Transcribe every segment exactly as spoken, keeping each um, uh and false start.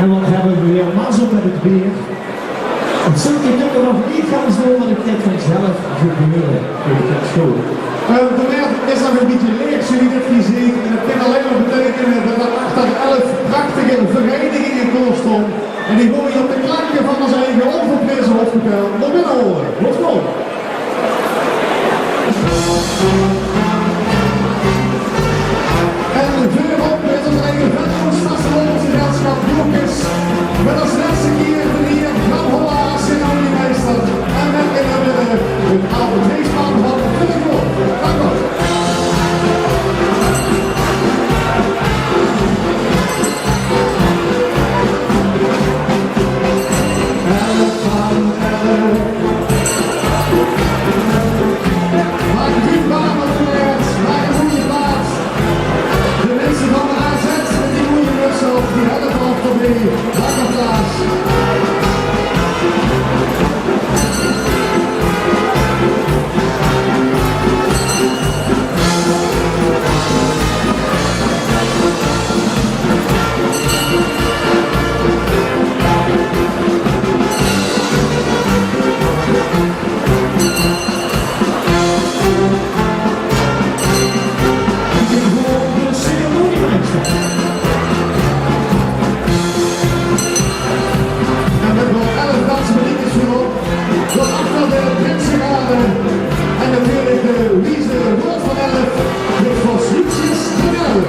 En wat höbbe v'r weer mazzel mit 't weer. 't Zunt d'r toch nog neet gans door, mer 't geit vanzelf gebeure. Good, dat is good. Eh, de waer is nog e bietje laeg, zoe wie dat geer zeet. En dat kin allein mer beteikene dat d'r achter elf prachtige vereiniginge klaorstaon. En die gaon v'r op de klanke van ós eige Onverprese Hofkapel nao binne haole. Good zo. En veurop mit ós eige Venloos Vastelaovesgezèlschap Joekes. Mit es lèste kier de hier Jan Hollaas, ceremoniemeester. En mit in de midde 't Albert Heesman van Vinnegoor. Dank uch. Maak 'n gooj baam op de plaats, maak 'n gooj plaats. De minse van de A Z, die goeie muts op, die höbbe 't al veurbie. Maak 'n plaats. En mit nog elf dansmariekes veurop. Daoachter de prinsegarde. En natuurlik de wieze raod van elf. Dit waas Lucius de Bel.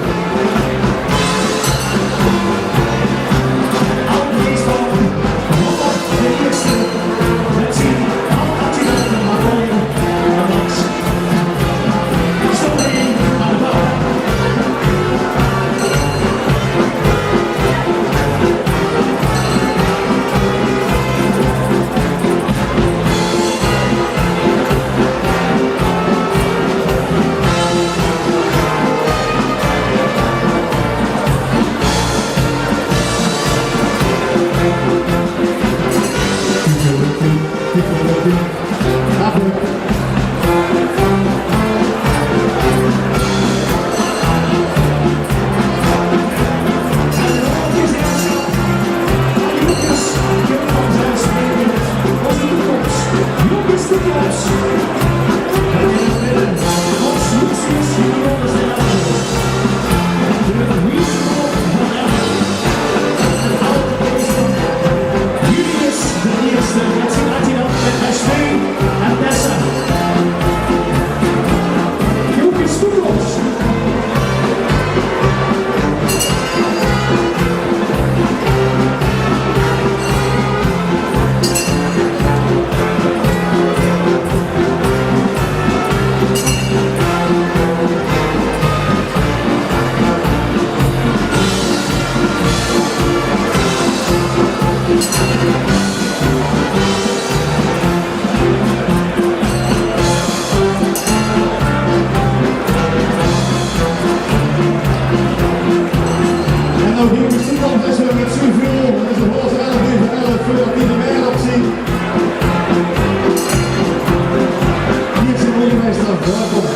En noe, die muziek komt dus weer mit zoeväöl, en is 't hoor elf euver elf veurdat die d'r weer op zien. Hier is de burgemeister, welkom.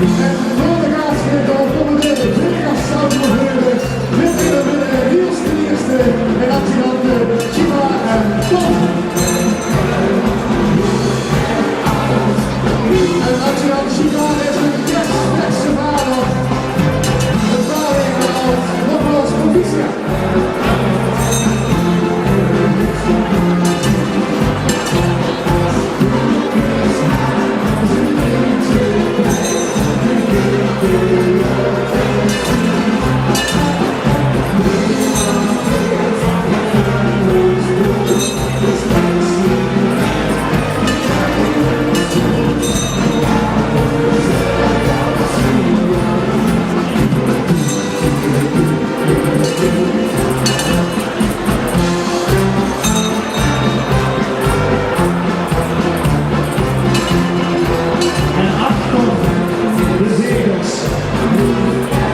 En veur de gaasgriet kómme de Vegas Sound Moveurs mit in de midde Niels d'n Ierste en adjudante Chiba en Tom. En adjudant Chiba is ein kersverse vader. De vader van Nogmaals proficiat. En achter de zegels,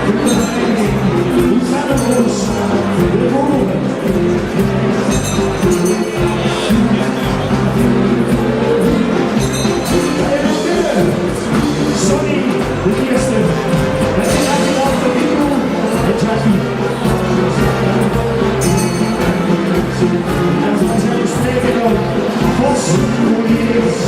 de vereiniging Sanderhoos, de Boeren. Sonny d'n Ierste, mit zien adjudante Nico en Jackie. En vanzelfsprekend ouch Vos Couriers.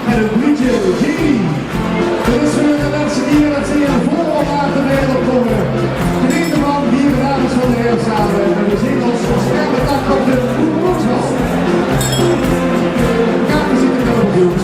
En de briedsje Jimmy. Dit is veur de lètste kier det ze hie veur op laote wereldkómme. Geniet d'rvan, hie de dames van de Heerzame. En we zeen ós waarschijnlijk dan op de Boerenbosbal. Kaarten zitten er op, jongens.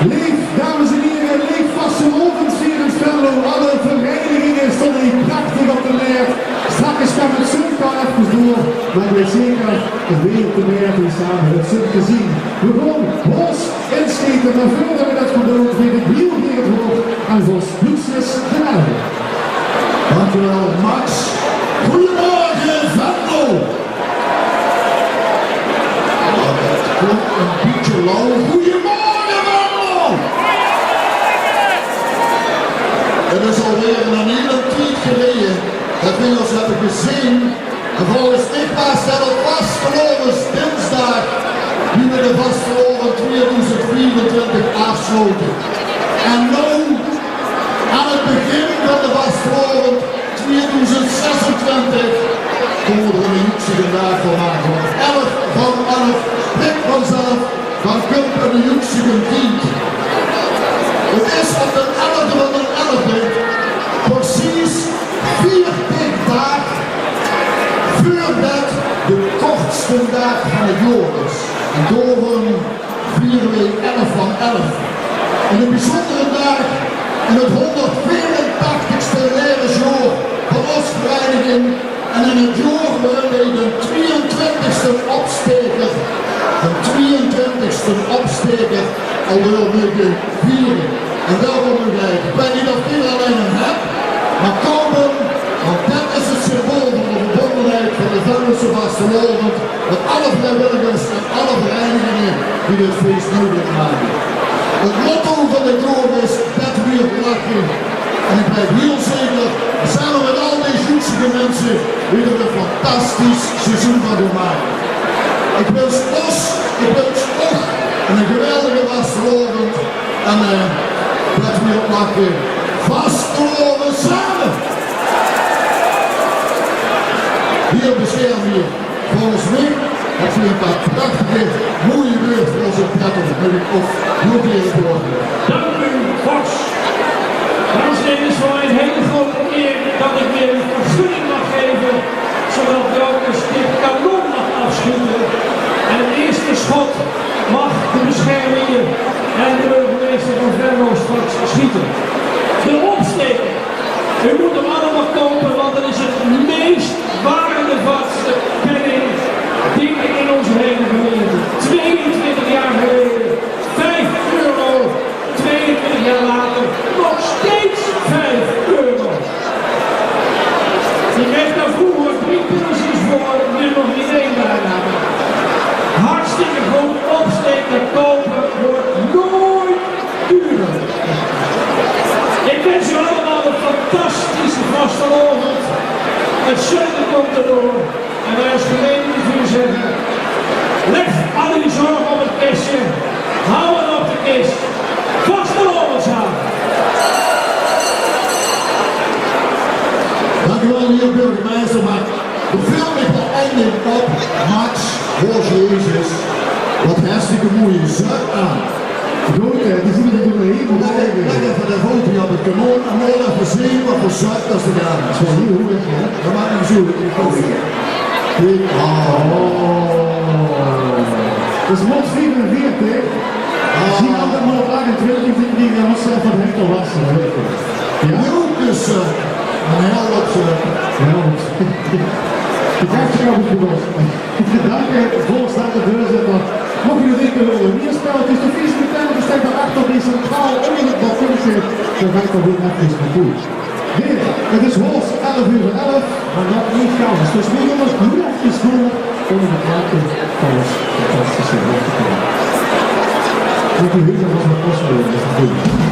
Leef dames en hiere, leef vastelaovendvierend Venlo, alle vereiniginge stónge hie prachtig op de mert. Straks kómme ze zoe efkes door, mer ich weit zeker, de wereldpremière hie same, det zólle ze zeen. Veer gaon vors insjete, mer veurdet veer det gaon doon, gaef ich hieël gaer 't waord aan vors Lucius van Elden. Dankjewel, Max. Goeiemorge, Venlo. Oh, det klonk ein bietje lauw. Goeiemorge, Venlo. En noe, aan 't begin van de vastelaovend twieëdoezend zesentwintig, kómme v'r d'r 'ne joeksige daag van make. Want elf van elf prikt vanzelf, dan kump 'ne joeksige tied. 't Is op d'n elfde van d'n elfde percies veertig daag veurdet de kortste daag van 't jaor is. En daorum viere v'r elf van elf. 'Ne biezóndere daag in 't hónderdveerentachtigste laevesjaor van ós vereiniging en in 't jaor woare v'r d'n twieëntwintigste opstaeker, d'n twieëntwintigste opstaeker alweer moge viere. En daorum, mien geit, ich weit neet of geer d'r al ein höb, mer koup 'm, want det is 't symbool van de verbóndenheid van de Venlose vastelaovend. Mit alle vriewilligers en alle vereiniginge die dit fees meugelik make. 't Motto van dit jaor is: det wiert lache. En ich weit hieël zeker, same mit al dees joeksige minse, wie v'r d'r ein fantastisch seizoen van gaon make. Ich wins ós, ich wins uch ein geweldige vastelaovend. En, eh, det wiert lache. Vastelaovend same! Hie besjterm v'r Volges mich höbs se ein paar prachtige, sjoean wäörd veur ós in petto. Mót ich ouch nog ins doorgaon. Dank u, Vors. Dames en heren, het is voor mij een hele grote eer dat ik weer een vergunning mag geven, zodat Jocus dit kanon mag afschieten. En het eerste schot mag de beschermheer en de burgemeester van Venlo straks schieten. De opsteker. U moet hem allemaal kopen, want het is het meest waardevatste penning, ding in onze hele gemeente. Tweeëntwintig jaar geleden, vijf euro. Tweeëntwintig jaar later, nog steeds vijf euro. Je kreeg daar vroeger drie pilsjes voor, nu nog niet één bijna. Hartstikke goed, opsteker kopen wordt nooit duurder. Ik wens u allemaal een fantastische vastelaovend. Het zuiden komt erdoor. En wij als gemeente willen zeggen: leg al uw zorgen op het kistje. Hou het op de kist. Vastelaovend same! Dank u wel, meneer burgemeester. Maar er viel mich waal ein ding op. Max, Vors, Jezus, wat hartstikke mooie zak aan. Good, hè, die zien v'r d'r doorhaer. Leg effe de voot hie op 't kanon en laot effe zeen wat veur zak det se aan höbs. Zoe, hie, hoe is 't? Det maak ich zoe. Oh. Det is maat viefenveertig. Ah. Zie altied maat achtentwintig, die, die, die mós effe van Hector wasse, hè. Ja? Jocus, eh, ein helpje. Ja, die krijg je ook goed. Dank, eh, Vors, dank, de veurzitter. Mocht u dit willen, hier speelt is de vies meteen, de steekt daarachter, die centraal onder het balkon zit. Dan ga ik dat weer even naartoe. Weer, het is Vors, elf uur elf, maar dat niet gauw. Dus nu jongens, hoe dat is voor om het maken van ons fantastische hoofd te komen. Dank u, Hilde, was het pas weer.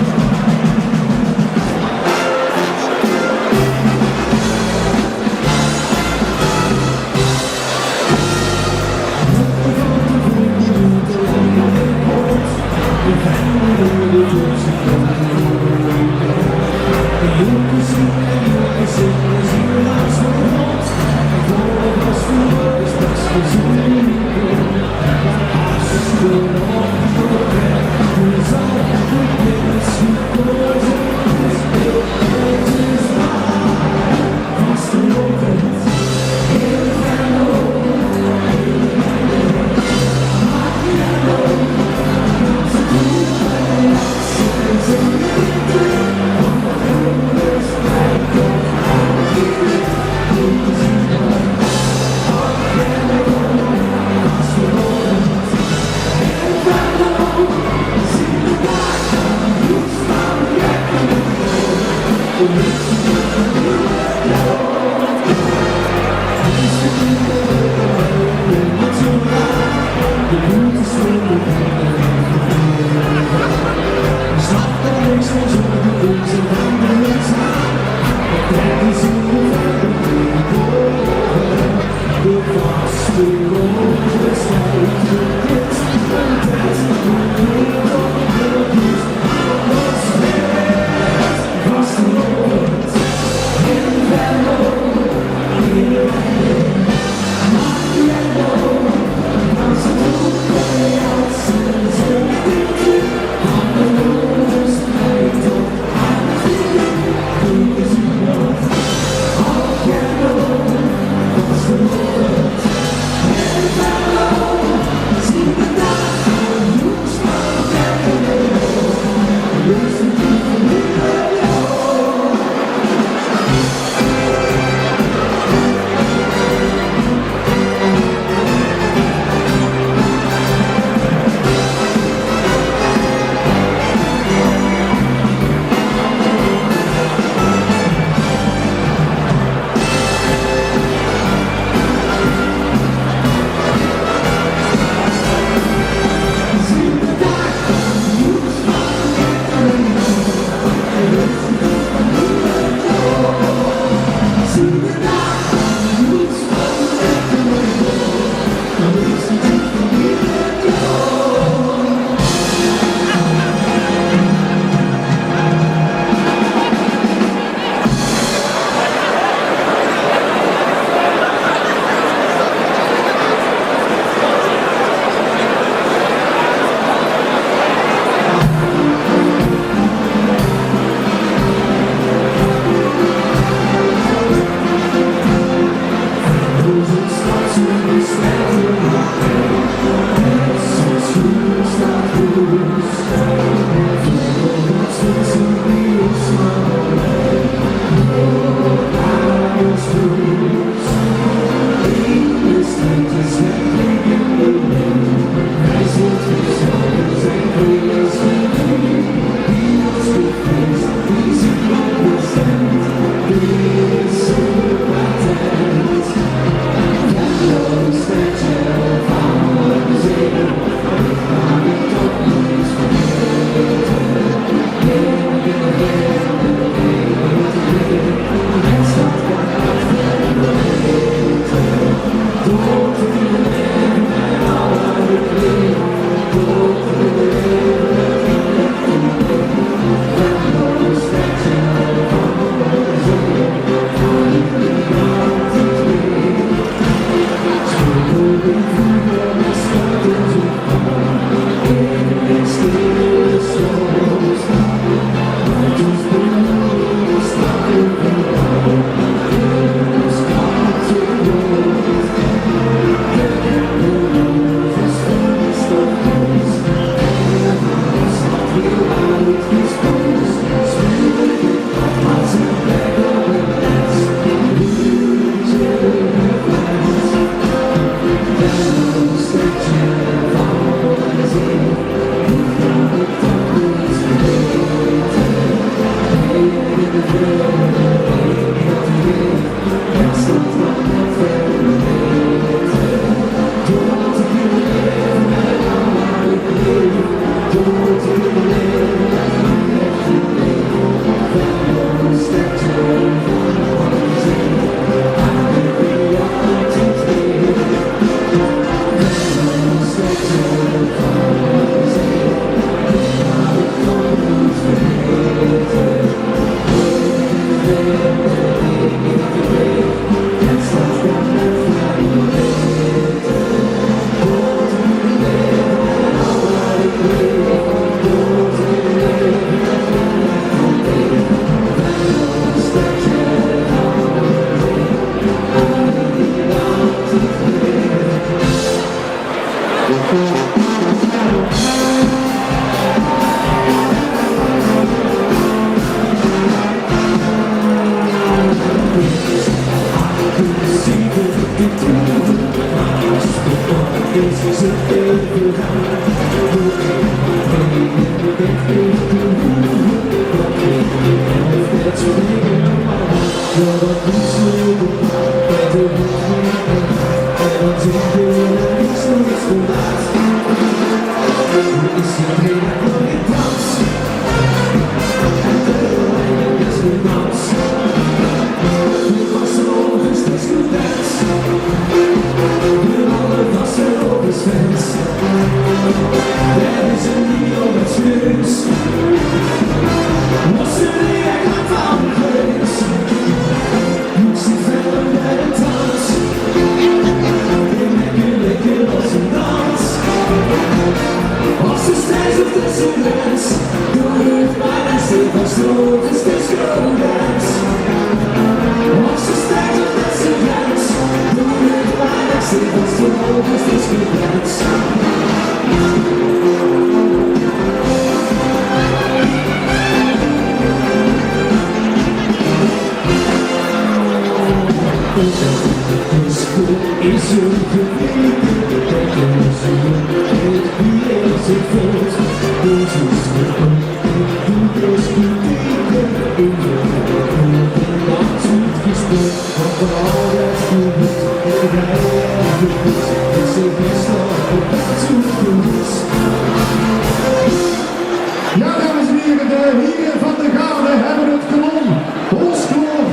Ja, dames en heren, de heren van de garde hebben het kanon, Hoorskoor,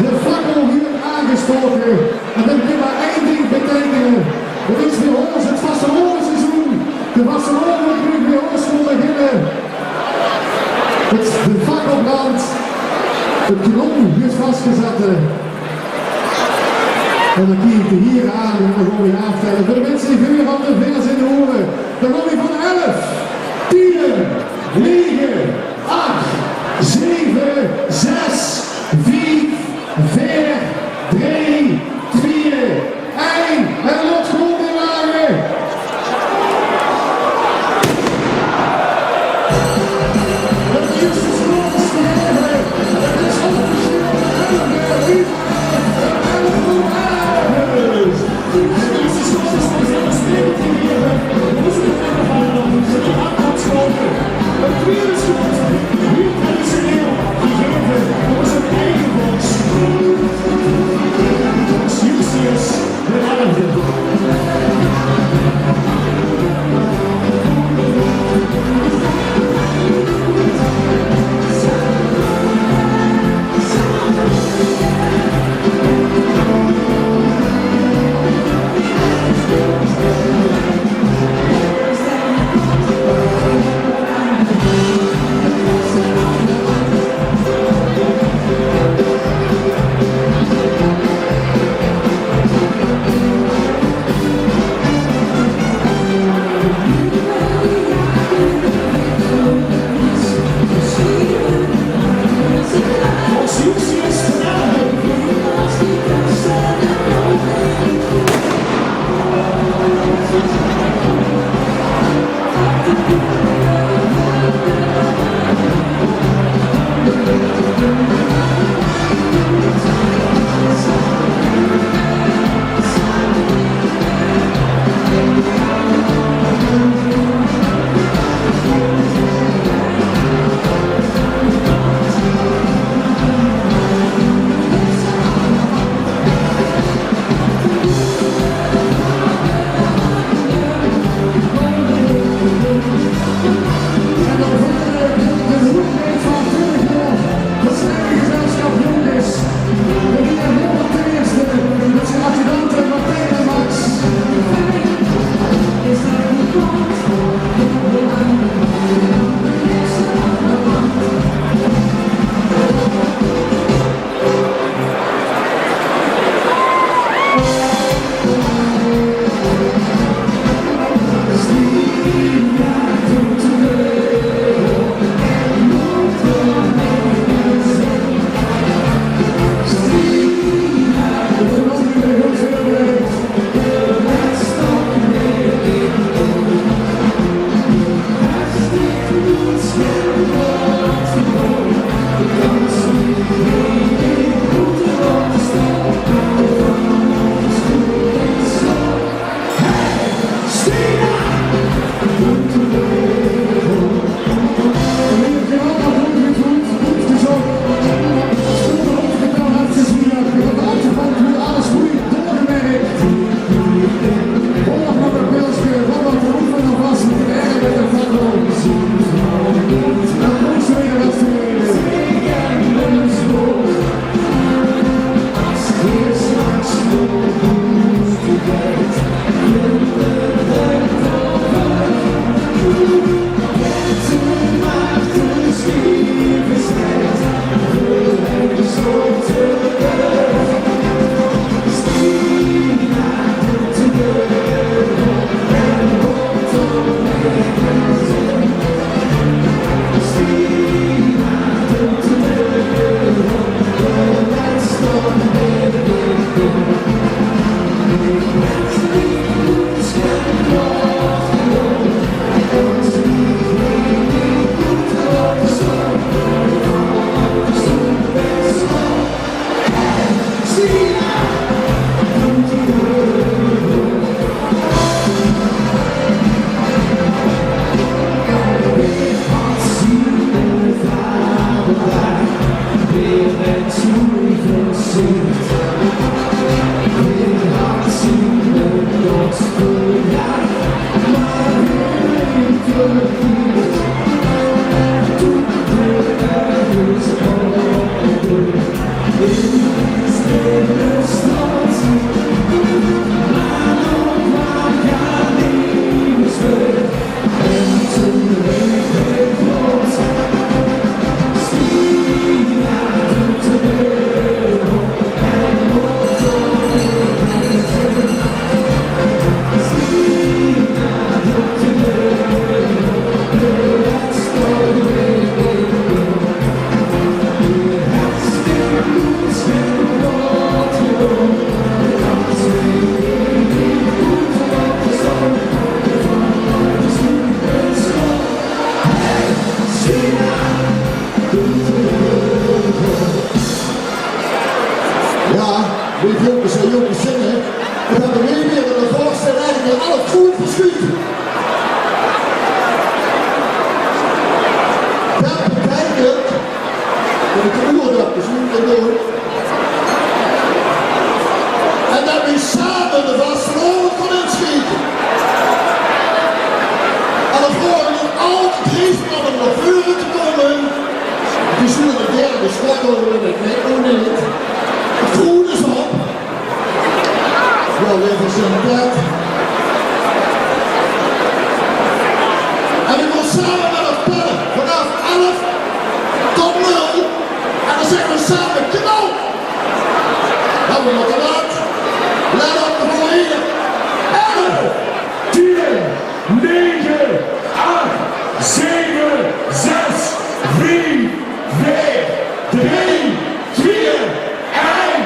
de fakkel hier aangestoken. En dat kan maar één ding betekenen. Het is weer Hoors, het vastelaovesseizoen. De vastelaovend mag weer Hoors beginnen. Het, de fakkelbrand. Het kanon is vastgezet. En dan kiek ik hier aan en dan gaan we aftellen. Voor de mensen die vuur van de vingers in de oren. Dan gaan we van elf, tien, negen, acht, zeven, zes, vijf, veer, drie, twee, één. En los, kom weer wagen. Het eerste schot is gegeven. Het is officieel de elfde. Jao, leef jónkes en jónkes, zinge. Veer höbbe weer weer ein vaste leiding die alles good versjut. Det beteikent det ich de oordöpkes noe kan doon. En det veer same de vastelaovend gaon insjriete. En dan vraog ich al die Dreespanne nao veure te kómme. Die zölle de derde sjot haole, det weit ich ouch neet. Veer is op. Jao, leef gezellig. En veer gaon same mit elkaar telle vanaaf elf tot nul. En dan zègke veer same: knal! Jao, veer mótte laat. Let op, de volgende. Elf, tien, nege, ach, zeve, zes, vief, veer, drie, twee, ein.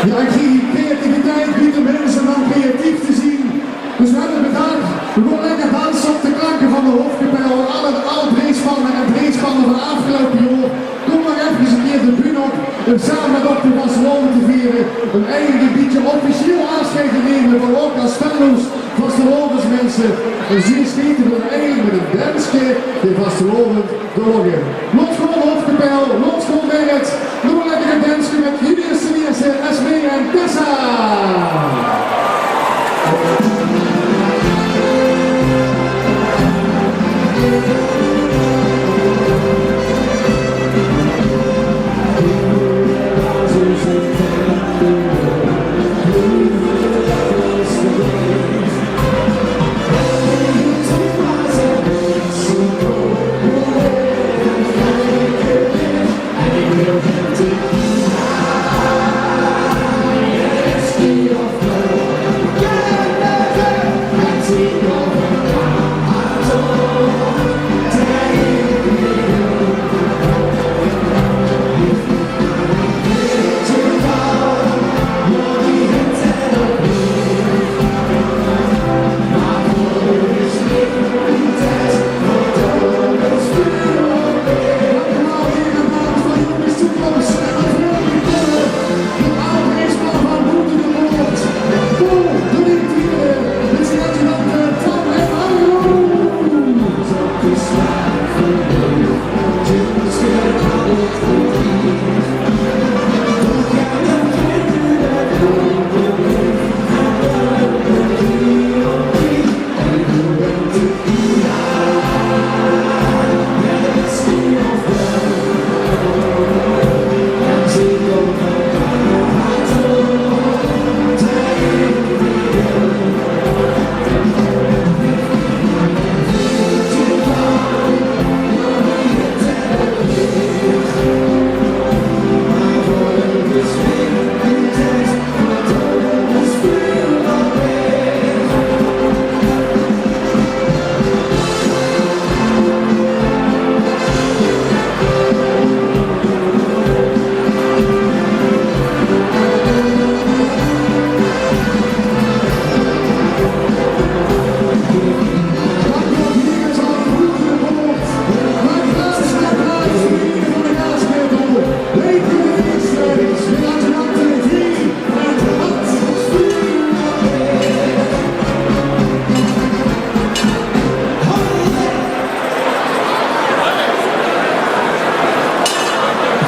Jao, ich zeen creativiteit bie de minse óm creatief te zeen. Dus veer höbbe gedach, veer gaon lekker danse op de klanke van de Hoofdkapel. Alle, alle Dreespanne en Dreespanne van aafgeloupe jaor, kóm mer efkes ein kier de bühne op. En same mit ós de vastelaovend te viere. En eigelik ein bietje officieel aafsjeid te numme van ós es Venloos vastelaovesminse. En zie sjete dan eigelik mit ein danske de vastelaovend. Laot ós gaon, Hoofdkapel, laot ós gaon, Merit. Noe lekker ein danske mit Julius d'n Ierste, Esmee en Tessa.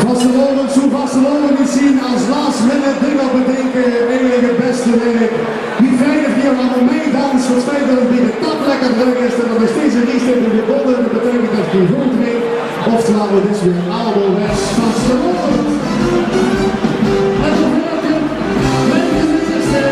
Vastelaovend, zoe vastelaovend is zien as last minute dinger bedinke eigelik 't bèste werk. Wie fijn det geer allemaol mitdans, versteit det 't bie de tap lekker drök is, det d'r nog steeds ein rie steit in de bólle. Det beteikent det geer good drink, oftewel, 't is weer allemaol wes vastelaovend. En dan hoor ik 'm, leve minse,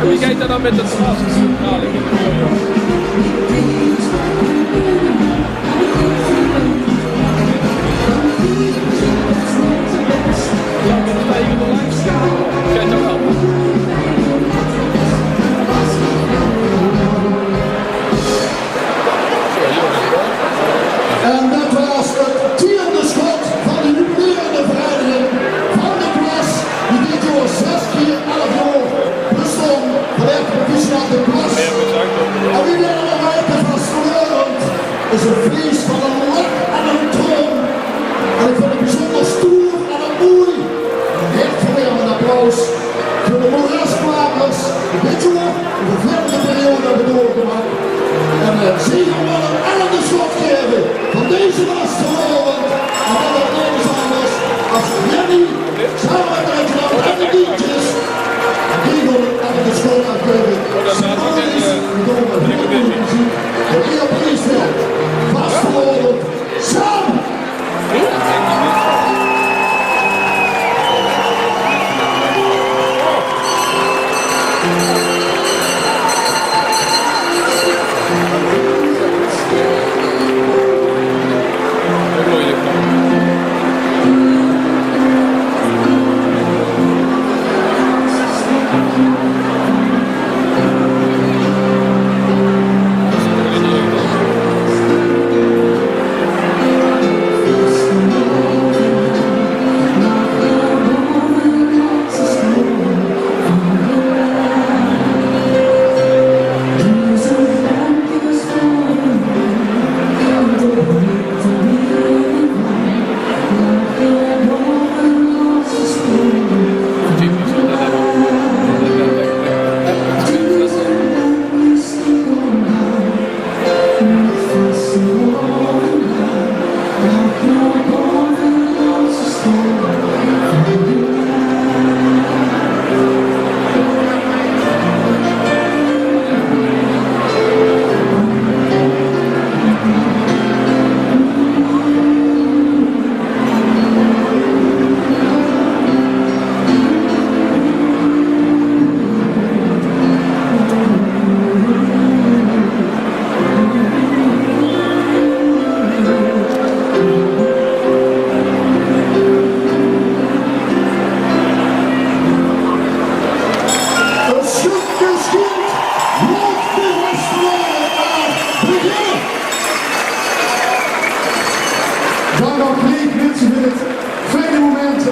Wie geit det dan mit 't gras? En det waas 't tiende sjot van de jubilerende vereiniging van de Plas, die dit jaor zes kier elf jaor bestaon, van Proficiat de Plas. En wie waere nog aeve vastelaovend is ein fees van ein lach en ein traon. En ich vinj 't bezunjer stoer en ouch mooi. Ein hertverwermend applaus veur de Moerasklapers die dit jaor de vervelende periode höbbe doorgemaak. En, eh, zeker waal ein ellende sjot gaeve van deze vastelaovend. En det is nemes angers es Jenny, same mit de adjudant en de dientjes. En die gaon ein ellende sjot aafgaeve.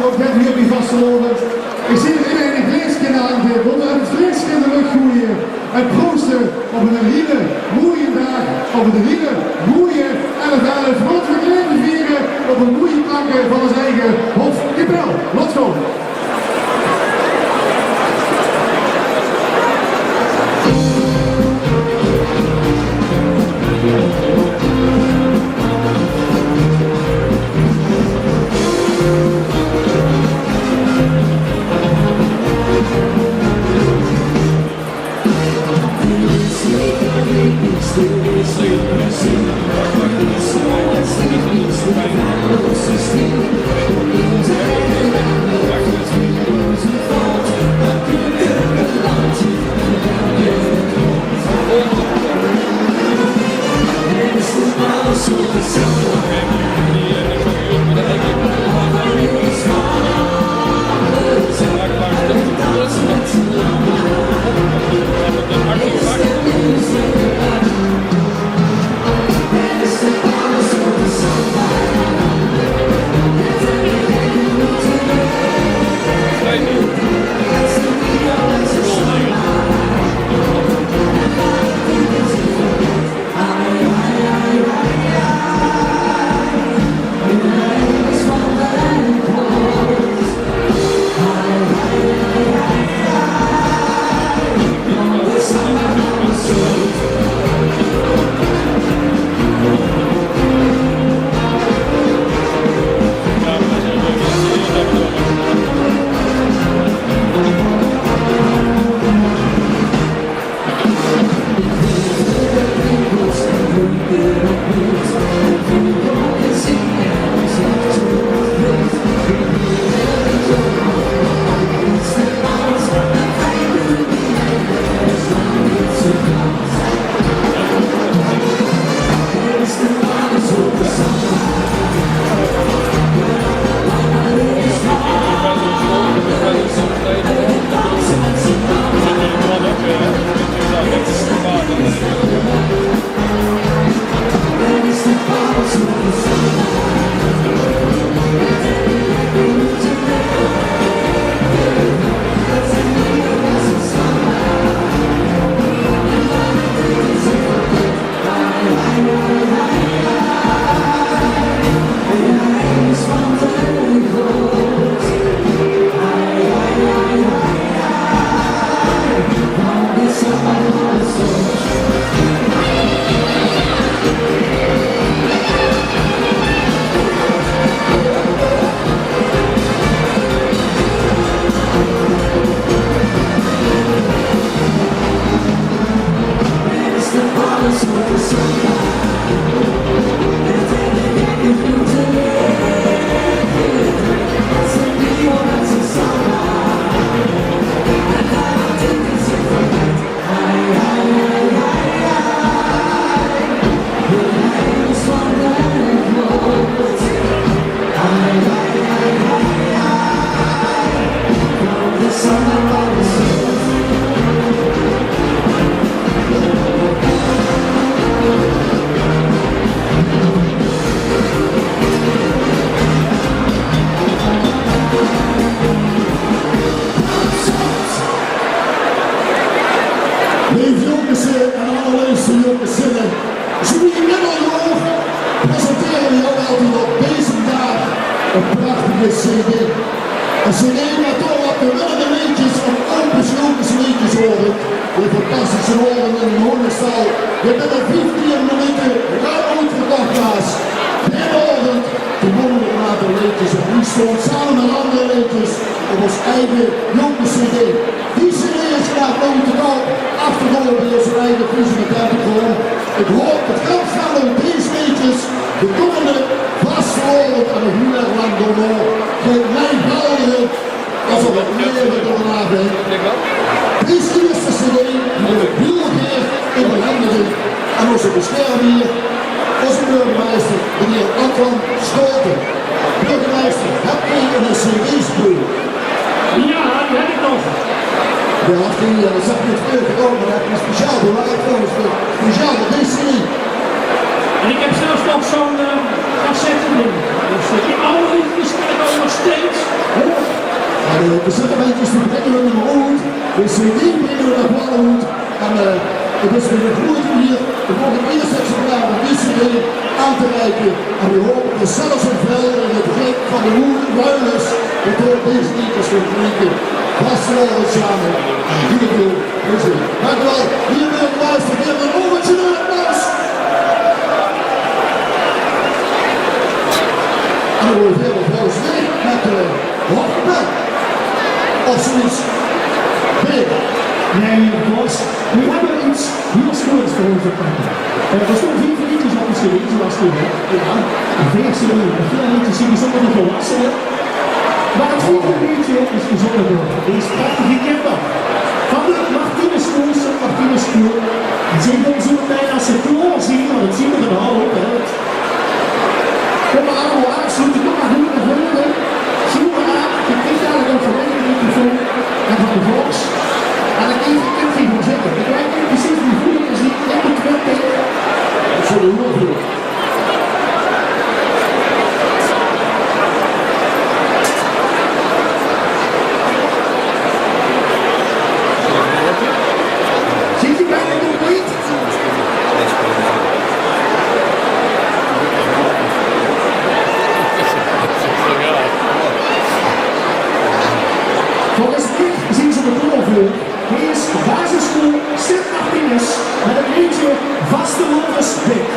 Wat geit hie op die vastelaovend? Ich zeen d'r ein ein glaeske in de hand haet. Laot v'r ein glaeske in de lóch goeje en prooste op eine hiele goeje daag, op eine hiele goeje elf elf. Laot v'r 't laeve viere op de goeje planke van ós eige Hofkapel. Laot gaon. Leef jónkes en allerleefste jónkes, zoewie jidder jaor presentere v'r altied op deze daag ein prachtige cd. Ein cd mit daorop de willekeurige leedjes van Oom Sjilkes Leedjesaovend. De fantastische aovend in de Hoenderzaal, mit binne vieftieën minute ruim oetverkoch waas. Dae aovend, de wónderlike leedjes, en die staon same mit anger leedjes op ós eige jónke cd. Die cd is vandaag nog te koup, aaf te gaon bie ós eige fysieke tentenkroom. Ich haop det gans väöl van dees leedjes de kómmende vastelaovend en nog hiel erg lang daonao geit mei baldere. As op 't laeve daonao, hè. Dees ierste cd mót ich hiel gaer euverhandige aan ózze besjermheer, ózze burgemeister, meneer Antoine Scholte. Burgemeister, höb geer ein cd-speul? Jao, die höb ich nog. Jao, die, jao, det zag ich neet veur te kómme, mer det höb ich speciaal bewaard trouwens, speciaal veur dees cd. En ich höb zelfs nog zo'n, eh, cassetteding. Dus, eh, die aw liedjes kin ich ouch nog steeds. Eh, de sentiment is te bringe, nummer oet. De cd bringe we nog wel oet. En, eh, het is weer een grote eer om ook het eerste exemplaar van die cd aan te reiken. En we hopen dat zelfs in Velden, in het rijk van de Moe-, Wuilus, dat er deze liedjes kunnen klinken. Vastelaovend samen. En heel veel plezier. Dank u wel. Hier weer applaus. We geven een overtje door applaus. En dan wordt weer volgens mij met de Hoppel. Of zoiets. Nee. Nee, Bos, we hebben iets heel schoois voor onze partij. Eh, er staan vier liedjes op de cd, zoals u weet. Ja. Een veer cd, een veer liedjes die bijzonder door volwassenen. Maar het vierde liedje is gezongen door deze prachtige kinder. Van de Martinus School, Martinus School. En ze doen zo meteen als ze klaar zijn, want het zien we er al op, hè. Kom maar allemaal aansluiten, kom maar goed naar voren. Sjoerd aan, je krijgt dadelijk ook vanwege de microfoon en van de Vos. En dan kun je, kun je gewoon zitten. Ik weet niet precies wie goed het is, niet in de twintig. Dat zullen we wel doen. Zit je bij de compleet? Volgens mij zien ze er klaar voor. Hier is basisschool Sint Martinus met het liedje Vastelaovesbik.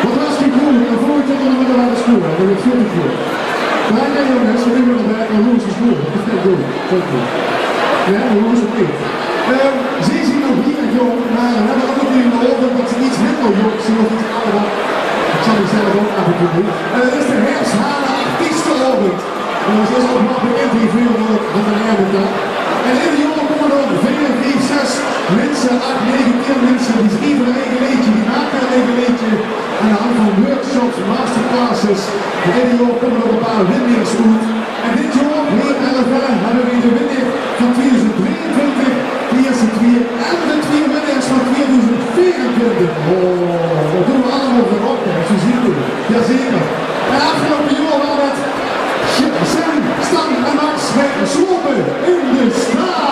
Wat was die cool? En volgend jaar dan weer naar de school. Dat is veel te veel. Lekker jongens, we doen het. Jao, dat is oké. Ehm, ze zien nog neet ech jónk, mer ze höbbe ouch neet in de ouge dat ze get minder jónk zien of get aajer. Dat zal ich zelf ouch aaf en toe doon. Eh, 't is de Herfshane Artiestenaovend. En dat is ouch waal bekindheid veur de, veur de Hermita. En eder jaor kómme d'r veer, vief, zes minse, ach, nege, tien minse, die sjrieve hun eige leedje, die make hun eige leedje aan de hand van workshops, masterclasses. En eder jaor kómme d'r e paar winnaers oet. En dit jaor, hie in Ellevelle, höbbe v'r de winnaer van twieëdoezend drieëntwintig, de ierste twieë en de twieë winnaers van twieëdoezend veerentwintig. Oh, dat doon v'r allemaol veur op, hè, zo zien v'r. Jazeker. En aafgeloupe jaor waor 't Sven, Stan en Max mèt Slope in de Staart.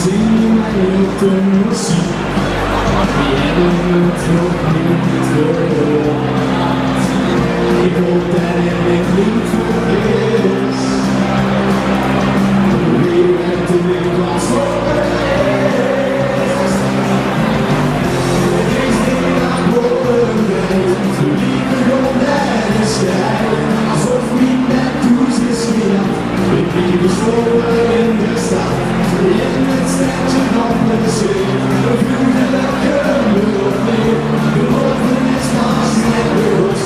Zing je mij op de muziek. We hebben het nog niet gehoord. Ik hoop dat het niet vergis. Wie het er nu van stoppen is. Het is niet aan horen, nee. Lieve grond, er is jij. Alsof niet met toes is gejaagd. Ik ben gestorven in de stad, in het stadje van plezier. Veel geluk kunnen we nog niet. Beloven is pas net begonnen.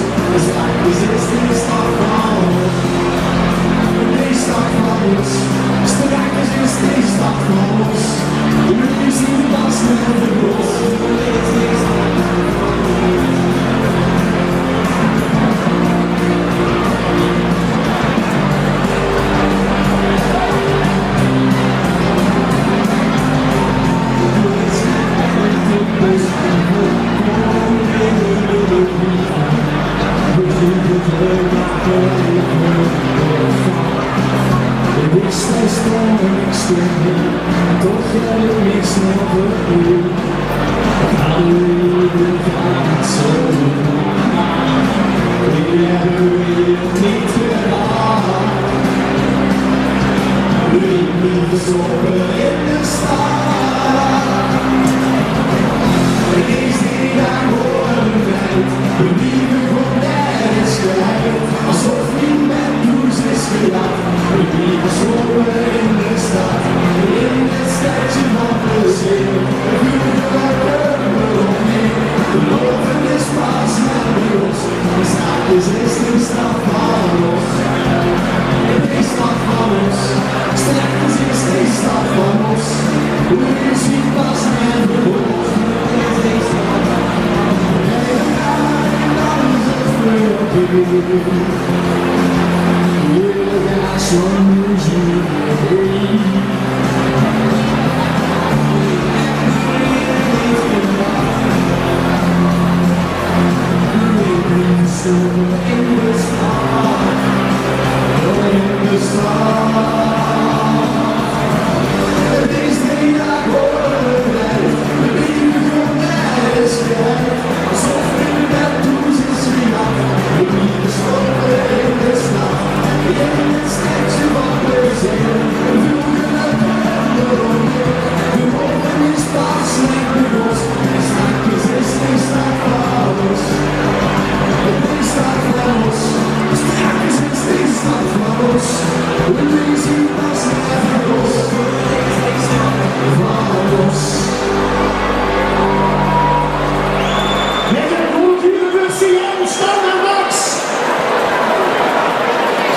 Straks is de stad van ons. De stad van ons. Straks is de stad van ons. We zien pas net begonnen.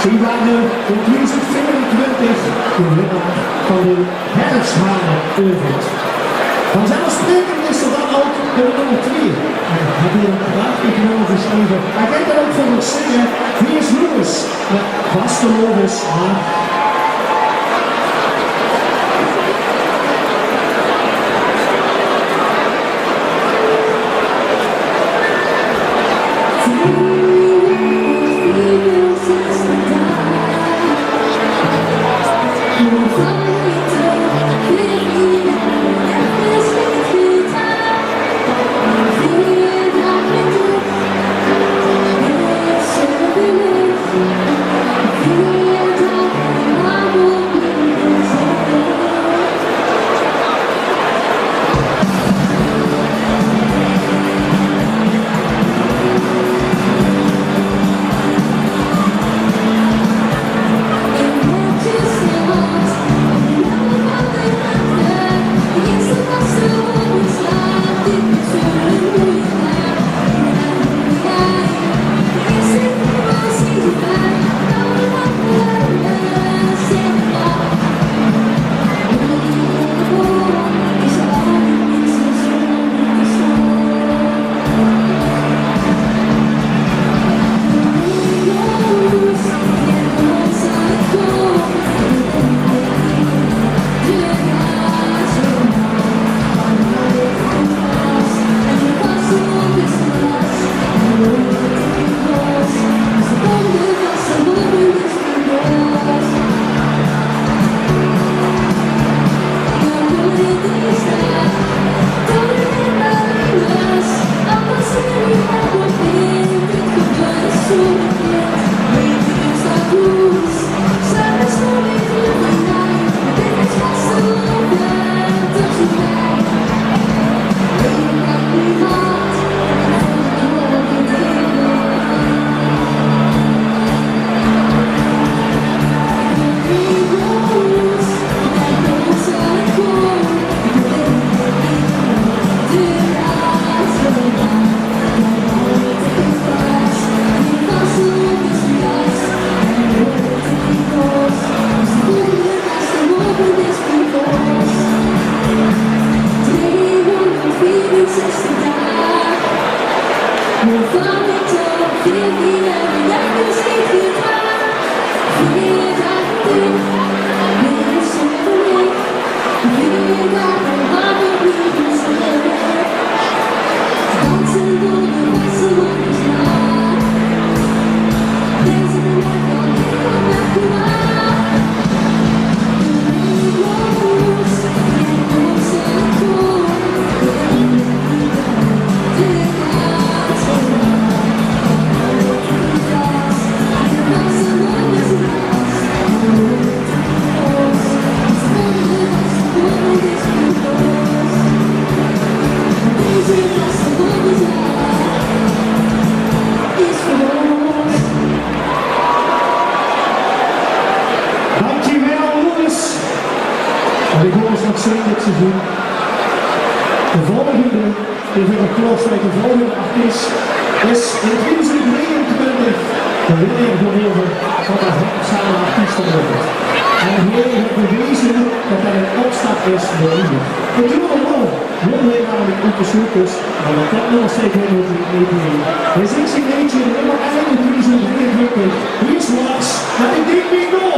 Zie waren in twieëdoezend veerentwintig de winnaar van de Herfshane Aovend. Vanzelfsprekend is d'r dan ouch de nummer twieë. En haet hie ein prachtig nummer gesjreve. Hae geit d'r ouch veur zinge. Hie is Louis mèt Vastelaovesnaach. Zing dit seizoen. De volgende, die veur de klas steit, de volgende artiest is in tweeduizend drieëntwintig de winnaar gewore van de Hoogzame Artiestenaward. En hae haet beweze det det ein opstap is veur u. De Kromme Mol won hae namelik oet de Sjoekes, mer det det nog steeds hielemaol neet is. Hae zingk zien leedje nummer ein in tweeduizend drieëntwintig. Hie is Lars met de Ding Bingo.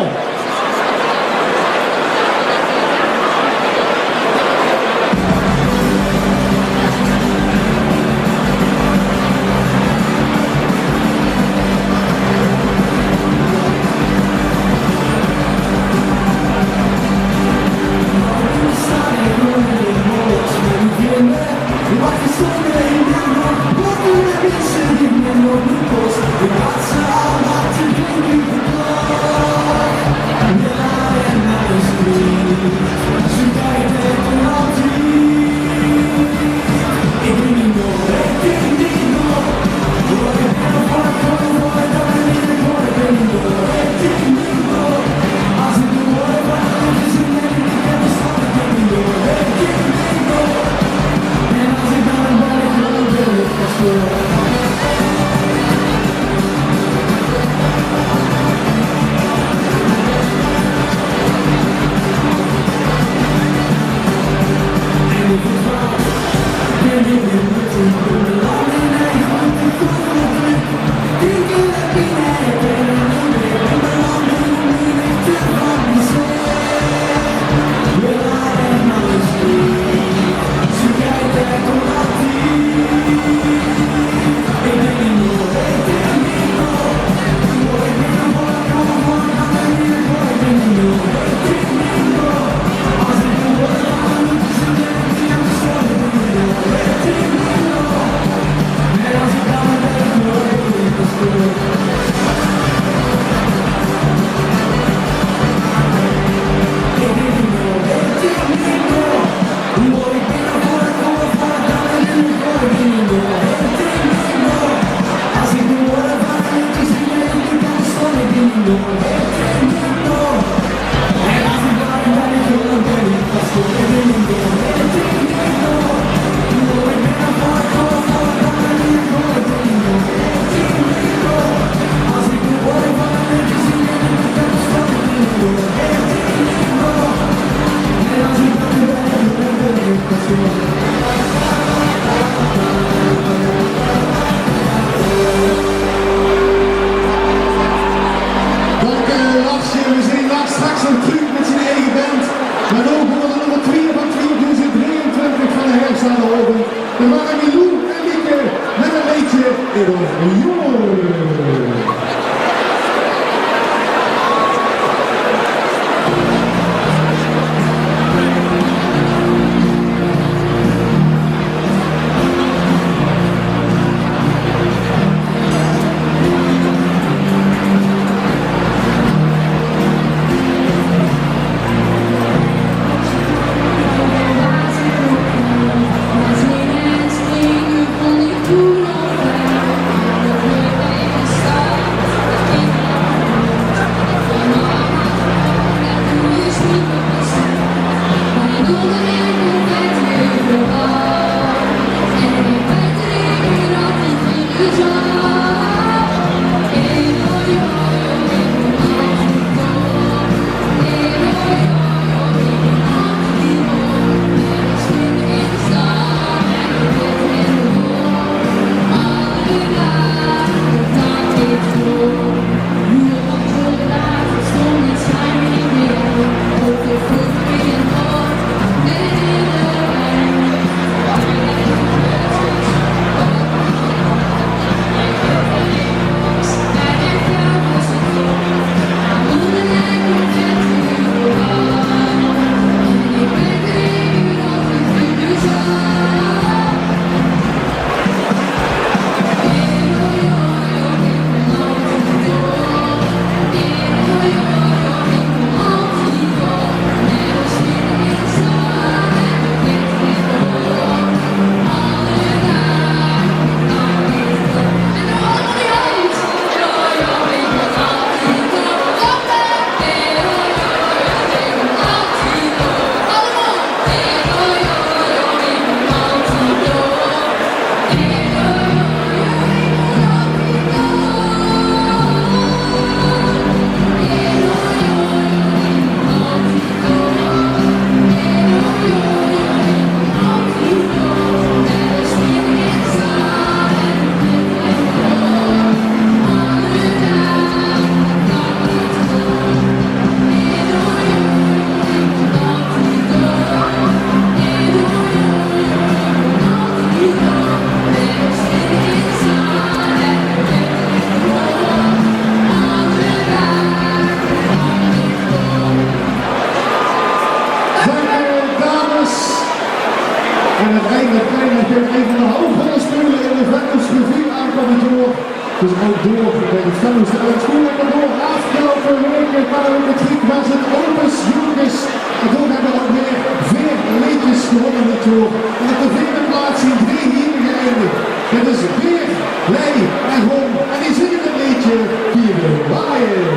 Dus ouch door bij de fellows. En 't koen lekker door. Aafgeloupe waeke, paar waeke trök waas 't Opus Jocus. En toen höbbe v'r ouch weer veer leedjes gewónne dit jaor. En op de veerde plaats zien drie hie geëindig. Det is Beer, Lei en Ron. En die zinge 't leedje Vier Waaien.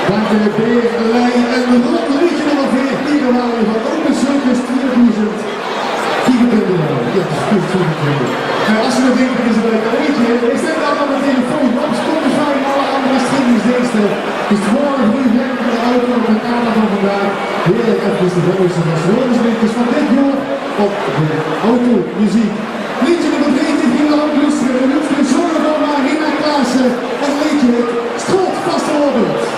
Dank uch, Beer, Lei en Ron. Leedje nummer veer, Vier Waaien van Opus Jocus twieëdoezend vierenentwintig. Jao, det is good, twieëdoezend vierenentwintig. Eh, es se det dinks, is 't leuk. Wèts se, ich zèt det dan op mien telefoon, op Spotify en alle anger streamingsdeenste. Dus morge vrie in de auto mit Adam van vandaag. Heerlik efkes de Belgische vastelaovesleedjes van dit jaor op de automuziek. Leedje nummer drie, die góng lang loestere. Loestere, zónger van Marina Klaassen. En 't leedje heet Straot Vastelaovend.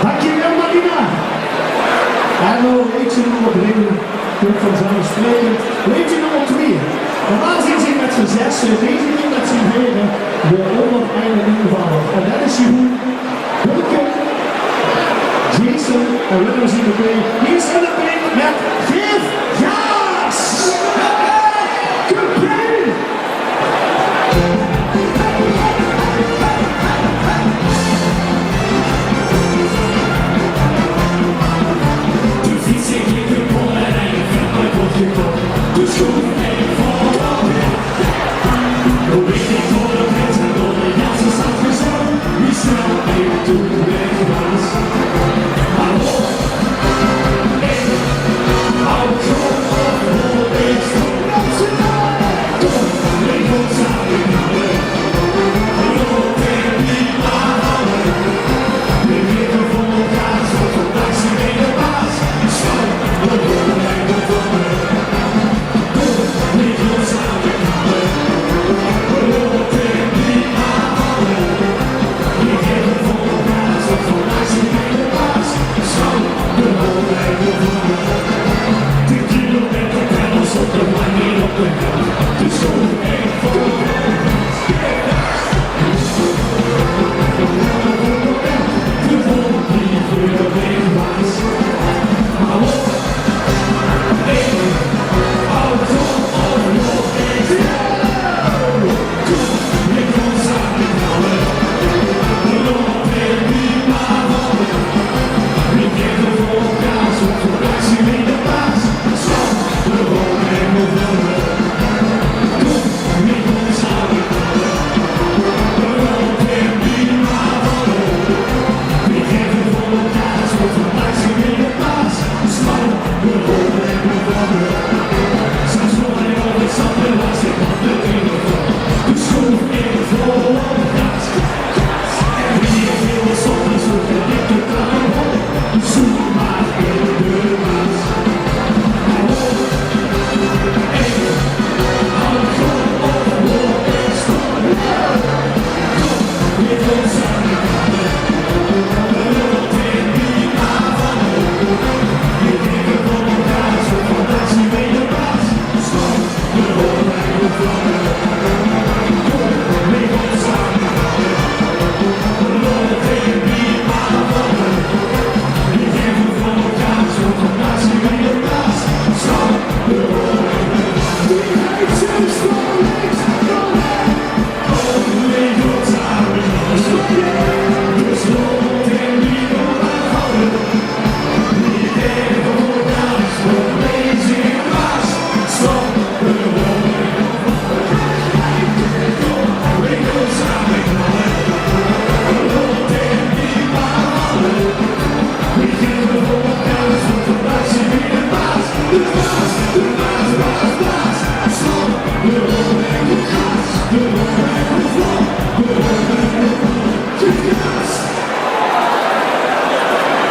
Dankjewel, Marina. En nog eentje nummer drie, kump vanzelfsprekend. Leedje nummer twee. Normaal zien ze met z'n zesse, deze keer met z'n vere, de onder eine invaller. En det is Jeroen, Hulke, Jason en Willem zien erbij. Hier is Willem met Geef Gas! Oké, kump ie!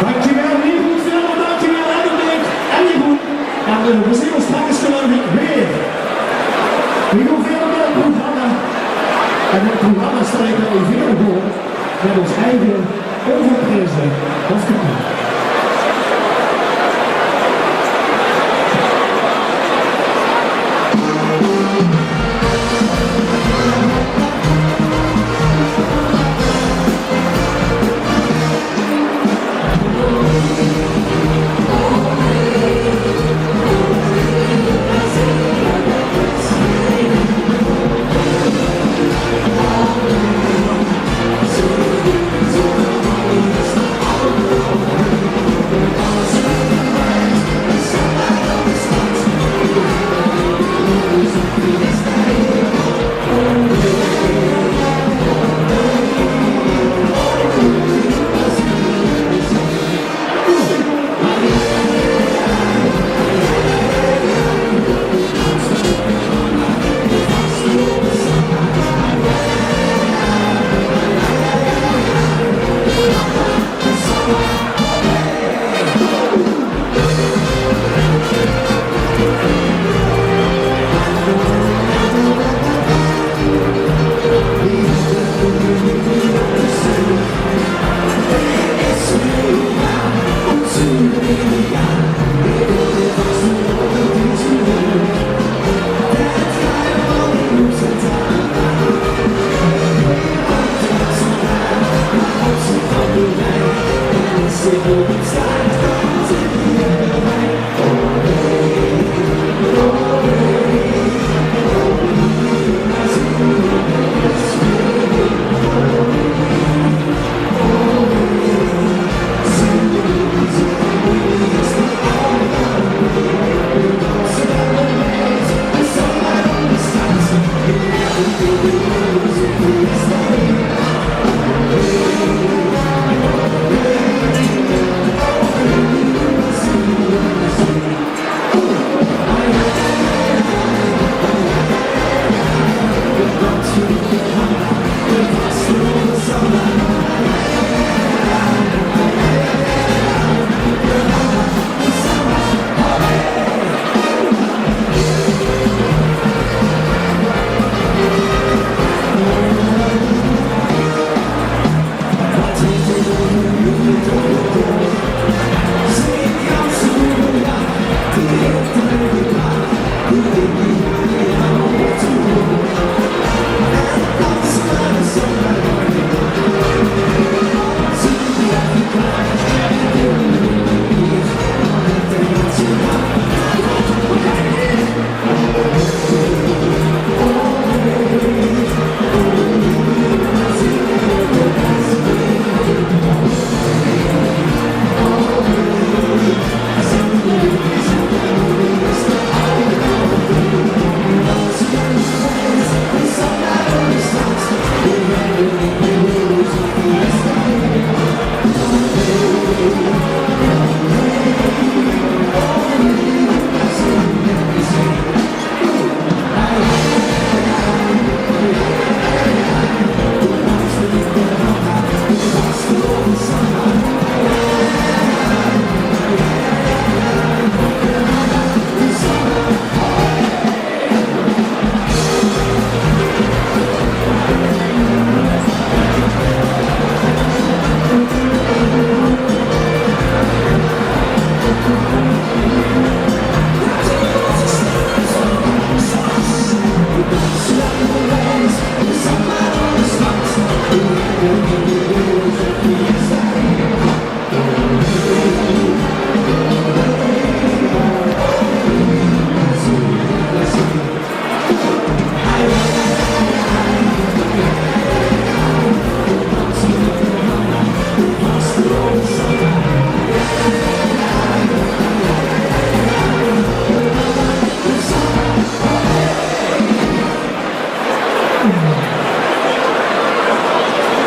Dankjewel, Jeroen, veer dankjewel, Annemiek en Jeroen. En, eh, veer zeen ós straks, geluif ich, weer. Veer gaon wiejer mit 't programma. En in 't programma steit det veer gaon mit ós eige Euverprijze of Kapoen.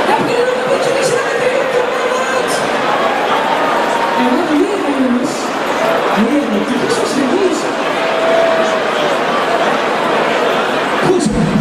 Heb je nog een beetje gezellig, hè? Kom maar uit. En wat een weer, hè, jongens. Heerlijk. Dit is ons geweest. Goed zo.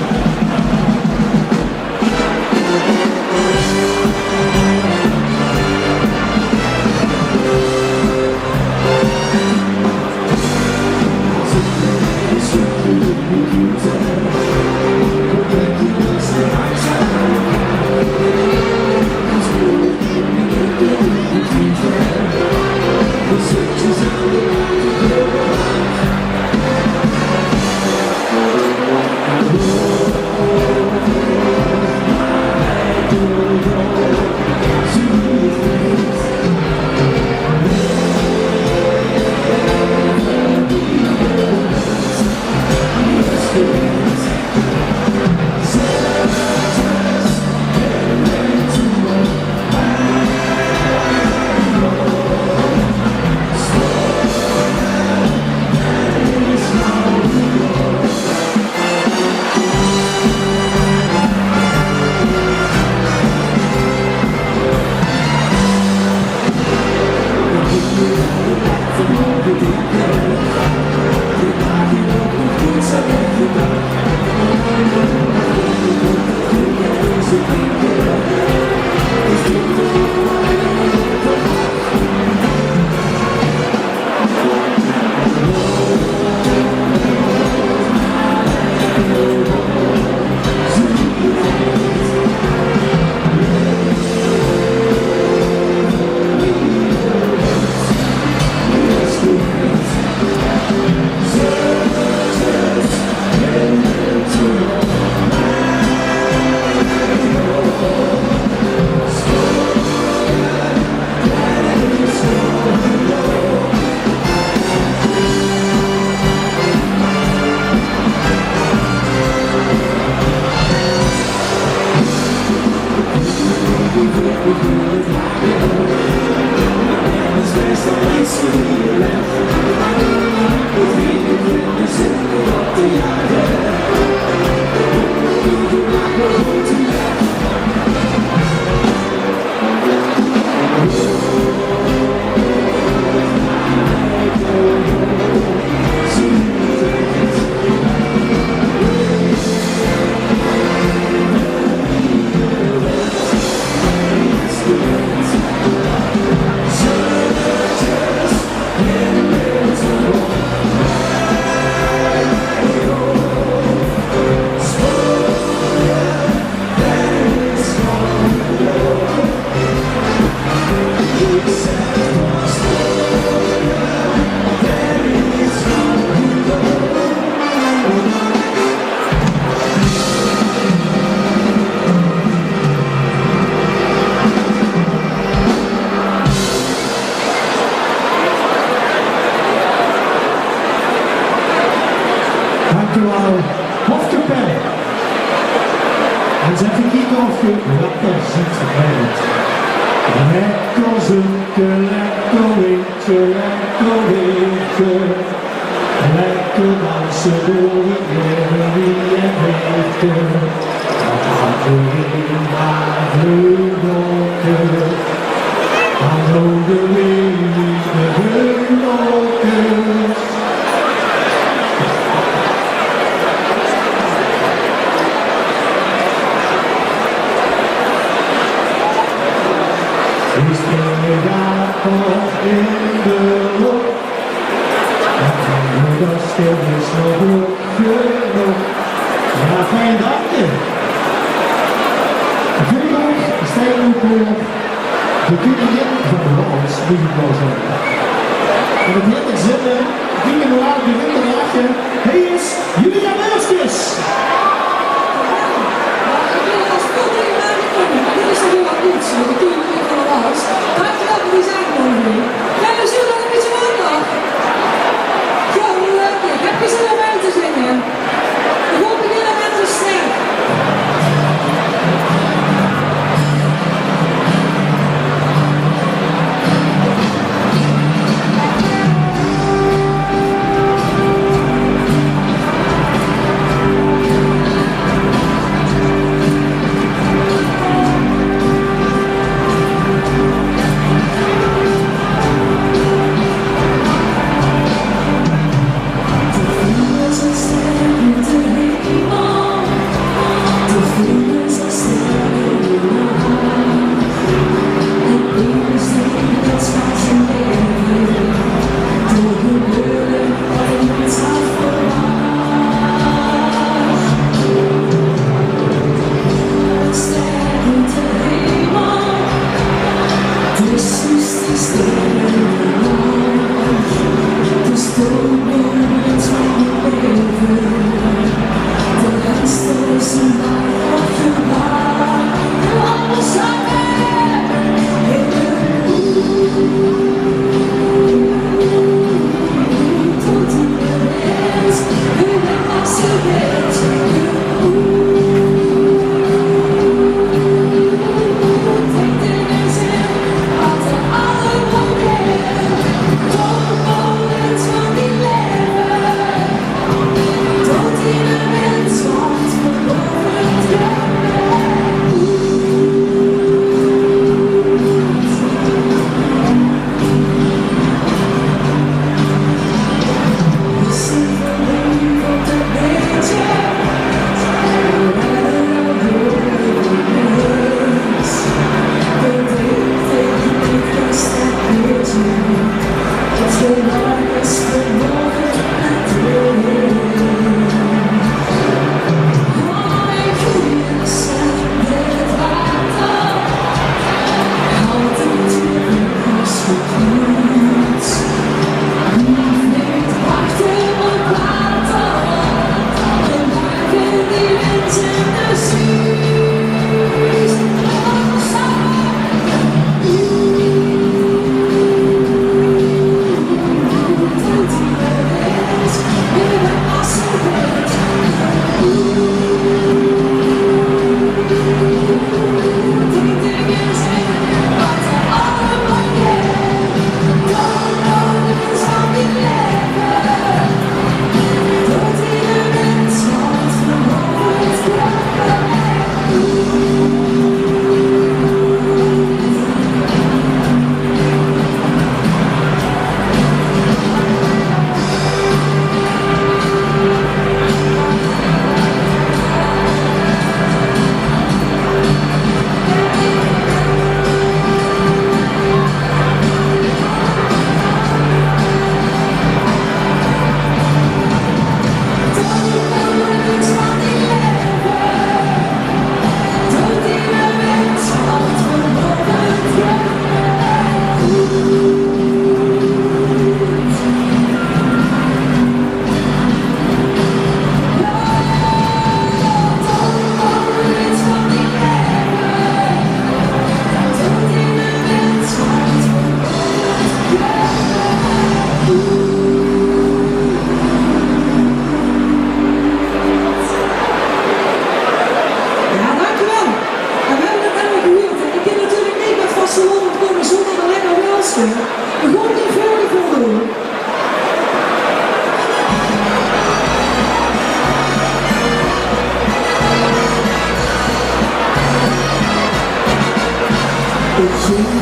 Hofkapel. En ins effe kieke of ge water ziet. Lekker zunke, lekker windje, lekker weerke. Lekker danse door 't leve, wie 't weerke. Aan de vleugelke, aan de vleugelke. Is de middag nog in de lucht? En van middag stil is nog genoeg. Ja, fijn, dank je. Vandaag stijgt ook weer de koningin van de Hollands, die gekozen. En het hele zin, die in de laag begint te lachen. Hij is Julia Beurskes. Dankjewel, die zijn gewoon weer. Ja, we zullen nog een beetje wachten. Ja, hoe leuk. Heb je zin om mee te zingen? We hopen jullie met de stem.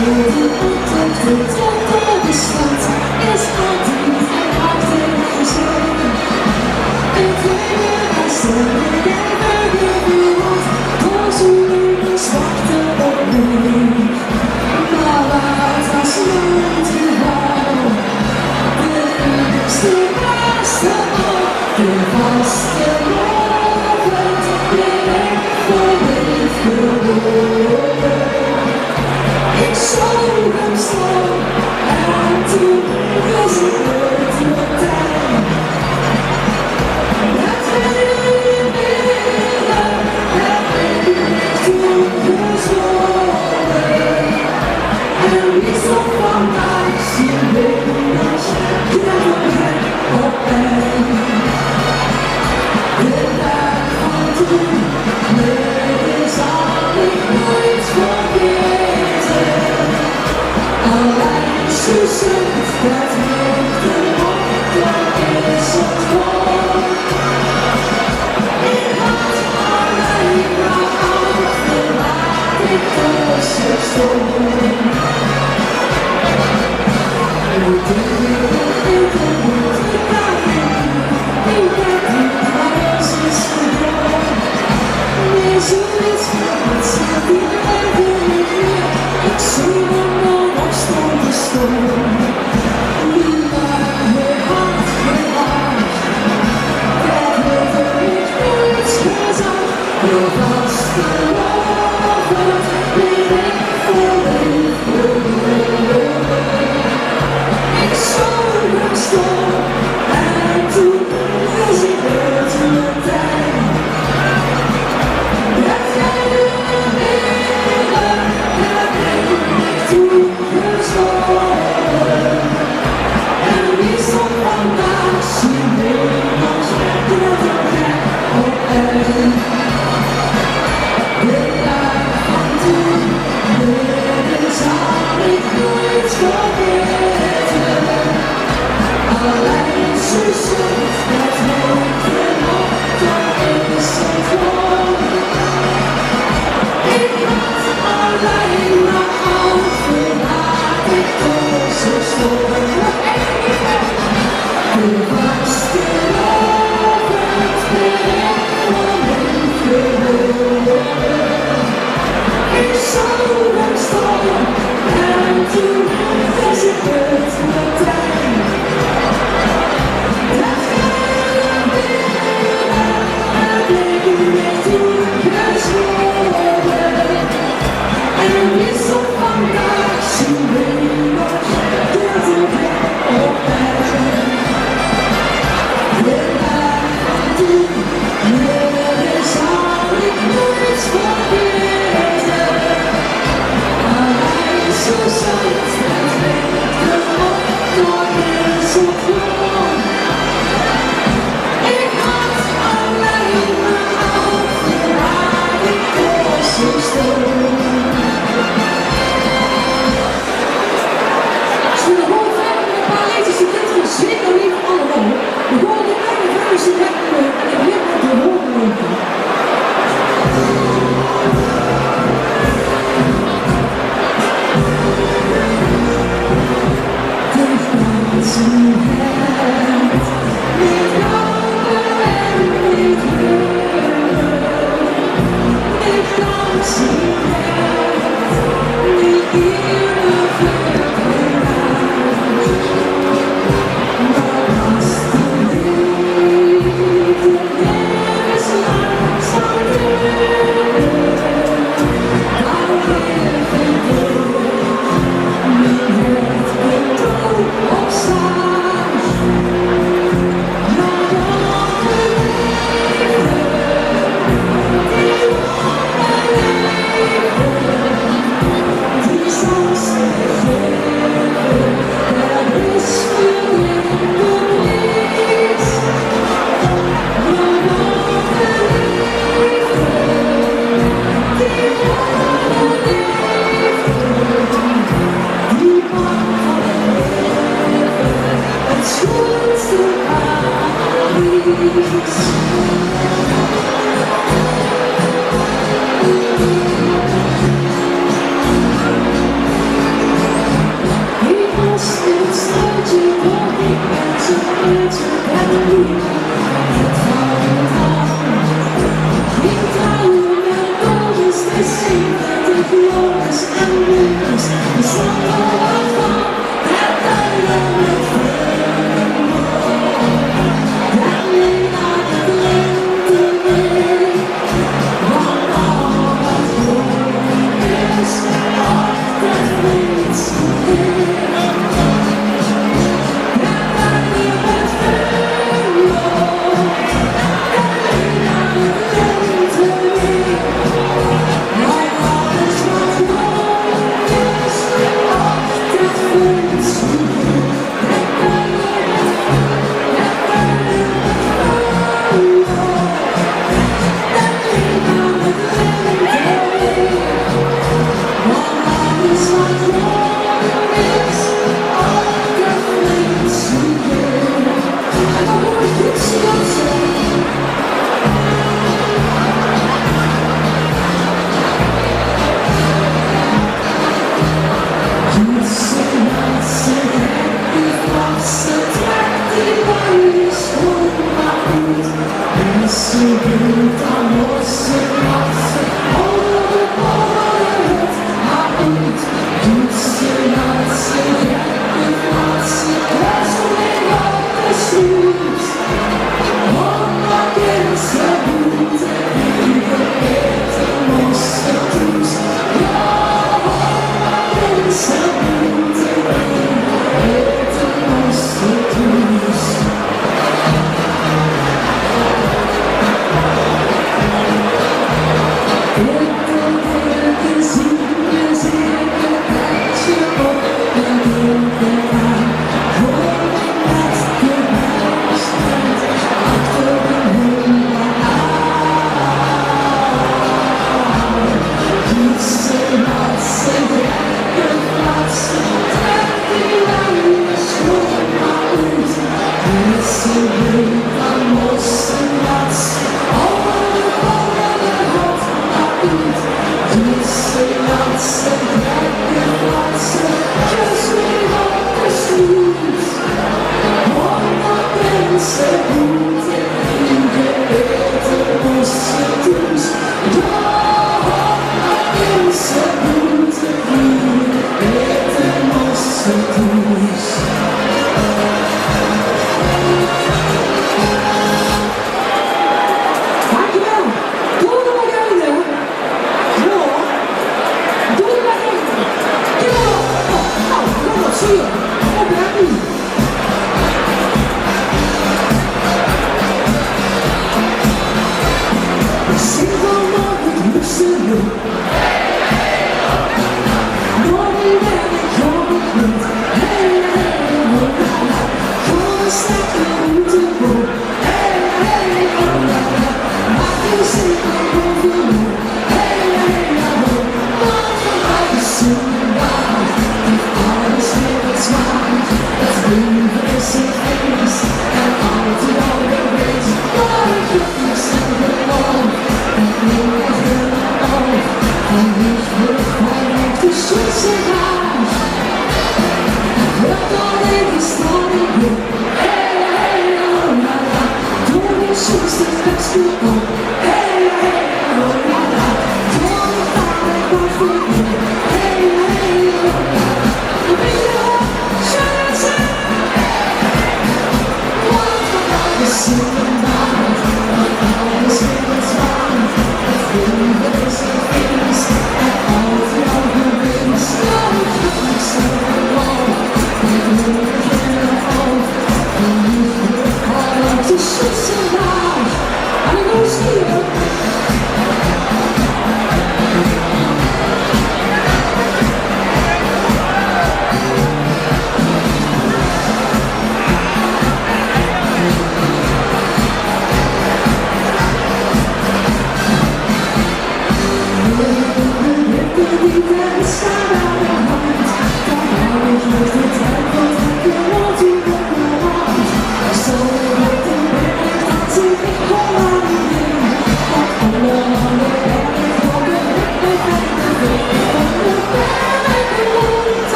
De optocht tot de stad is altijd een prachtig gezicht. Het hele Westerbork en de wereld, door zo'n zwarte opwelling. Maar wat was mijn toeval? De eerste paasdag, de vastelaovend, ben ik verliefd geworden. Ik zoog hem staan en toen was het meteen. Het hele midden heb ik toen gezongen. En wie zal vandaag zien winners, klettergek op één. De daag van toen, nee, die zal ik nooit vergeten. Alleen ze zegt dat ik de optocht is het gewoon. Ik had alleen maar over wat ik tussen stond. Ik denk dat ik het moet vertellen. Ik denk dat alles is gedaan. Nee, zoiets van het zit hier even niet meer. Ik zie hem nog op staan te staan. Niemand meer had gedacht. Dat wordt er niet eens gezag. De vastelaovend, die ben ik verliefd geworden. Ik zoog hem staan en toen wist ik het meteen. Het hele midden heb ik toen gezongen. En wie zal vandaag zien winners, klettergek op één. De daag van toen, nee, die zal ik nooit vergeten. Alleen ze zegt dat het genot, dat is het gewoon. Ik had alleen maar over wat ik tussen stond. De vastelaovend ben ik verliefd geworden. Ik zoog hem staan en toen wist ik het meteen. Dat hele midden heb ik toen gezongen. En wie zal vandaag zien winners, klettergek op één. De daag van toen, nee, die zal ik nooit vergeten. Alleen ze zegt dat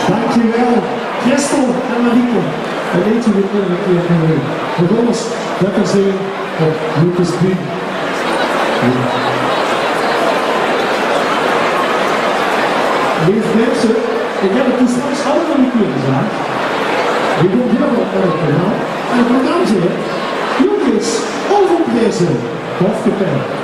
Dankjewel, Christel en Marieke. En deet u weer een keer, eh, bewonders lekker zingen op Lucas Bean. Leef minse, ich höb 't toen straks al nog ein kier gezag. Veer doon hielemaol aan 't programma. En 't programma zit: Lucas Overpreze, Hofkapel.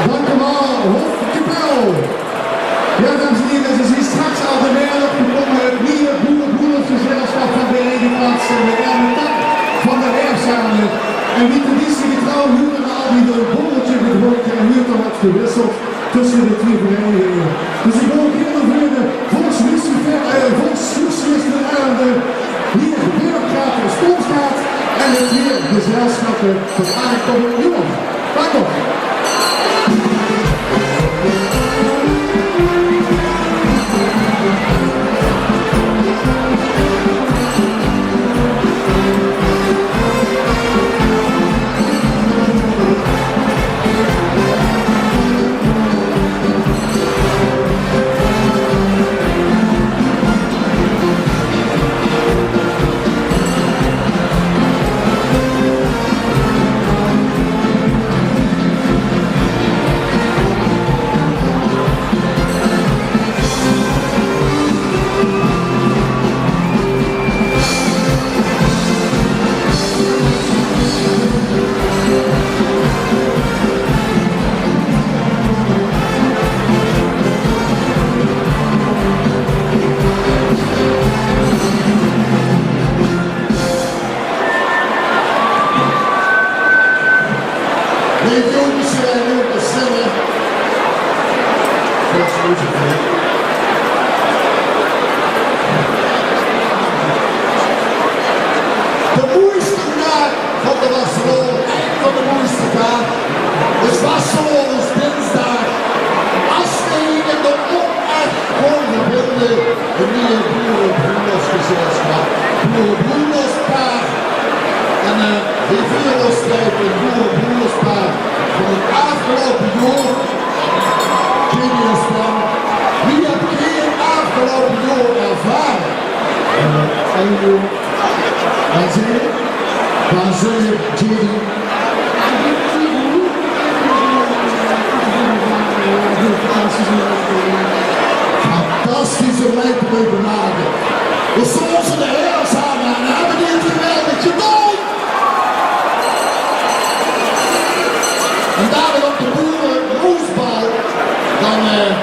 Dank u wel, Hof Kapel. Ja, dames en hiere, ze zien straks al de waeg opgekómme. 't Nieje Boerebroedersgezèlschap van Vereniging Kats en de derde tak van de Erfzame. En wie traditie getrouw huurt d'r al die e borrelke gedrónke en huurt d'r get gewisseld tösse de twieë vereiniginge. Dus ich wil gaer de volkslucifer, eh, volkslucifer aan de hie Binnenstraat en Stomstraat en de twieë gezelschappe van aankomend jaor. Dank u. Leef jónges, eh, leef gezinne. De moeiste daag van de vastelaovend, ein van de moeiste daag, is vastelaovesdinsdaag. As v'r hie in de Ómmerk gaon verbinde, 't Nieje Boerebroedersgezelsjap, Boerebroederspaar. En, eh, veer viere ós tied in Boerebroederspaar van 't aafgeloupe jaor. Geniaal span. Wie höb geer 't aafgeloupe jaor ervare? Eh, ein jaor. En zeer, maar zeer, Jerry. Fantastisch óm mei te moge make. Veer stónge de eer same en höbbe 't geweldig gedaon. En dao op de boeremoosbal, dan, eh,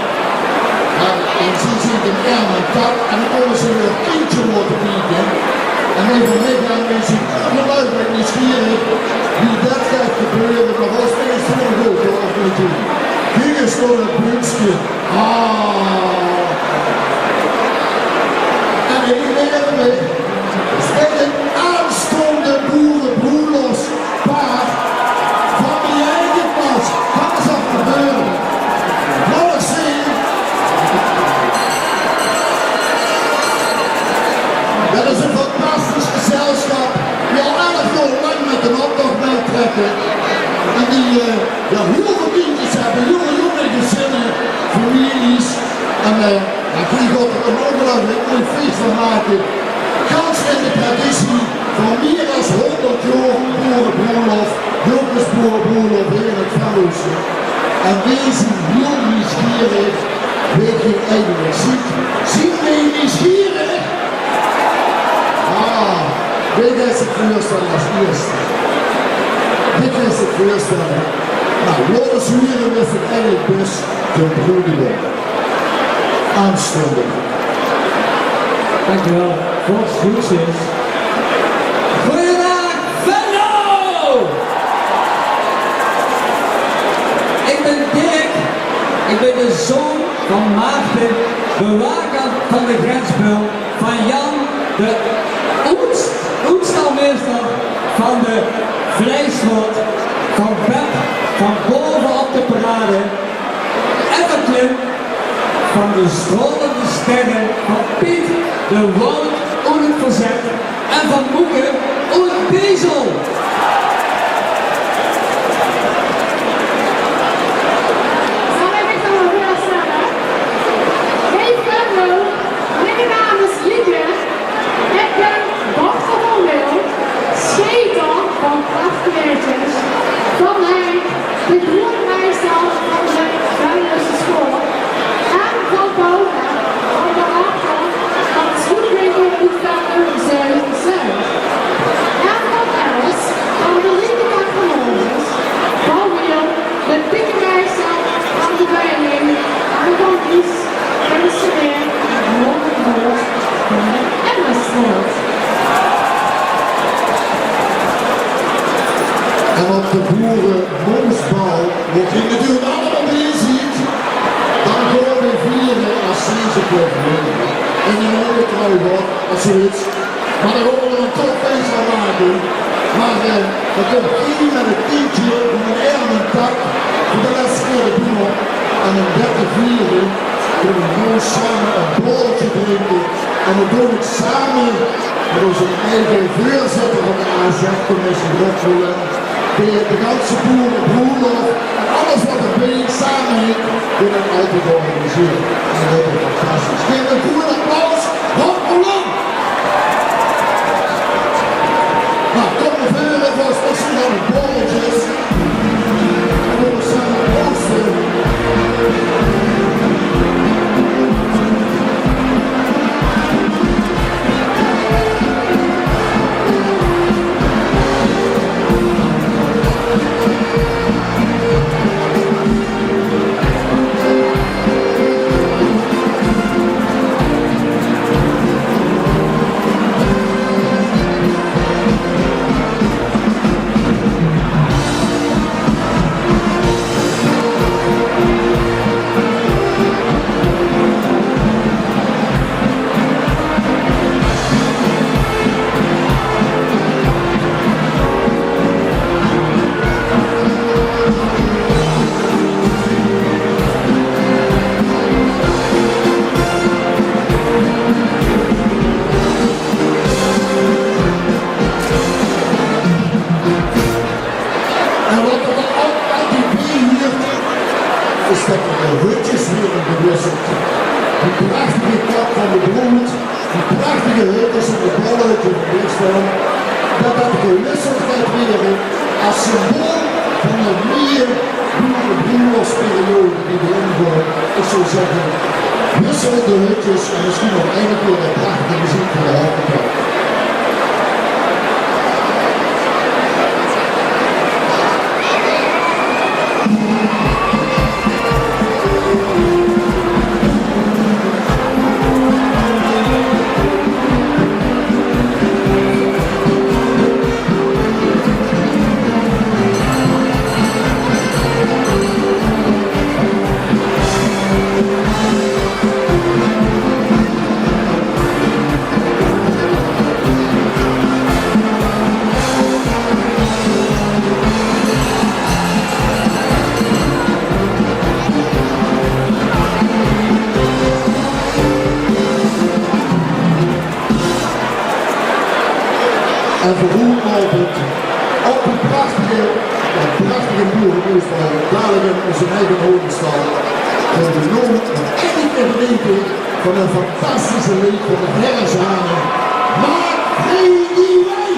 dan, dan zeen ze 'm erm en tak en dan kómme ze weer kindje laote kieke. En eve mei gaon, wen ze ongeluifelik nuujsgierig wie det geit gebeure, mer volges mich is 't gewoen good, of neet? Kiek ins nao det beukske. Ah. En ich meen, is dit ein aanstaonde boerebroelofspaar van mien eige klas? Kan 't gebeure? Laot ins zeen. Det is ein fantastisch gezelsjap die al elf jaor lang mit d'n optoch mittrèkke. En die, eh, Jao, hieël väöl kindjes höbbe, jónge, jónge gezinne, families. En, eh, jao, hie gaon v'r ein óngeluifelik mooi fees van make. Gans in de traditie van mieër es hóngerd jaor boerebroelof, Jocus Boerebroelof hie in 't Venlose. En veer zeen hieël nuujsgierig, wae geer eigelik zeet. Zeet geer nuujsgierig? Ah, wae geit zich veurstelle es ieëste? Wae geit zich veurstelle? Noe, laot ins hure wae 't eigelik is, de broedegom. Aanstaonde. Dankjewel. Volgens Guus is. Goojendaag, Venlo! Ich bön Dirk. Ich bön de zoon van Maarten, bewaker van de grensbul, van Jan, de oets-, oetstalmeester van de Vleisrood, van Beb, van Baove op de Parade, en van Klim, van de Straolende Sterre, van Piet, de Wout oet 't Verzet, en van Moeke oet Bezel. Zal ich mich dan mer veurstelle? Hey, hallo. Miene naam is Lieke. Ich bön dochter van Wil, sjeter van Prachtmeertjes, van Henk, de broedemeister van de Venlose school, en van Paula, van de Arthur, van Sjoetwinkel oet Venlo Zuid-Zuid. En van Els, van de Lieke van Mozes, van Wil, de piekemeister van de Veiling, en van Dries, kunstenaer, en Robert Bolt, van de Emmerstraot. En op de boeremoosbal, wo geer natuurlik allemaol bie zeet, dan kómme veer viere es Sint Klaas. En dan höbbe veer trouwens waat, es geer wit, mer dao gaon veer ein top fees van make. Mer, eh, veer kómme hie mit ein tentje van ein erm en tak veur de lèste kier de bühne op. En óm det te viere kómme veer same ein borrelke drinke. En det doon ich same mit ózze eige veurzitter van de A Z-commissie, Rob Roland, de, de ganse boerebroelof en alles waat d'r bie same haet, in ein auto georganiseerd. En det is fantastisch. Gaef ein groeët applaus, Rob Roland! Noe, kóm mer veure, veur ós mit z'n borrelkes. En waat d'r dan ouch altied bie huuert, is det d'r de hutjes waere gewisseld. Die prachtige kap van de broed, die prachtige hutjes en de borrelkes van gisteren, det det gewisseld geit waere es symbool Van de nieje boerebroelosperiode die d'rin kump, ich zou zègke, wissel de hutjes en mesjien nog eine kieër de prachtige meziek van de Haverklap. En veur ow op 't, op 't prachtige, prachtige boeremoesbal, dalik in ózze eige Hogestal, veur de noot nog ein kieër te geneete van ein fantastische leed van de Herre Zane, Maak Vrij die Wei.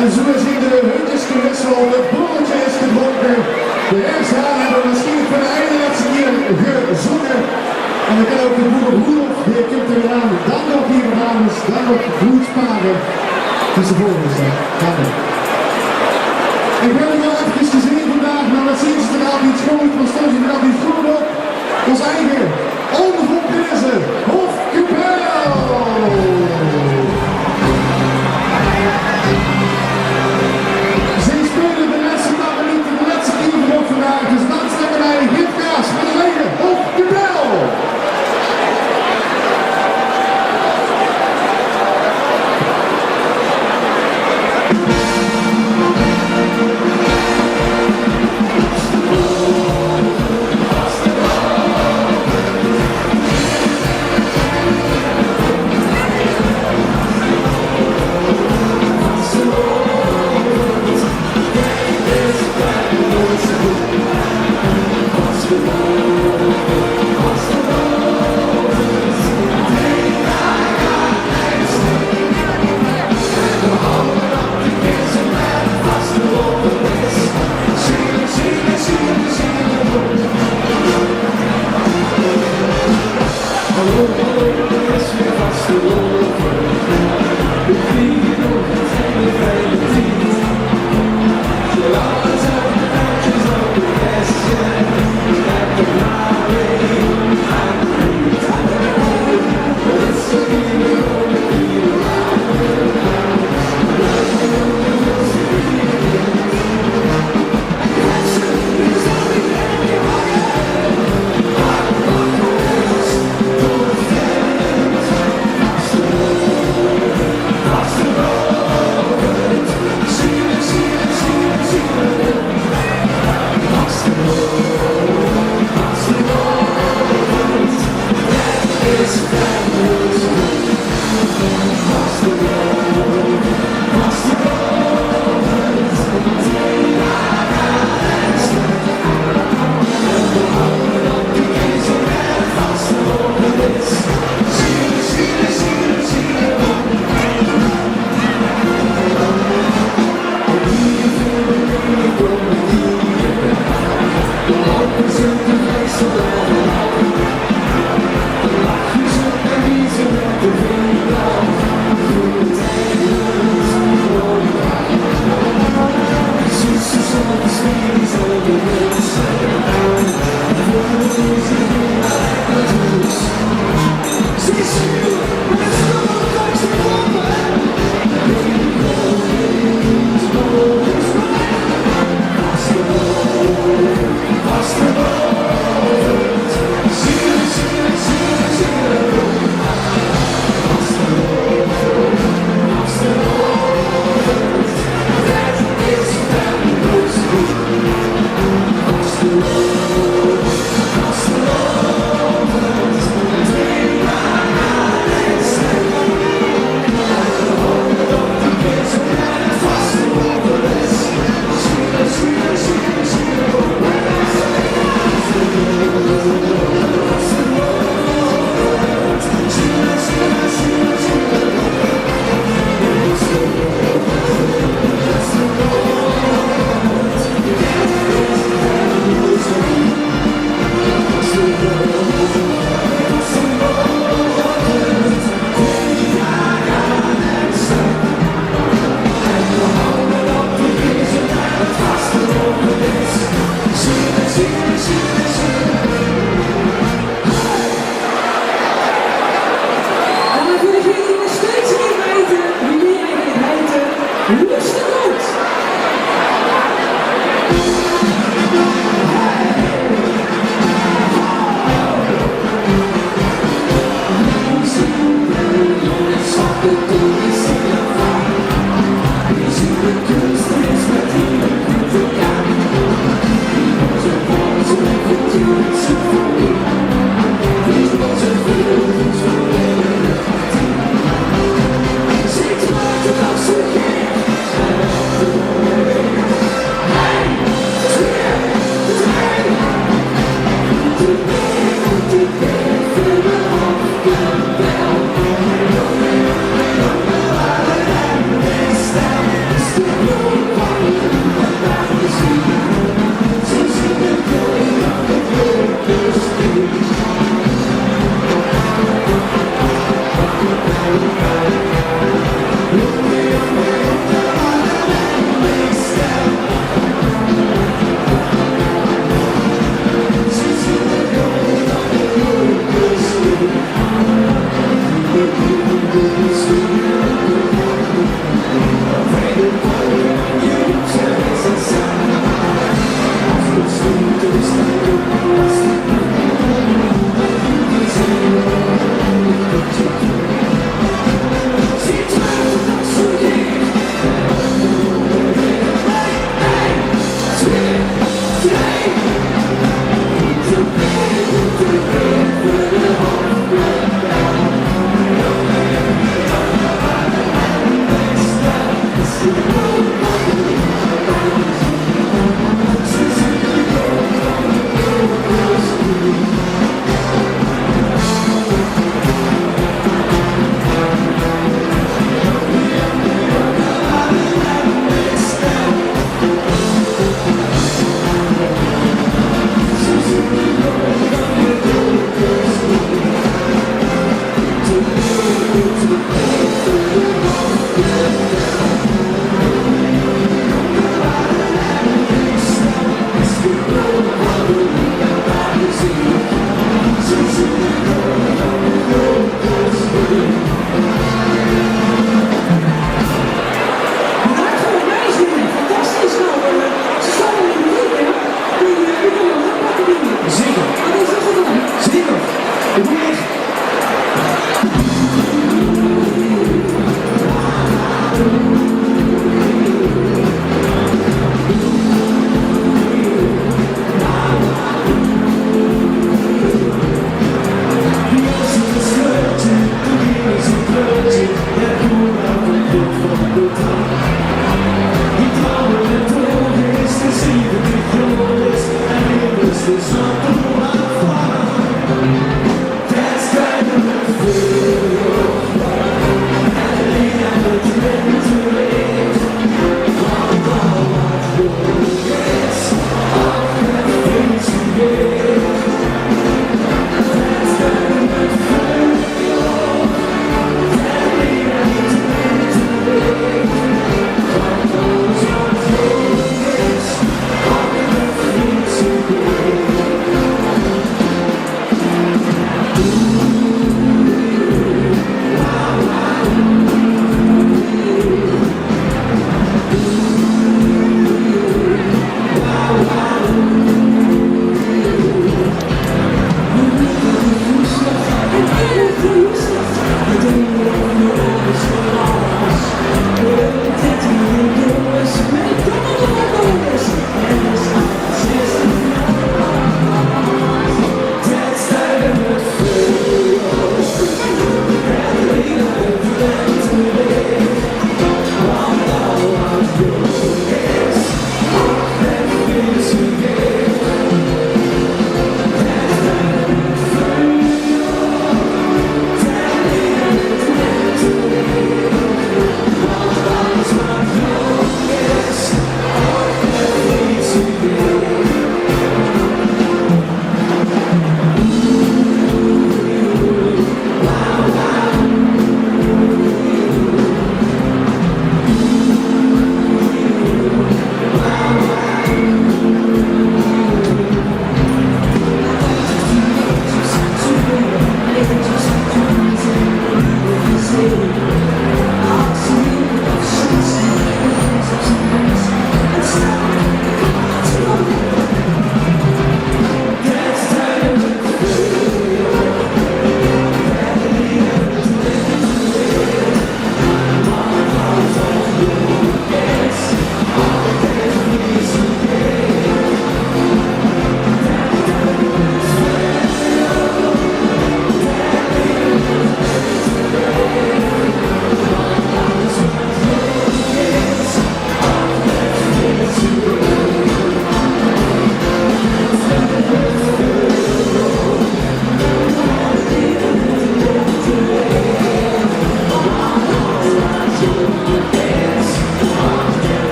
En zoe is hie de hutjes gewisseld, 't borrelke is gedrónke. De Herre Zane höbbe waarsjienlik veur de eine lètste kieër gezónge. En dan kan ouch de boer Roelof, dae kump d'r weer aan. Dank ouch, lieve dames, dank ouch, broedspare. Is de volgende, hè? Dank uch. Ich höb 't al efkes gezeen vandaag, mer waat zeen ze toch altied sjoon, waat staon ze toch altied sjoon op. Ós eige Óngeveurpreze Hofkapel. Ze speule de lètste paar minute, de lètste kieër veur vandaag. Dus dank uch, Git Kaas.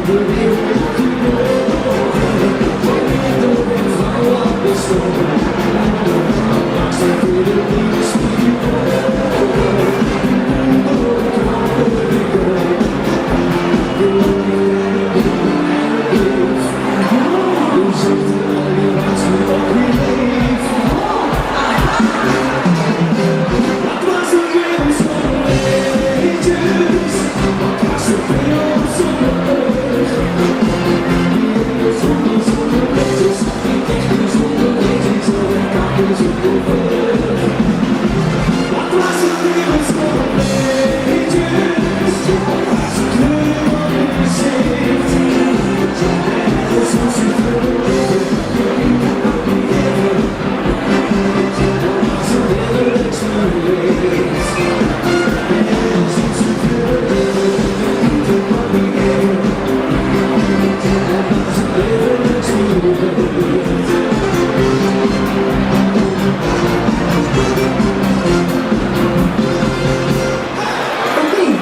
Oké,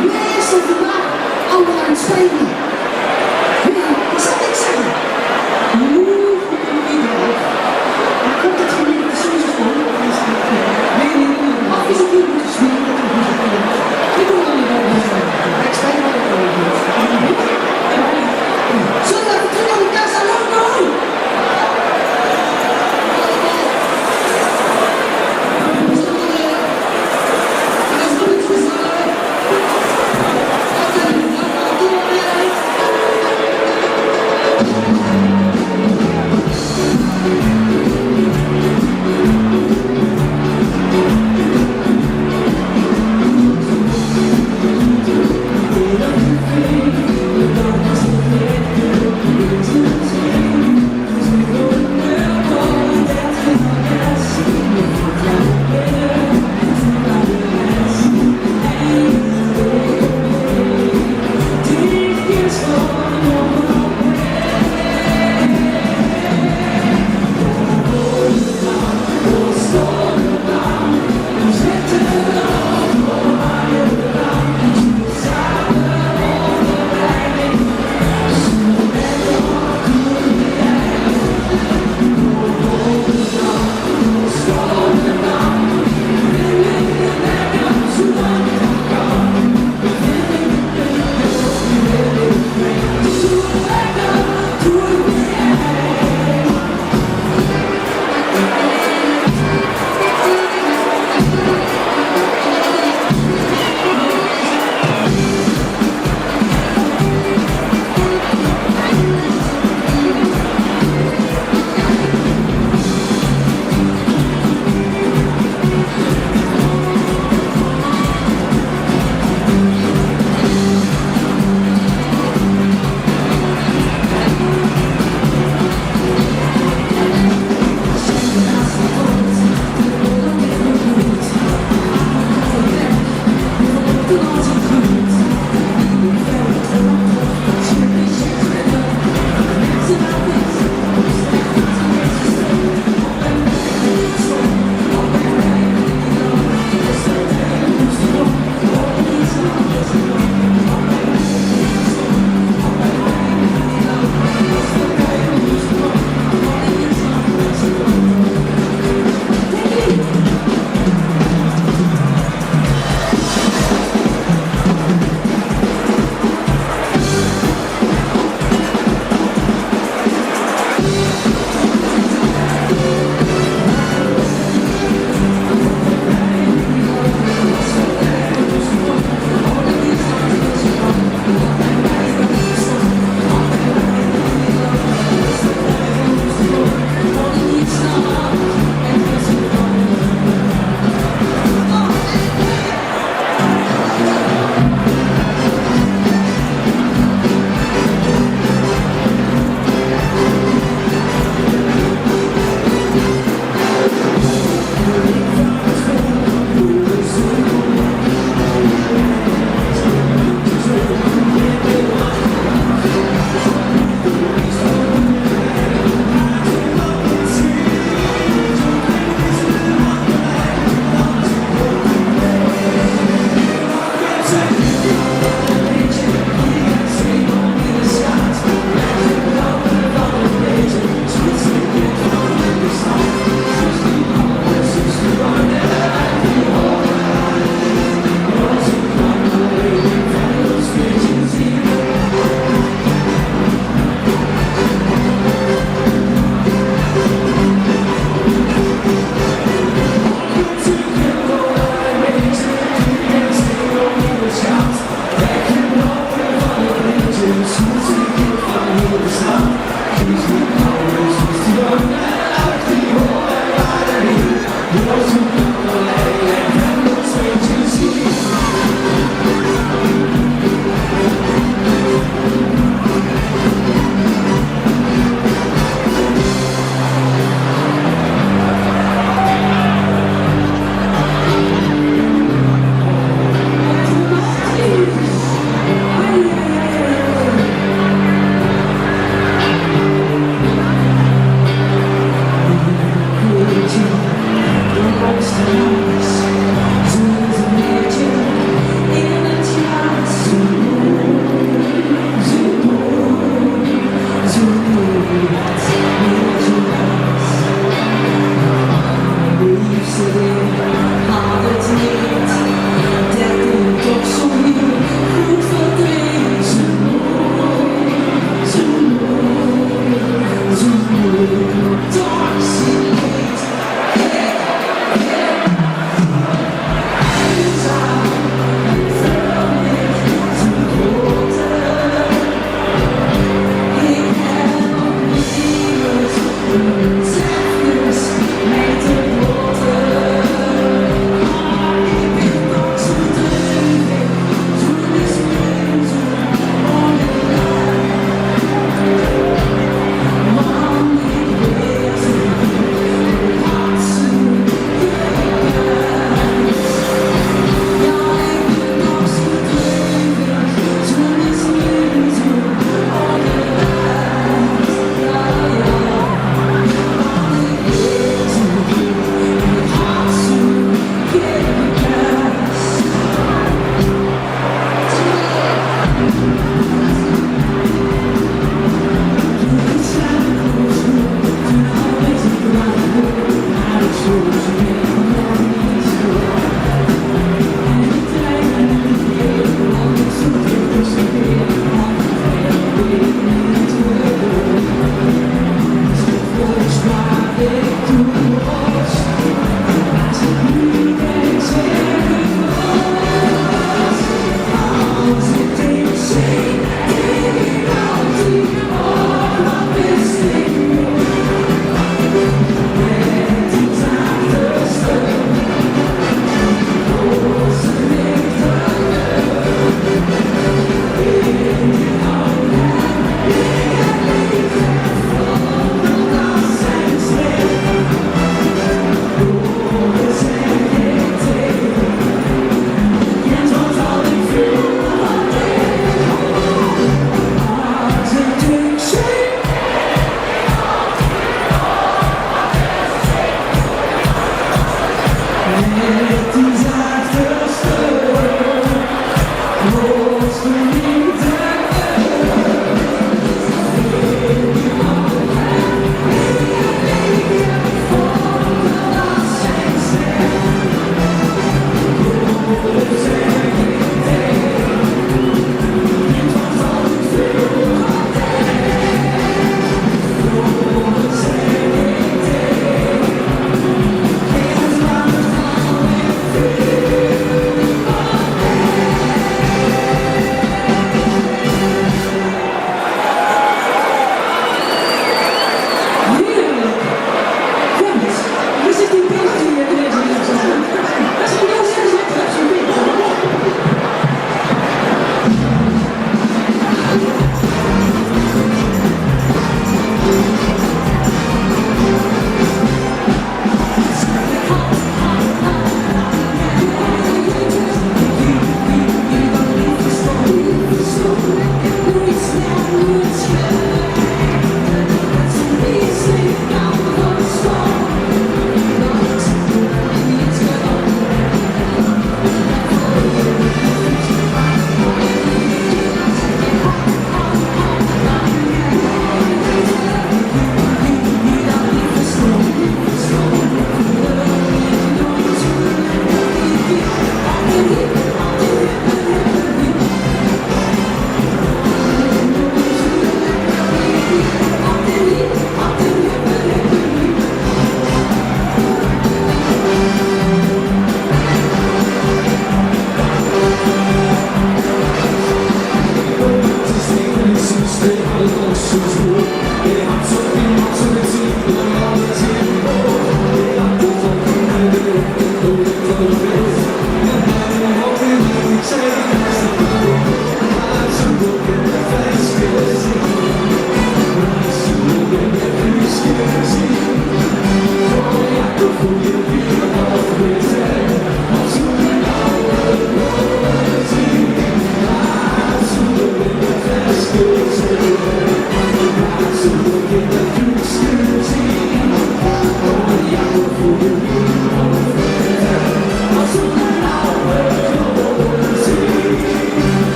wie is er vandaag allemaal aan het spelen? Ja, wat zal ik zeggen? Oeh, ik weet het niet. Maar ik hoop dat je niet precies is van. Nee, nee, nee, nee. Of is het heel goed gespeeld? Dat is niet zo goed. Ik doe wel een beetje. Ik speel wel een beetje. Zullen we even terug naar de Casa Loco?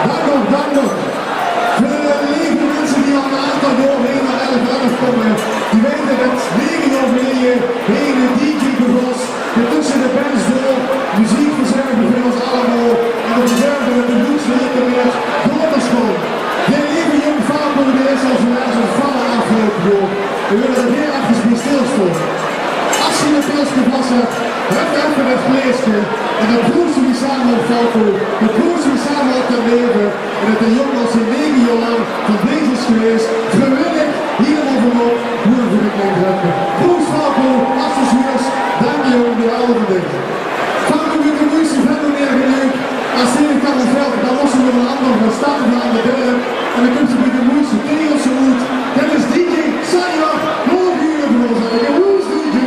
Dank uch, dank uch. Veur de leve minse die al 'n aantal jaor hie nao Elf Elf kómme, die weite det nege jaor geleje hie de D J begós, det tösse de bands door meziek verzörgde veur ós allemaol en d'r veur zörgde det de Loets Leuk Meert door kós kómme. De leve jóng Falco, dae is al zoe erges valle aafgeloupe jaor. Veer wille d'r hieël efkes bie stilstaon. Es se e pilske vas höbs, höb effe det fleske en dan prooste v'r same op Falco, dan prooste v'r same op det leve. En det de jóng al zien nege jaor van dees is gewaes, vrijwillig hielemaol vanaaf boere veur de klein drempel. Proost Falco, es se 't huurs, dank jóng, v'r hawwe van dich. Falco, v'r höbbe de moeiste vent nog neet geneukt. Es se de Van de deur. En dan kump ze bie de moeiste tegels oet. Det is D J Sanja. Moge v'r veur zègke: Who's D J?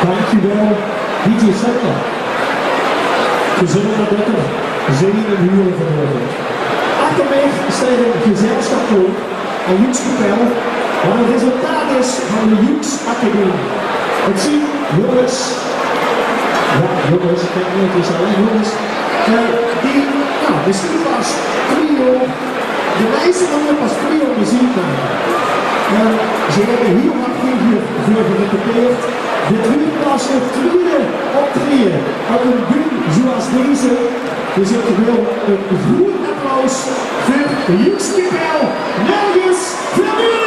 Dankjewel, D J Setta. Veer zulle d'r lekker zeen in hure vanaovend. Achter mich steit ein gezelsjap, ein jeugkapel, wat ein resultaat is van de Jeugdacademie. Het zien jónges, jao, jónges, ich kin neet zègke jónges, eh, die, nou, mesjien pas twieë jaor, de meiste van häöm pas twieë jaor meziek make. En ze höbbe hiel hard hie veur gerepeteerd. Dit weurt pas 't twiede optraeje op ein bühne zoeas deze. Dus ich wil ein groeat applaus veur de jeugkapel Nergens Vermoedens.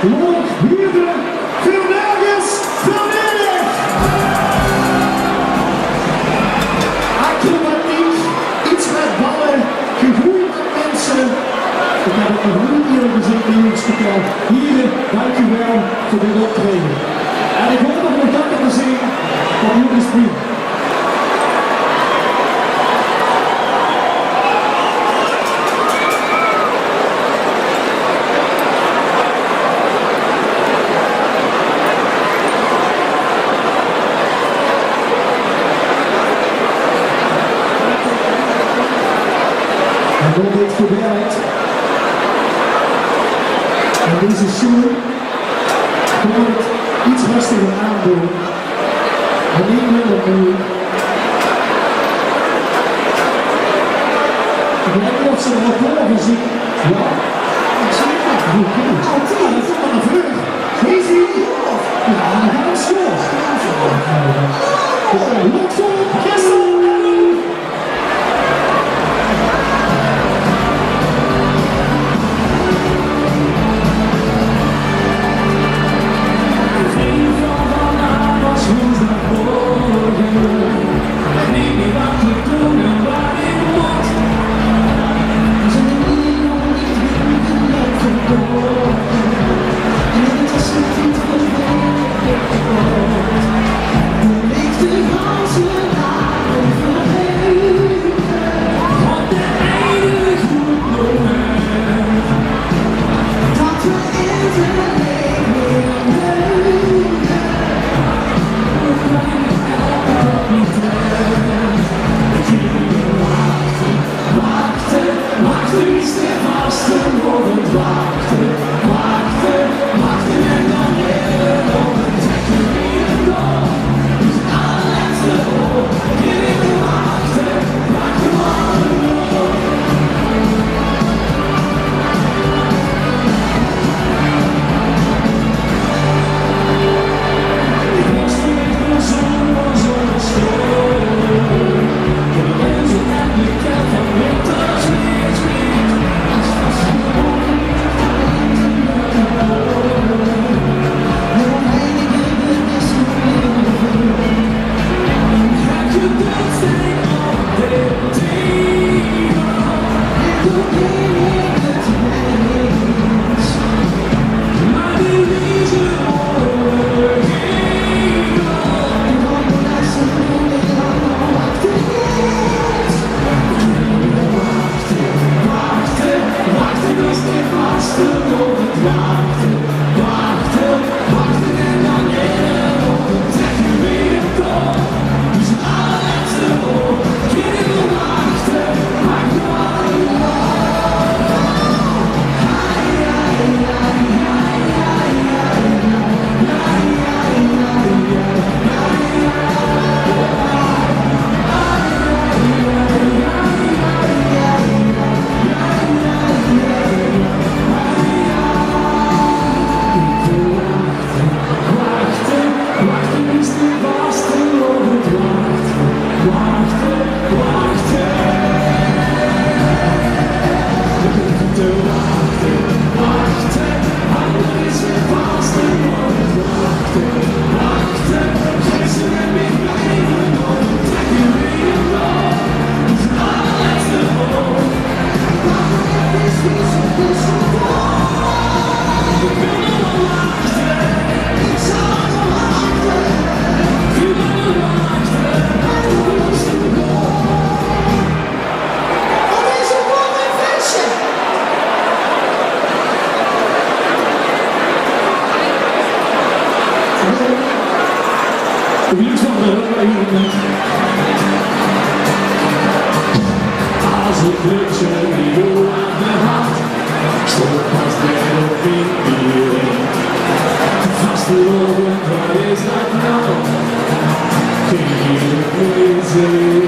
Lord Huubert Verbergens, Verbergens! Acrobatiek, iets met ballen, gegroeid met mensen. Ik heb het nog nooit eerder gezien bij ons verteld. Heren, dank u wel voor dit optreden. En ik hoop nog nog vaker te zien op Lucas Pien. En dan dit voorbij. En deze show kan het iets rustiger aandoen. En ik ben er nu. Ik weet niet of ze er al voor gezien. Ja? Ik zie het. Oké. Altijd. Is het maar een vlucht. Is het niet? Ja, dan gaan we zo. Lot voor Christel en Lou. As a picture you have the heart, so fast that it'll be here. Fast forward, but it's like no. Can you please?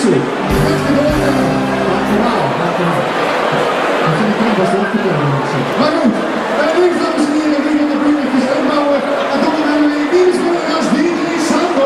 Sorry. Beste geluid, maak normaal, maak normaal. Dat vind ik ook best wel vervelend, zeg. Maar goed, eh, lieve dames en heren, nu gaan we de buurt even uitbouwen. En dan hebben we weer nieuwe spelers, D J Sando.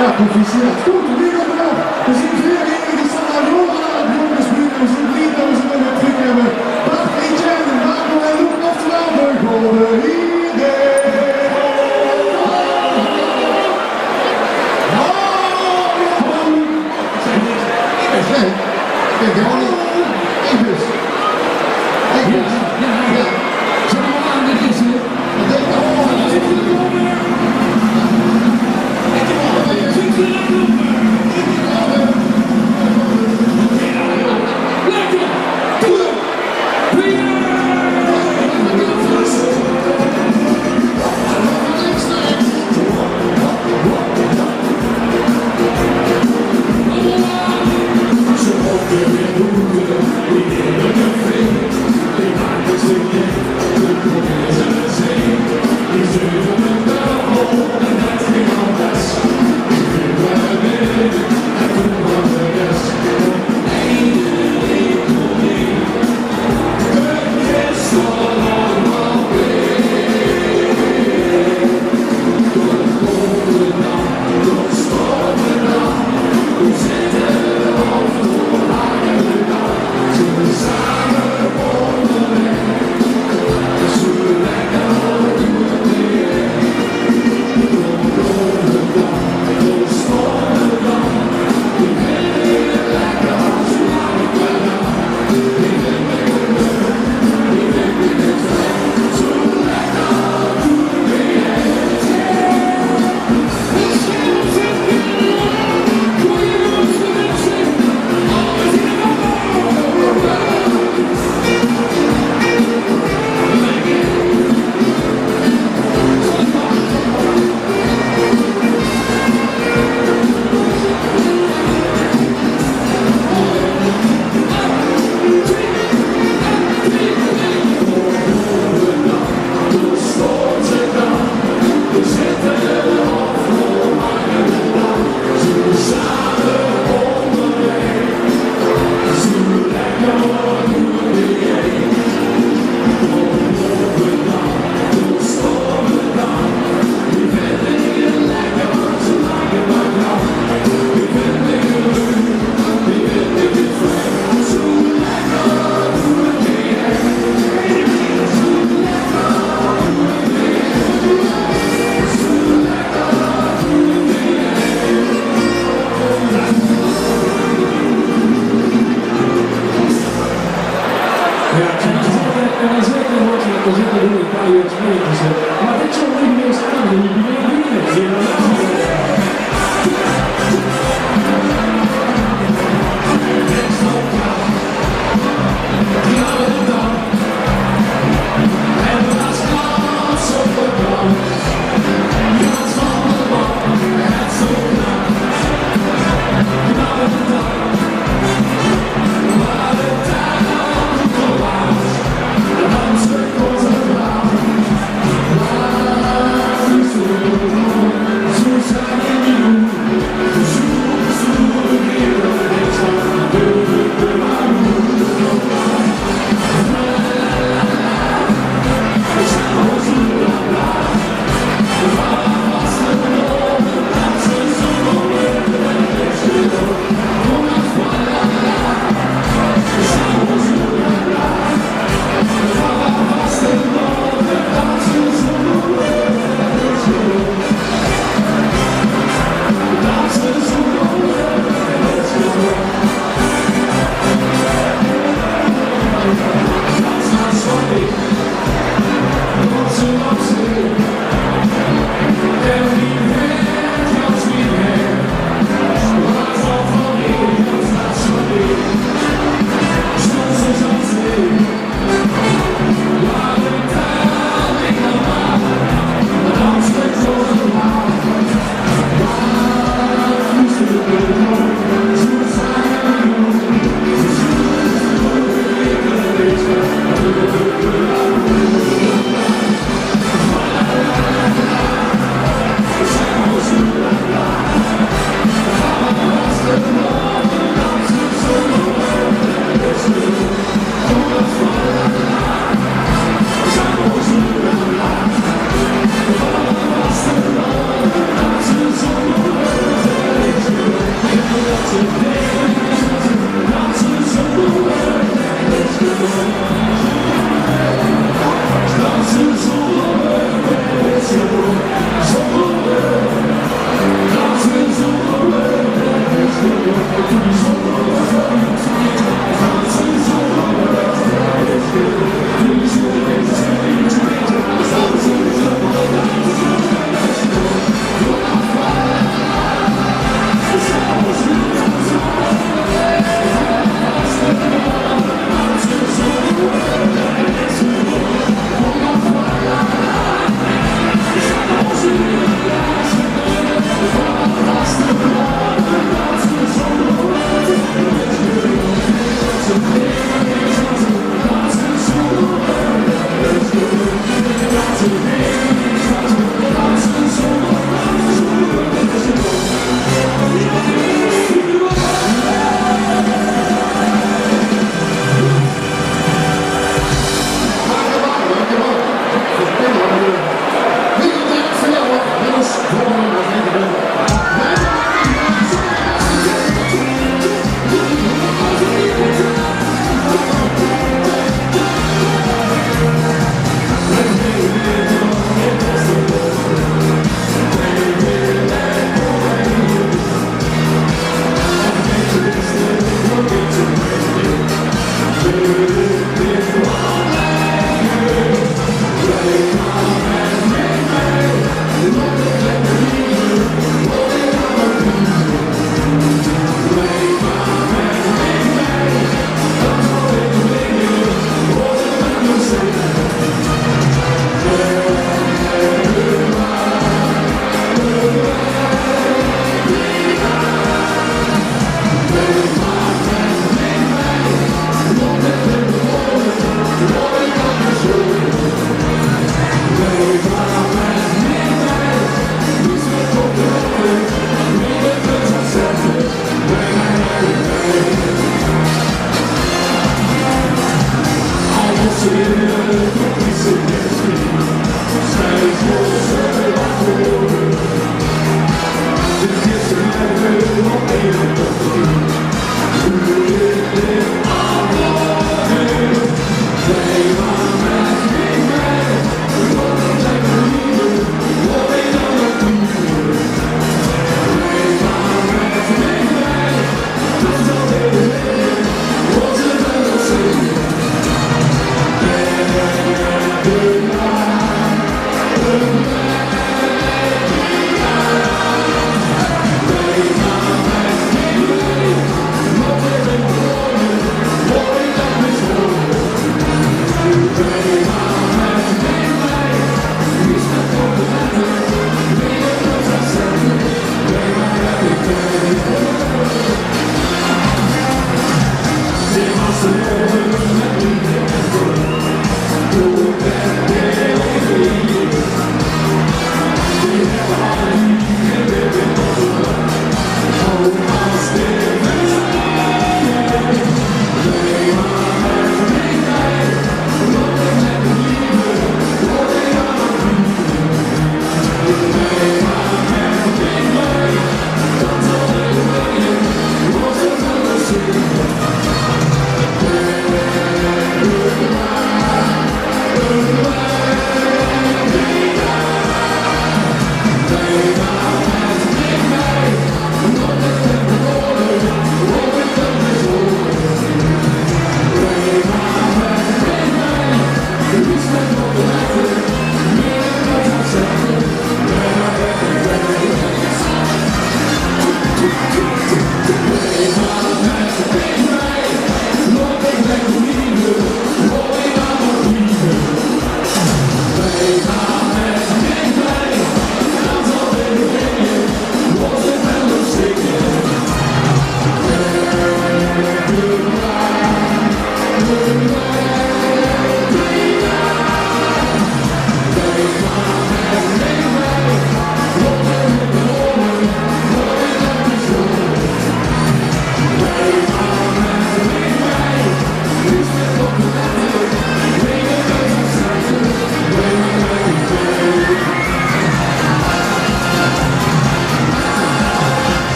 Ja, proficiat. Good, weer op de dag. We zien veer heren die staan al jaorenlang op Jonkers Bühne. We zien blie det we ze weer trök höbbe. Bart, Etienne, Marco en Luc, oftewel de Golden Rieders. Zeg, ik ben Johnny. Ik ben. Ik ben. Ja, ja, ja. Zet hem maar aan, dit is het.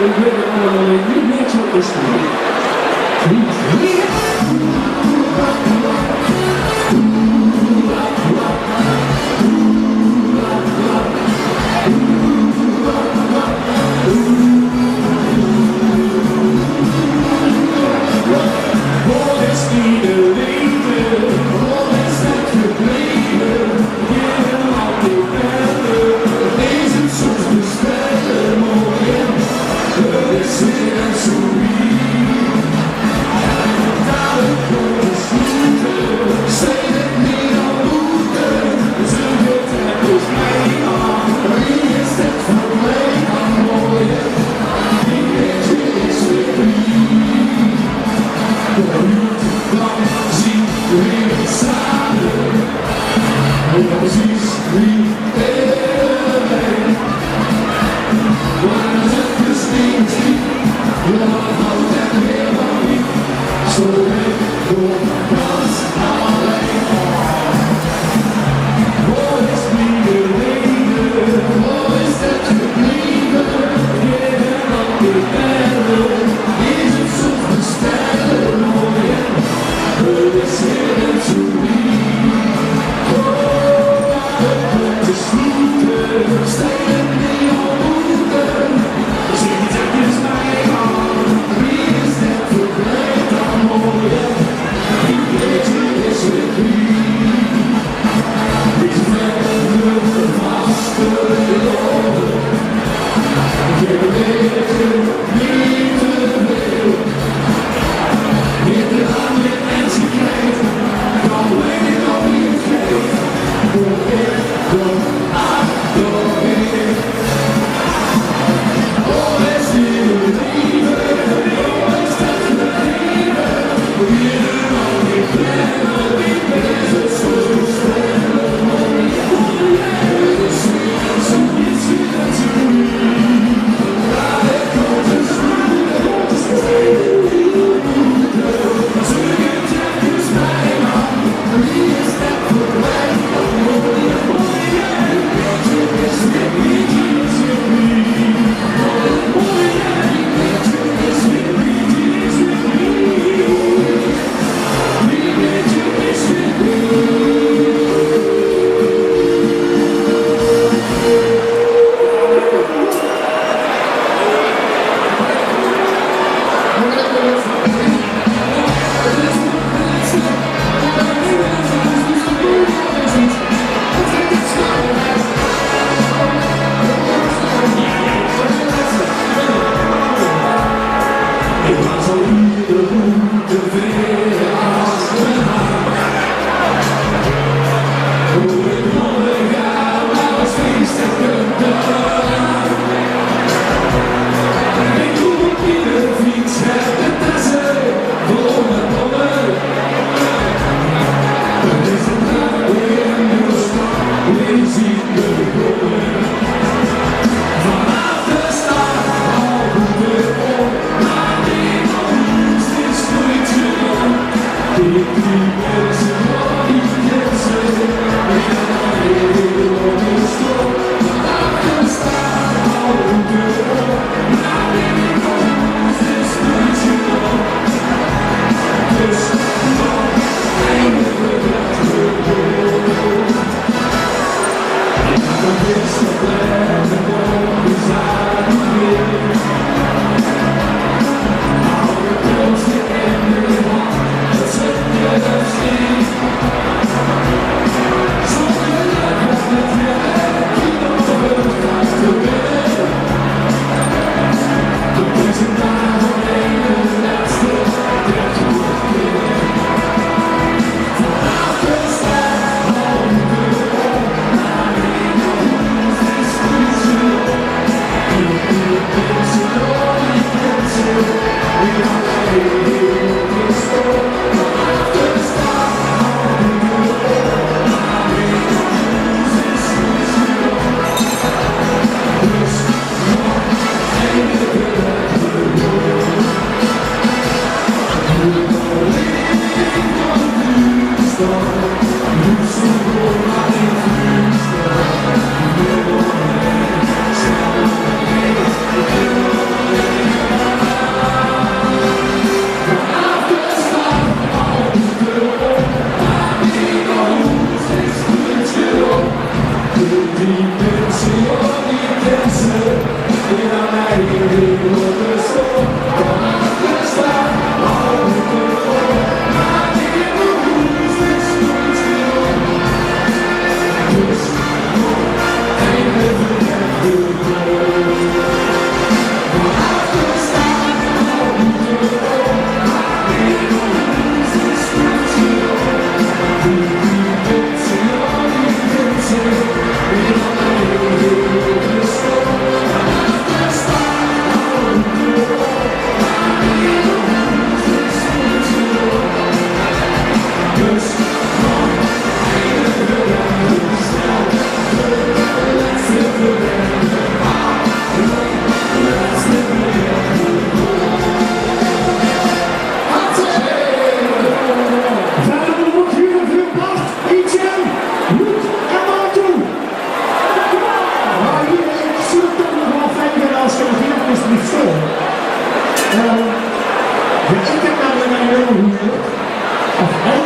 Wèt geer allemaol neet, neet zo is 't neet.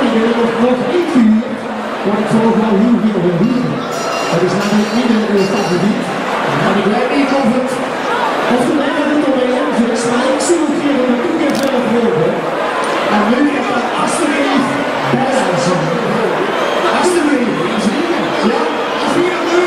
Nog, nog één figuur, want ik volg wel heel veel van hier. Dat is namelijk niet een favoriet. Maar ik weet niet of het, of de meneer het erbij in zit, maar ik zie ook hier een toekeer verder lopen. En nu gaat dat alsjeblieft bij zijn. Alsjeblieft. Ja, als we hier nu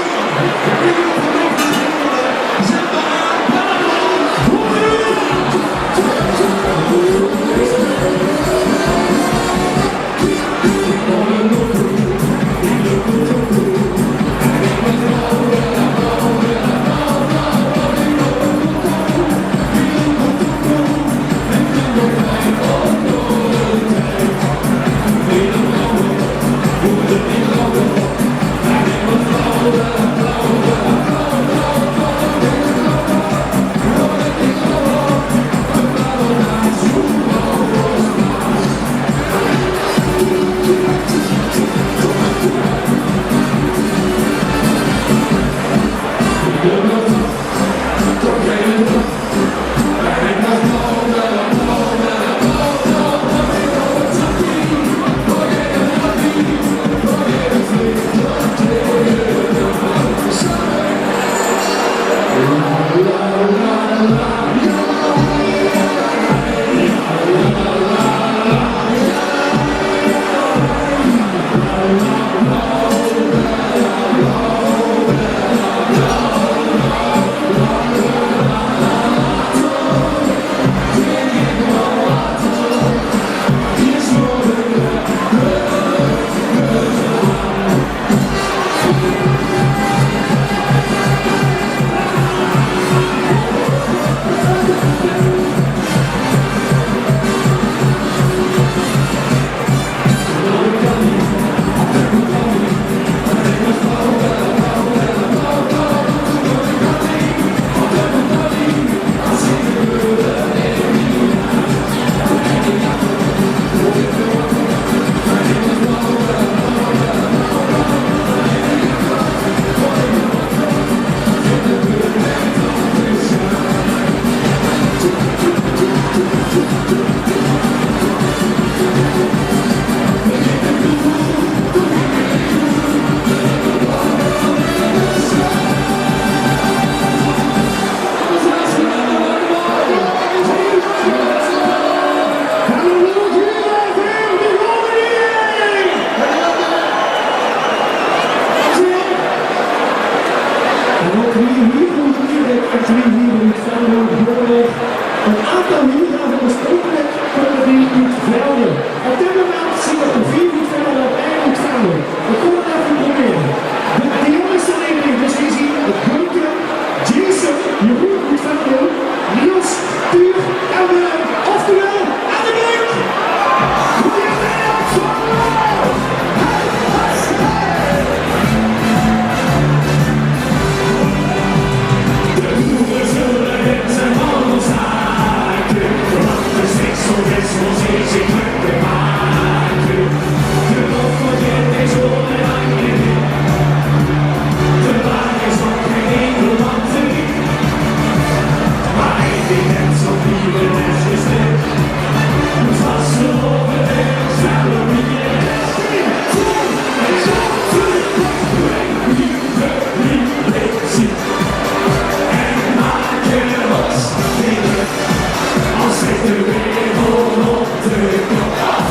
En ook wie hier, hoe hier, en wie hier, hoe het verder wordt gehoord, een aantal hier gaan we oorspronkelijk komen die uit Velde. Op dit moment zien we er vier uit Velde en één uit Venlo. We kunnen het even proberen. De, de jongens zijn even, dus die zien het Hulke, Jason, Jeroen uit Venlo, Niels, Tuur en Willem. Oftewel, aan de bak!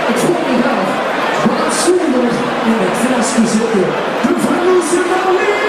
Ik vroeg me af, wat zullen we in het flesje zitten? De Verloesje Marie!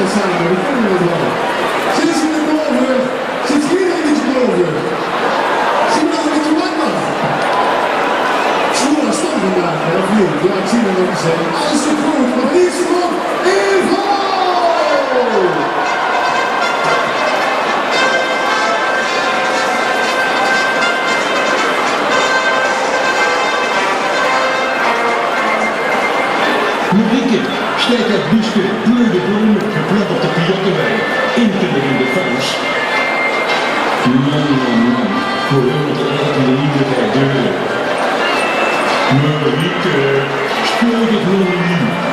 Samen, we kunnen het wel. Zit ze in de boven? Zit ze hier nog een beetje boven? Zit ze nog een beetje warmer? Oeh, dat stond vandaag, hè, of niet? Ja, ik zie het nog niet zeggen. Alles is goed, maar niet zo goed. Evo! Marieke steit 't buske bleude bloome geplant op de Pieëttewei in te de Fans. Man, man, man, hoe lang het er eigenlijk in de liefde gaat duren? Marieke, speel dit nog niet.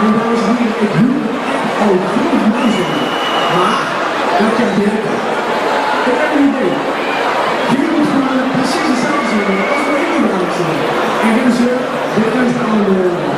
Mien dames en hiere, ich huur ech al vieër minse. Mer det kan baeter. Ich höb ein idee. Geer mót gewoon precies hetzelfde zègke es waat ich aan 't zègke waas. En dan zègke: "Dit is allemaol."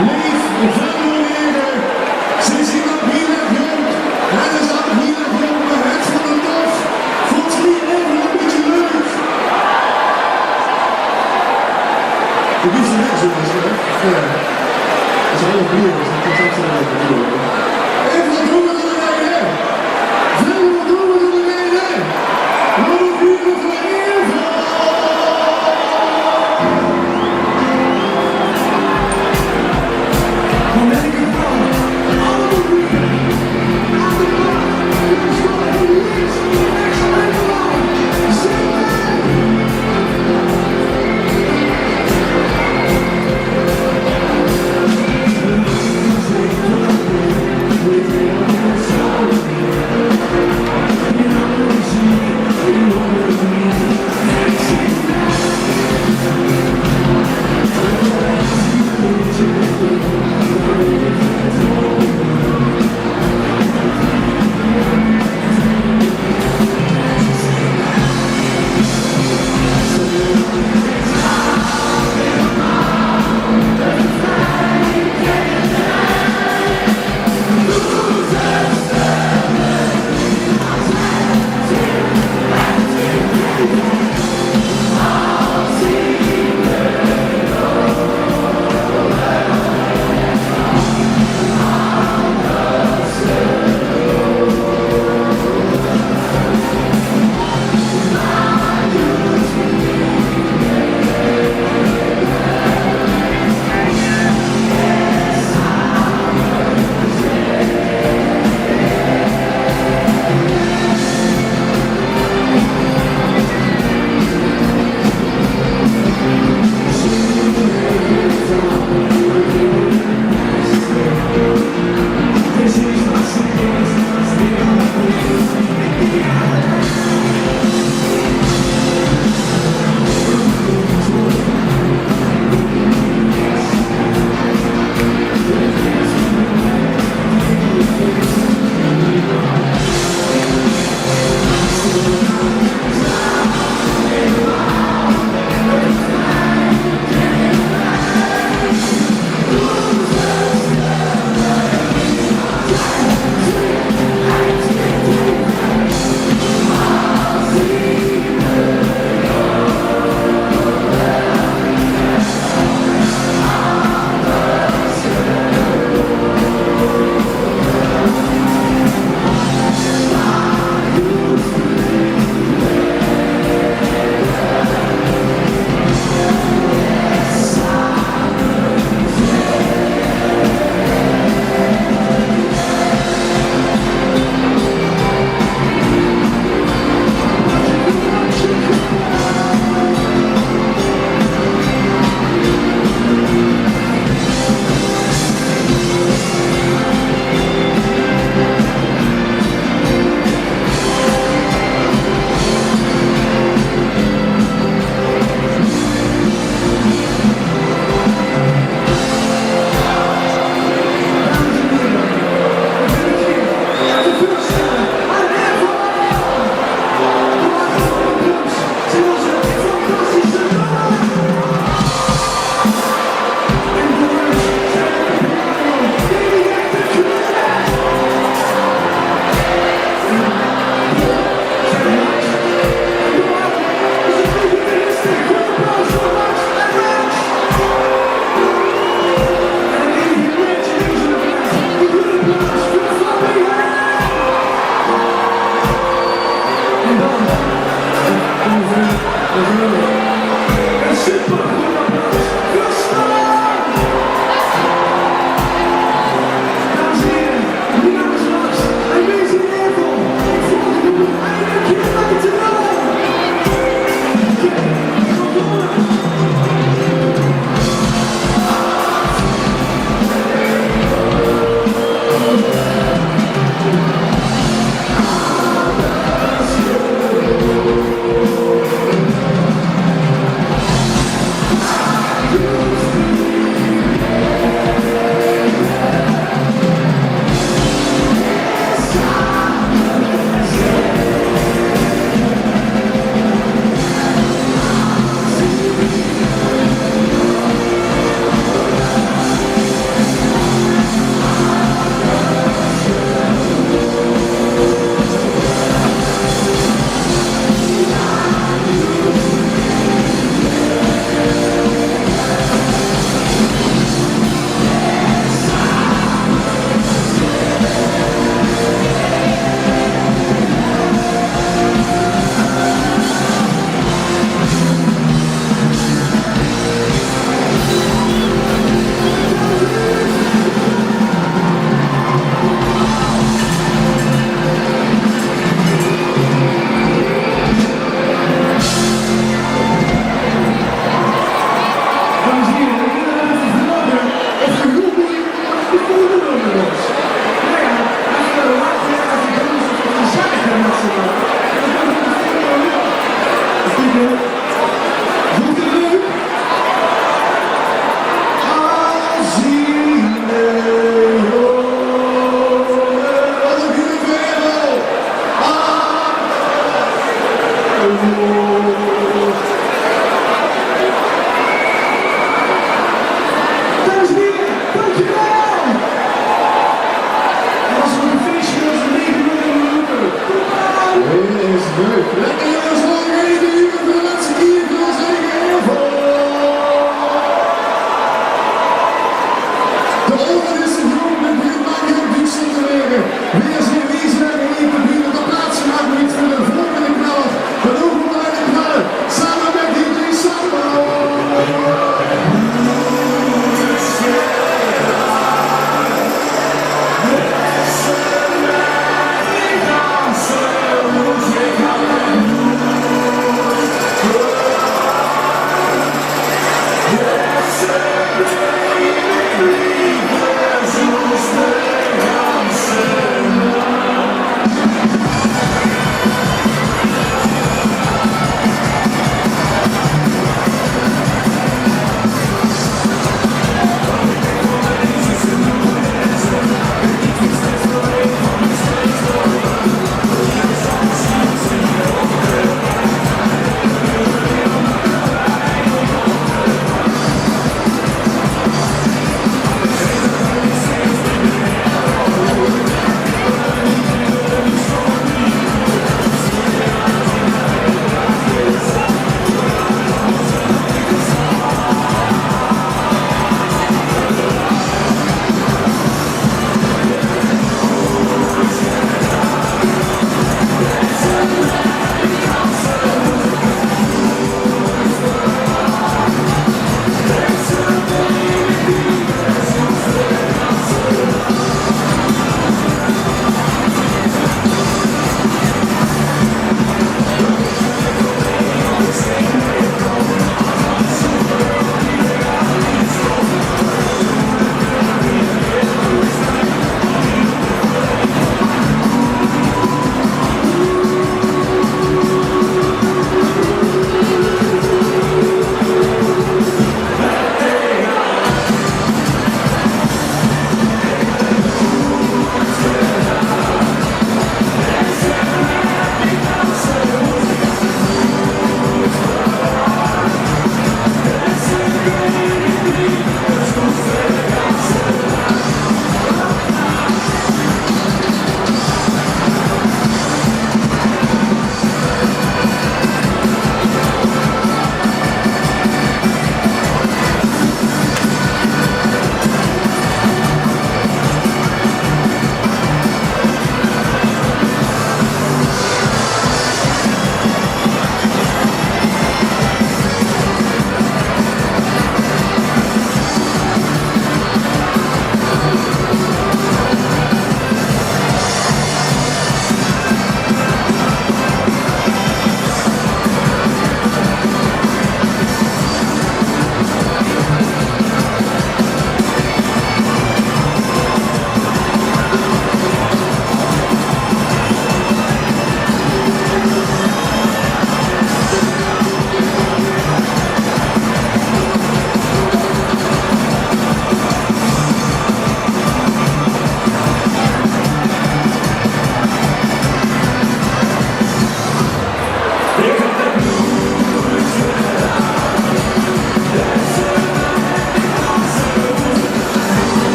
Leef Venlo, ze zien nog hiel erg jónk. Het is al hiel erg jónk, maar het van de dos. Volgens mij even een beetje leuk. Ik wist het net zo, hè? Ja. Dat is allemaal bier, dus dat is absoluut leuk. Even wat doen we dan, hè? Venlo, wat doen we dan, hè? Vónj geer 't leuk? Azile, wat ein gooj veurbeel. Ah. Dames en heren, dankjewel. En als er nog een feestje is, dan negen minuten. Dit is leuk. Lekker jongens, nog even de laatste keer veur ós eigen info. De orde is de groep met Britt Maankamp die stond te leren. Weer zien wezenlijke evenwiel op de plaats gemaakt wordt voor de volgende knaller. Dan hopen we naar de knaller. Samen met D J Samba.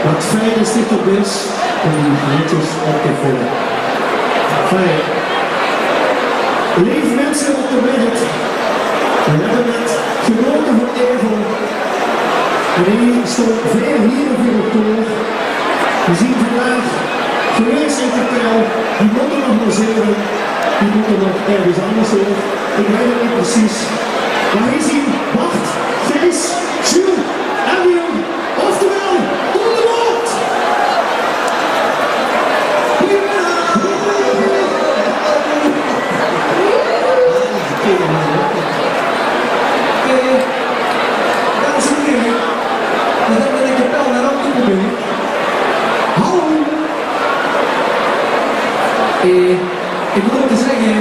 Wat fijn is dit op is om die handjes op te vullen. Fijn. Leef minse op de Merret, we hebbe net genaote van Evel. En hie staon veer hiere veur op toer. We zien vandaag gewaes in Kepel, die mótte nog marsjere, die mótte nog örges angers heen. Ik weit 't neet precies. Mer hie zien Bart, Gijs, Jules en Leon. Oftewel, Tour de Maart! Eh, dames en heren, dat hebben we in Kepel net ook geprobeerd. Hallo! Eh, ik moet ook te zeggen,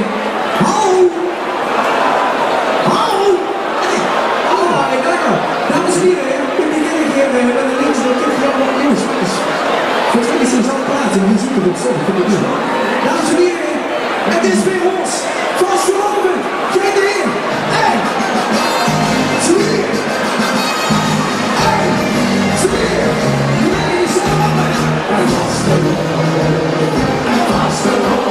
hallo! Hallo! Hey! Oh, ik dank u. Dames en heren, we beginnen hier, eh, met de linkse, dat kent u allemaal, jongens. Volgens mij is er zo'n plaats en hier zit er op zondag. Dames en heren, het is weer ons vastgelopen. Geef er een. Hey! Twee! Hey! Twee! Ladies and gentlemen, het vastgelopen. Het vastgelopen.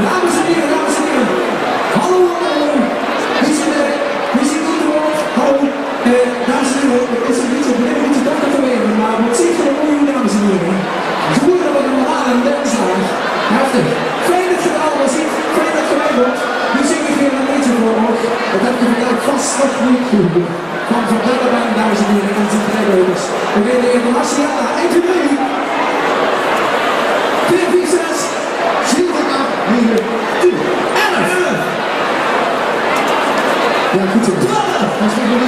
Dames en hiere, dames en hiere. Hallo, hallo. Wie zit 't? Wie zit 't? Hallo. Eh, dames en hiere, 't is 'n bietje, 't begint 'n bietje donker te waere, mer waat zeen v'r moei, dames en hiere. Gewoen op 'ne normale dinsdig. Heftig. Fijn det geer allemaol zeet, fijn det geer mei doot. Noe zing ich weer 'n leedje veur uch. Det höb geer vandaag vas nog neet gehuurd. Van Van Dellebaan, dames en hiere, en zien vrijwilligers. V'r gaon de Marciana, ein, twee, drie. Veer, vief, zes, zeve, ach, nege, tien, elf. Jao, good zo. Twelf! Dames en hiere,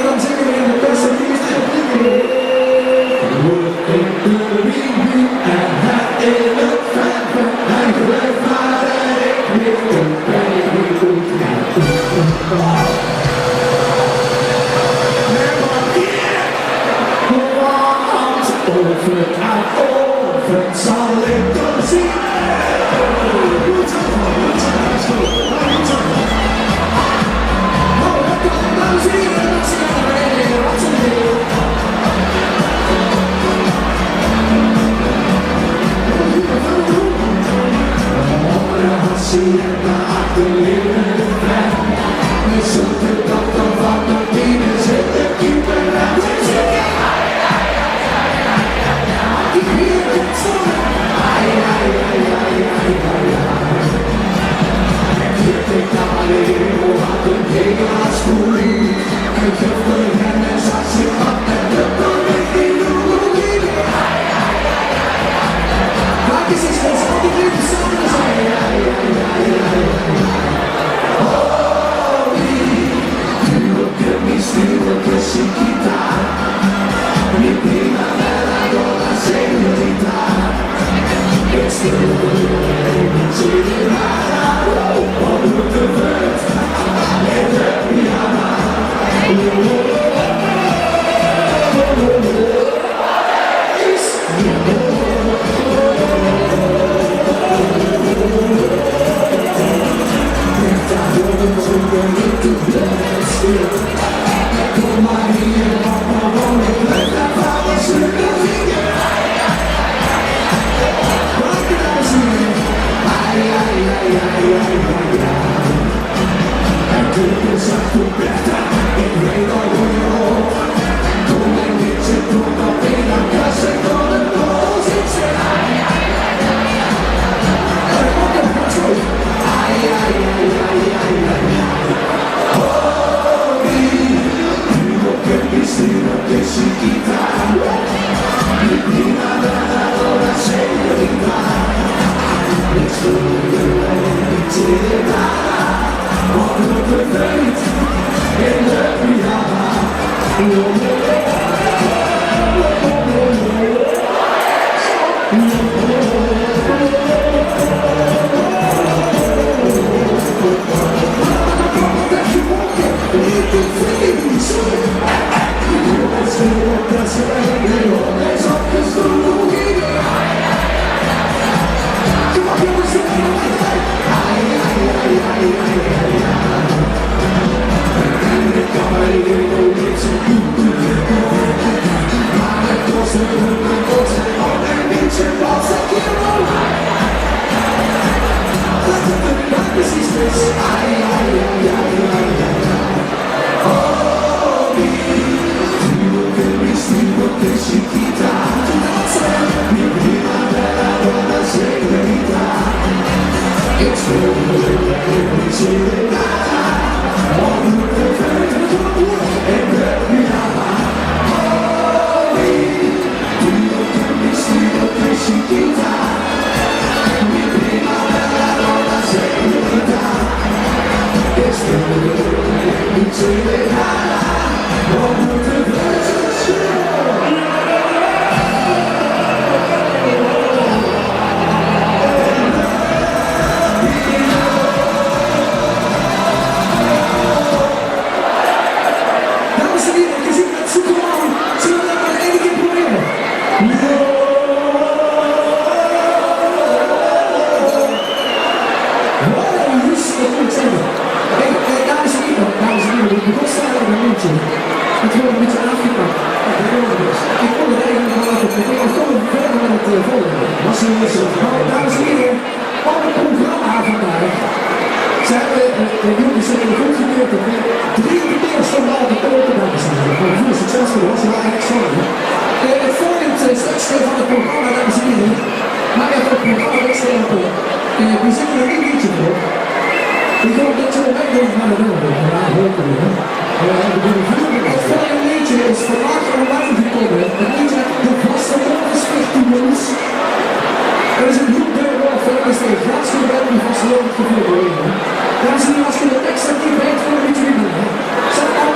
dan zinge v'r in de beste. Dames en hiere, geer zeet 't, Superman. Zölle v'r det nog eine kier probere? Hallo, juus, det mót ich zègke. Hey, eh, dames en hiere, dames en hiere, v'r beginne straks ein leedje. 't Weurt ein bietje aafgepak. Ich weit 't neet. Ich wil 't eigelik waal effe probere. Ich wil verder mit 't Dames en heren, op het programma vandaag zijn we, eh, eh, jullie zijn goed gekeurd. Drie keer stond al de open, dames en heren. Van veel succes voor ons, ja, echt sorry. Eh, het volgende, eh, stukje van het programma, dames en heren. Maar even het programma wegsteken. Eh, we zitten er niet eentje voor. Ik hoop dat je erbij bent, maar dat wel. Ja, hopelijk, hè. Het volgende liedje is vandaag online gekomen. Het liedje De Vastelaovesvirtuoos. Er is een heel duur woord voor, dat is de gasten bij die vastelaovesvirtuoos. Dames en heren, als je de tekst hebt, die weet gewoon een beetje wie, hè. Zet op.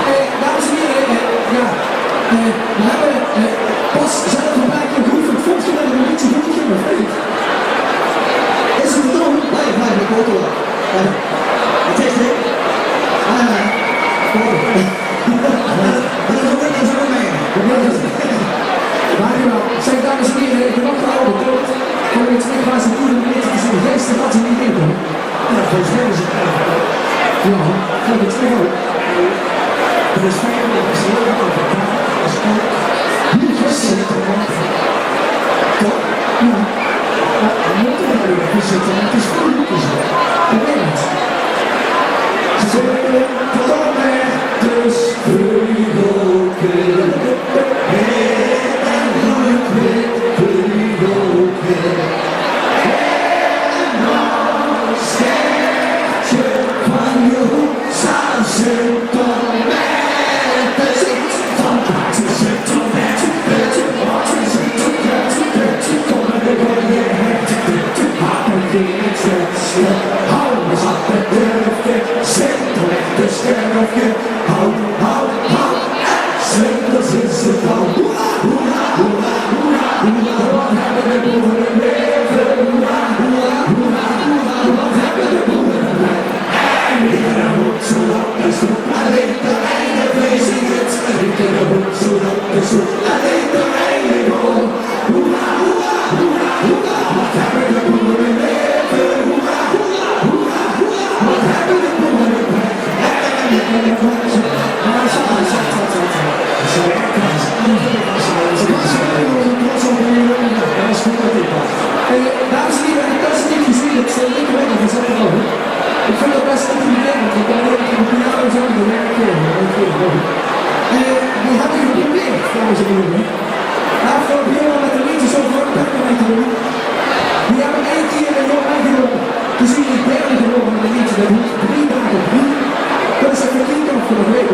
Eh, dames en heren, eh, ja, eh, we hebben, eh, pas zelf een paar keer geoefend. Vond je dat het een beetje goed ging, of niet? Is het te doen? Blijf, blijf, ik hoor het wel. Ja. Het is dit. Ah, ja. Kom op. Dat is ook, dat is ook mijn. Maar ja, zeg, dames en heren, ik heb nog een oude quote. Van het Smit was het goede mensen te zien. Geest, dat ze niet in komen. Ja, volgens mij is het erg. Ja, volgens mij ook. Dat is fijn, dat is leuk, dat is leuk. Toch? Ja. Ja, dan moet er wel weer zitten, want het is voor de boeken zo. Dat weet ik. Ze zeggen, tot met de vleugel. Hou, hou, hou, hou. Slingers is het al. Hoera, hoera, hoera, hoera, hoera. Wat hebben de boeren een leven. Hoera, hoera, hoera, hoera. Wat hebben de boeren een leven. En iedere hoek zo op de stoep. Alleen de reine vlees in het. Iedere hoek zo op de stoep. Alleen de reine boer. Hoera, hoera, hoera, hoera. Wat hebben de boeren een leven. Hoera, hoera, hoera, hoera. Wat hebben de boeren een leven. Hey, dames en heren, ik heb ze niet gezien, het is een linkerweg gezet. Ik vind dat best intimiderend, want dan denk ik, de piano zo, de werken, oké, oké. Eh, die heb ik geprobeerd, dames en heren. Afgelopen jaar met de liedjes over een peppermint. Die hebben één keer een jaar meegedaan. Toen zien die derde geworden met een liedje. Dat duurt drie dagen. Drie. Dat is een verkeerd of van de week.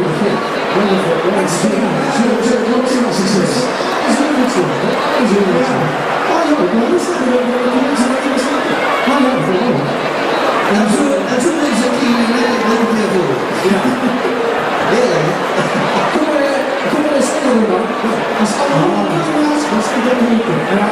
Wonderful. Wonderful. Succes. Succes. Succes. Is heel goed zo. Is heel goed zo. Ah, ja, maar dat is het. Dat is het. Ah, ja, gewoon. En zo, en zo is het hier in Nederland ook weer voor. Ja. Heerlijk, hè? Kom maar, eh, kom maar eens even, man. Als allemaal was, was ik dat niet. Ja.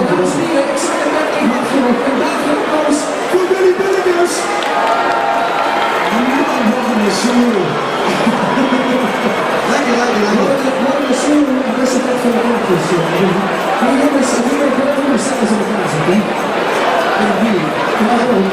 Dames en heren, ik zou het werkelijk hard genoeg. Een daverend applaus voor Billy Billikers. Lekker, lekker, lekker. Mooi, mooi, mooi, mooi. Respect voor de kaartjes. Maar jongens, ik wil het wel even zelfs aan elkaar zetten. En hier, en daarom.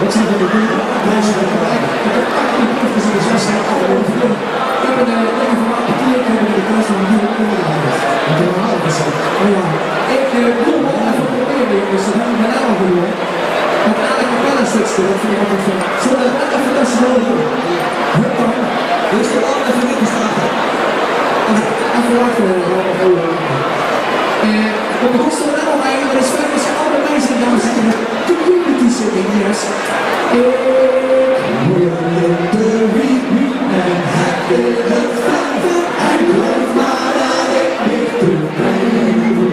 Wat zit er te doen? Deze van de wijk. Ik heb acht uur gezien, dus dat is echt afgelopen. Ik heb een, eh, lekker vermaakt kwartiertje, heb ik in de klas van die hoek. Maar ja, ik, eh, wil wel even proberen, jongens. Dat heb ik bijna al gedaan. Dat a cappella stukje, dat vind ik altijd fijn. Zullen we dat even snel doen? Hup dan. Eerst de bal even niet te starten. Even wachten, eh, eh, op de kosten van Adelheid, maar is fijn als je allebei zit, dames en heren. Community zit in, yes. Ik wil de readme en het in het verven. En geloof maar dat ik niet te blijven.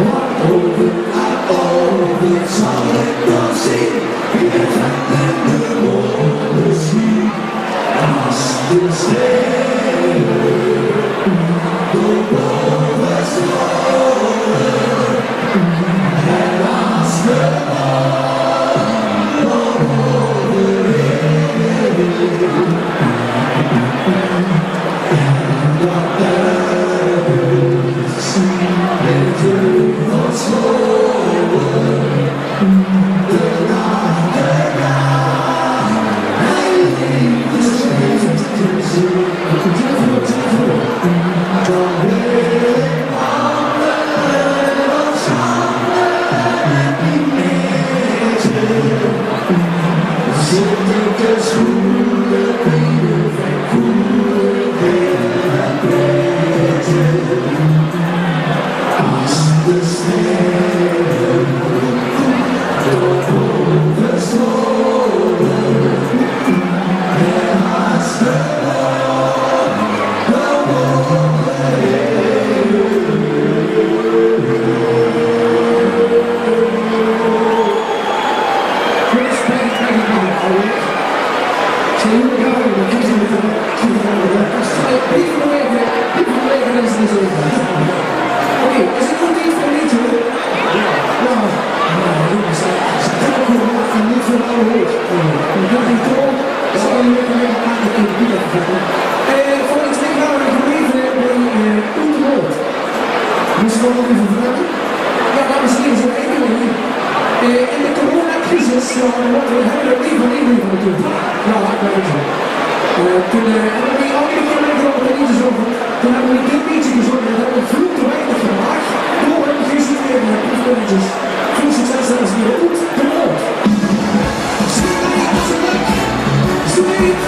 Wat over aan over zal ik dan zien. Wie het en de woorden zien. Als de sterren door boven stromen. En als de Oké, is het goed iets van liedje? Ja. Ja. Nou, jongens, ze hebben gewoon een lied van alle hoed. Ja. Dat is toch, zou je lekker willen maken, kun je dat vertellen? Eh, volgens mij gaan we nog even bij, eh, Oeterwold. Moest wel nog even vragen. Ja, dames en heren, zo even hier. Eh, in de coronacrisis, ja, wat we hebben er een van, een van natuurlijk. Ja, dat weet ik. Eh, toen, eh, hebben we al die kinderen op de liedjes over. Toen hebben we dit liedje gezongen. Dat hebben we veel te weinig gemaakt. Door hun gezien in de proefbandjes. Veel succes, dames en heren. Oeterwold. Zo niet, zo niet, zo niet.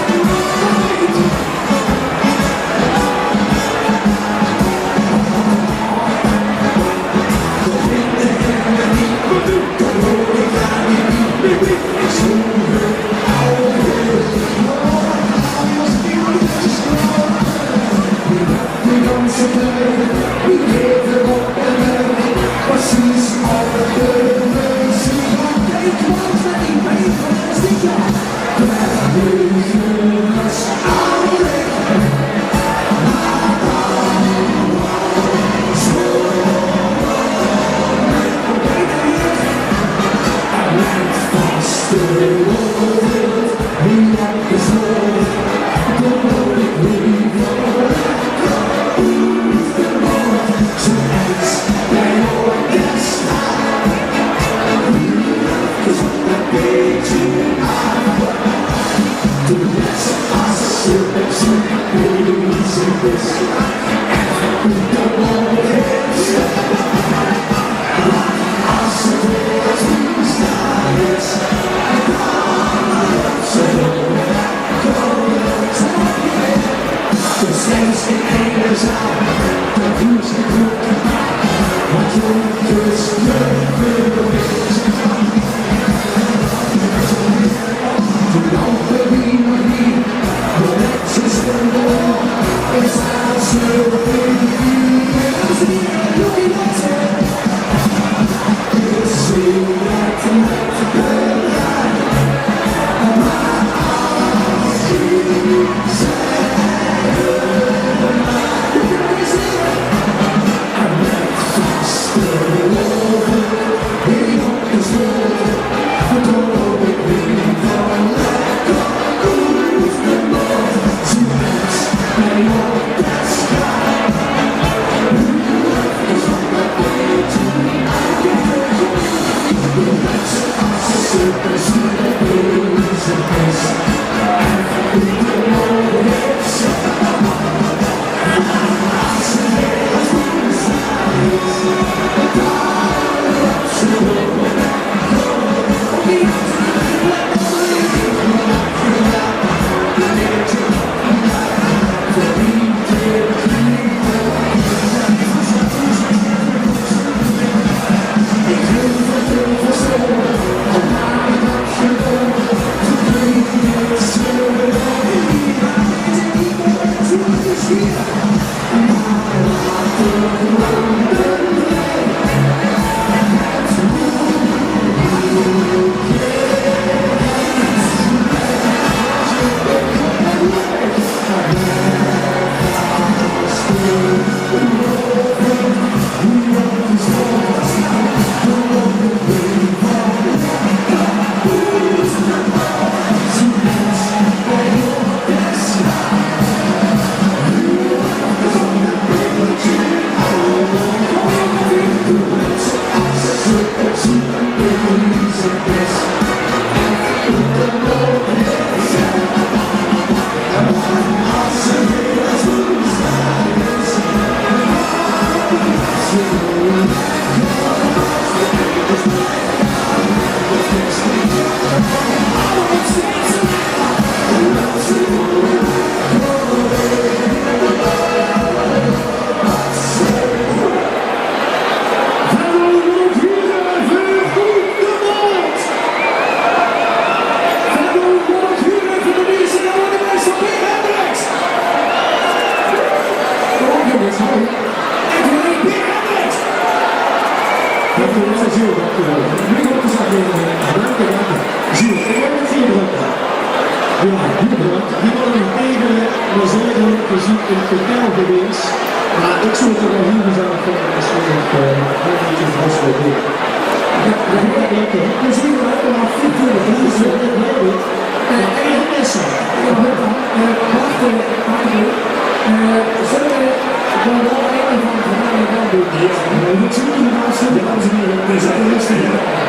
Jao, hie bedank. Hie waor nog eve plezeer in 't hotel gewees. Mer ich zów 't waal hie gezellig vinje es v'r nog, eh, ein bietje vastlope. Jao, jao, jao. Plezeer, hè? Mer veer veur de pries, hè? Eh, eh, Tessa. Jao, eh, wach, eh, wach effe. Eh, zölle v'r dan waal ein van de vergadering dan doon? Jao, veer mótte nog aafsloete, dames en hiere. Veer zeen rustig.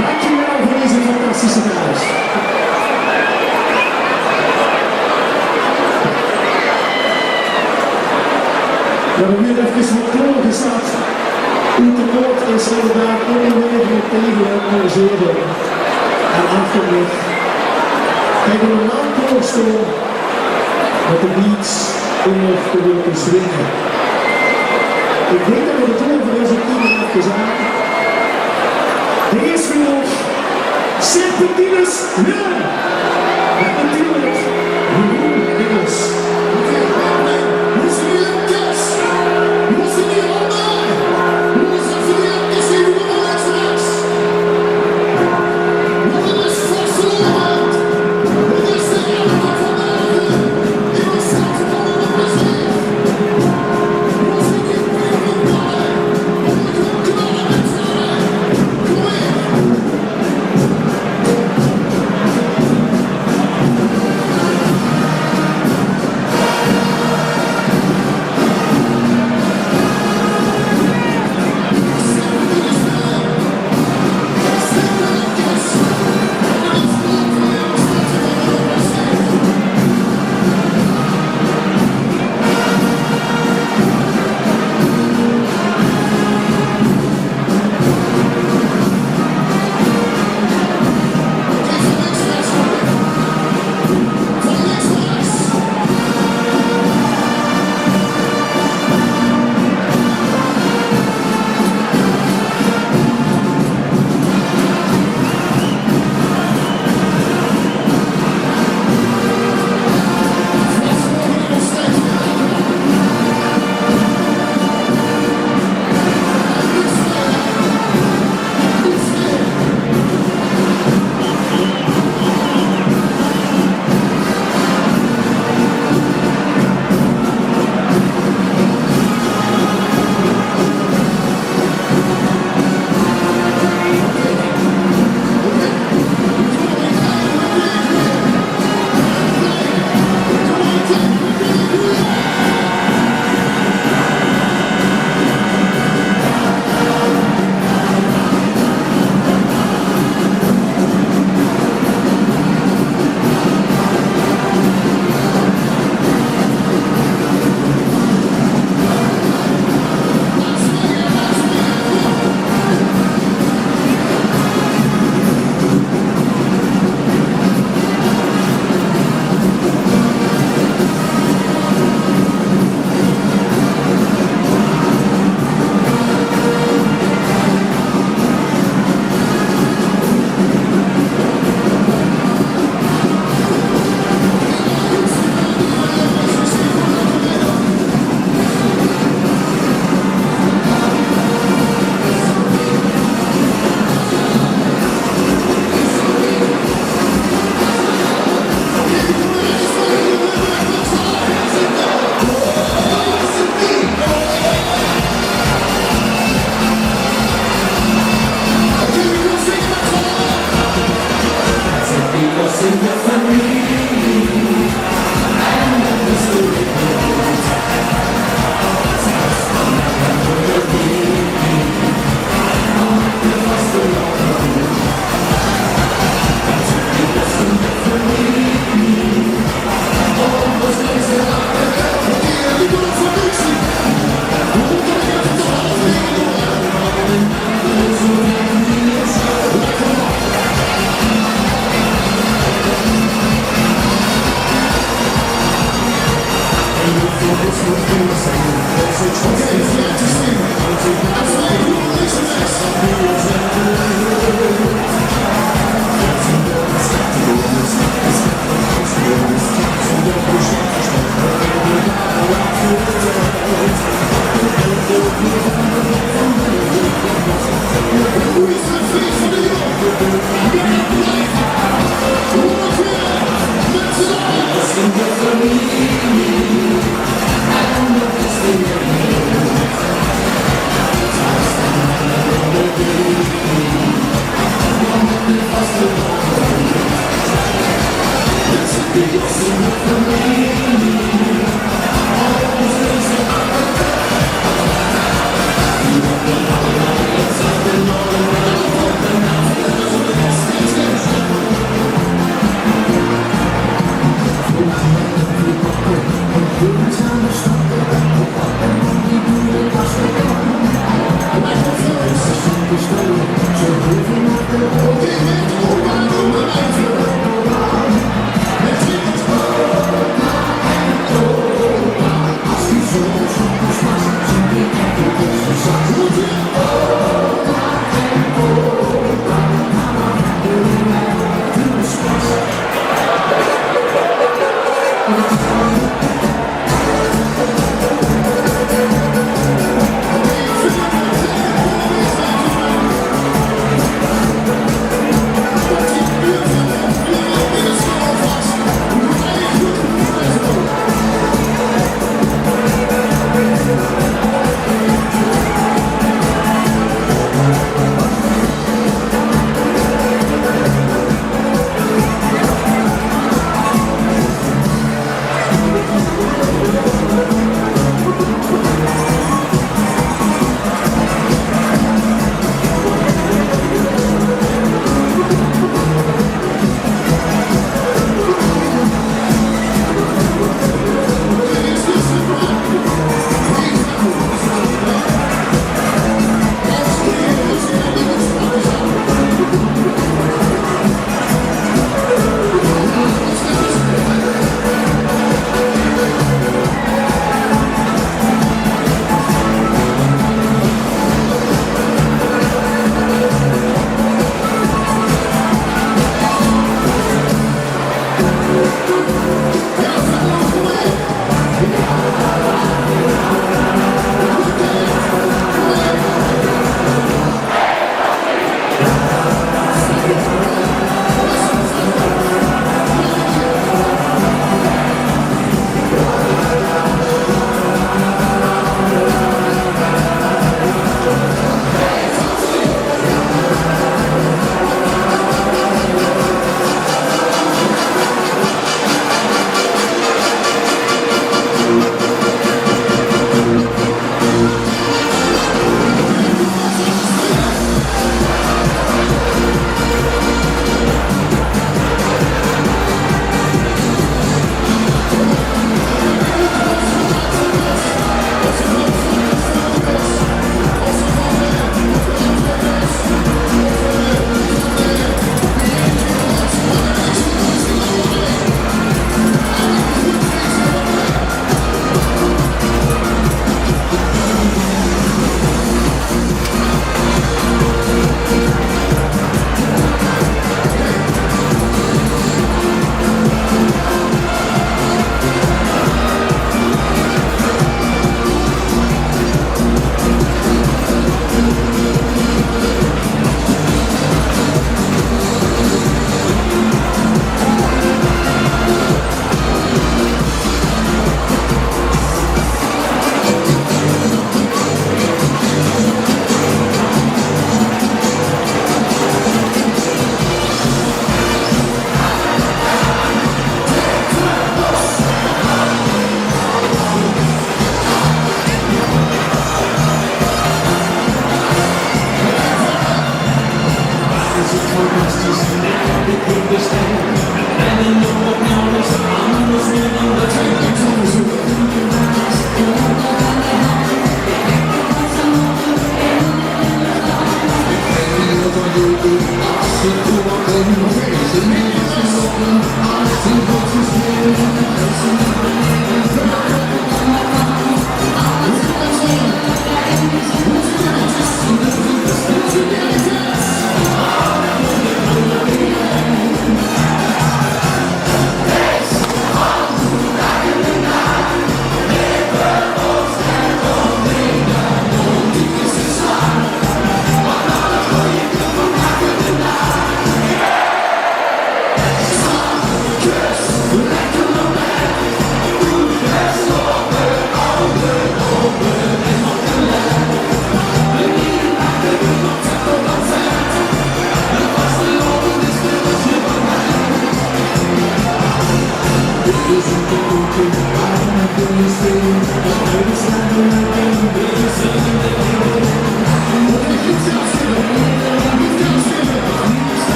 Dankjewel veur deze fantastische reis. Jao, v'r höbbe efkes get klaorgezat. Oet de Poort is inderdaad óngeluifelik tege 't amusere. En achter mich Kijk, in de naam Koningstoon met de beats in de wilde swingen. Ik denk dat we het over deze tien jaar gezag. De eerste nog Serpentinus Willem. En natuurlijk Jeroen Engels.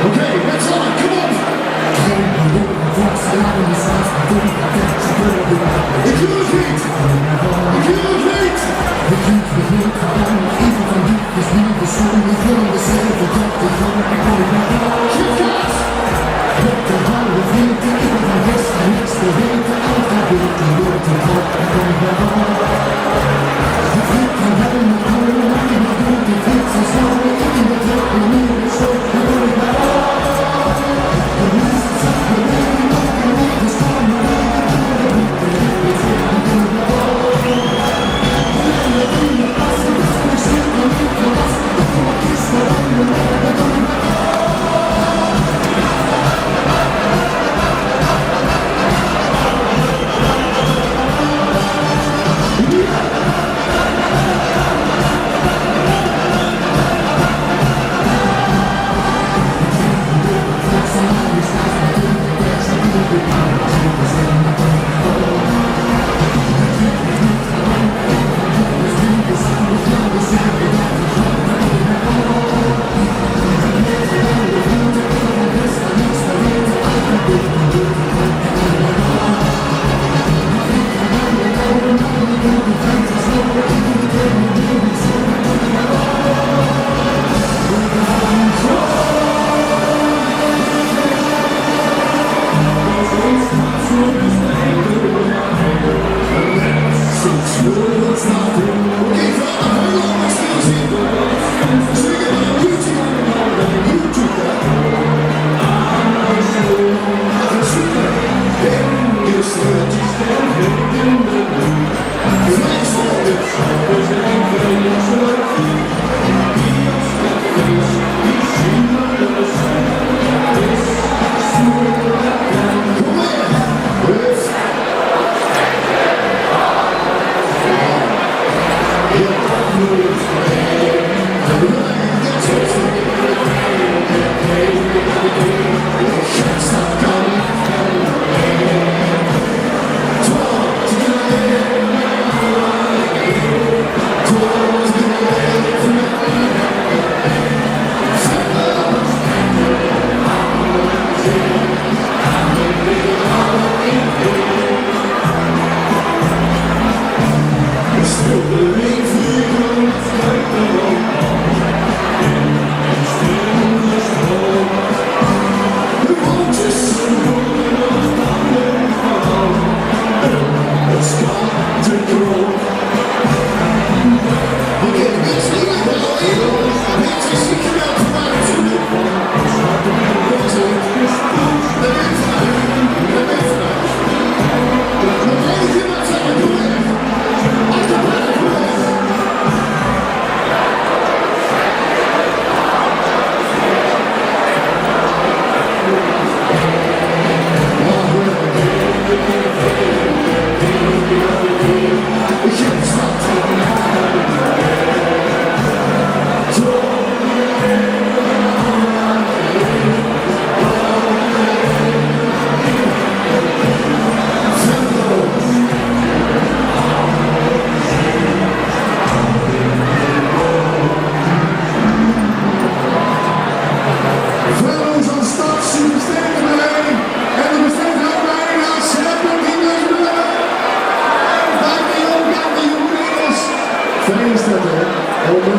Okay, that's all. Come on. If you repeat, if you repeat,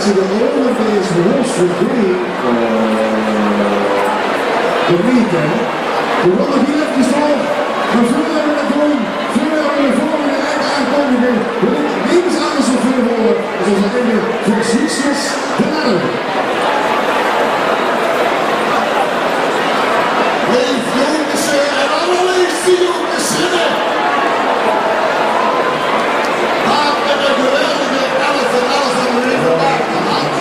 Ze de ogen bij is los, de been. De meter. We willen hier even door. We vullen er met doen. Vullen er de volgende en aankondigen. We willen niks anders dan vullen. Zoals het in de Franciscus de Ladder. Leef Jonkese en allerleefste Jonkese. Maak met een geweldige elf van elf van de Leeuwendaal gehad.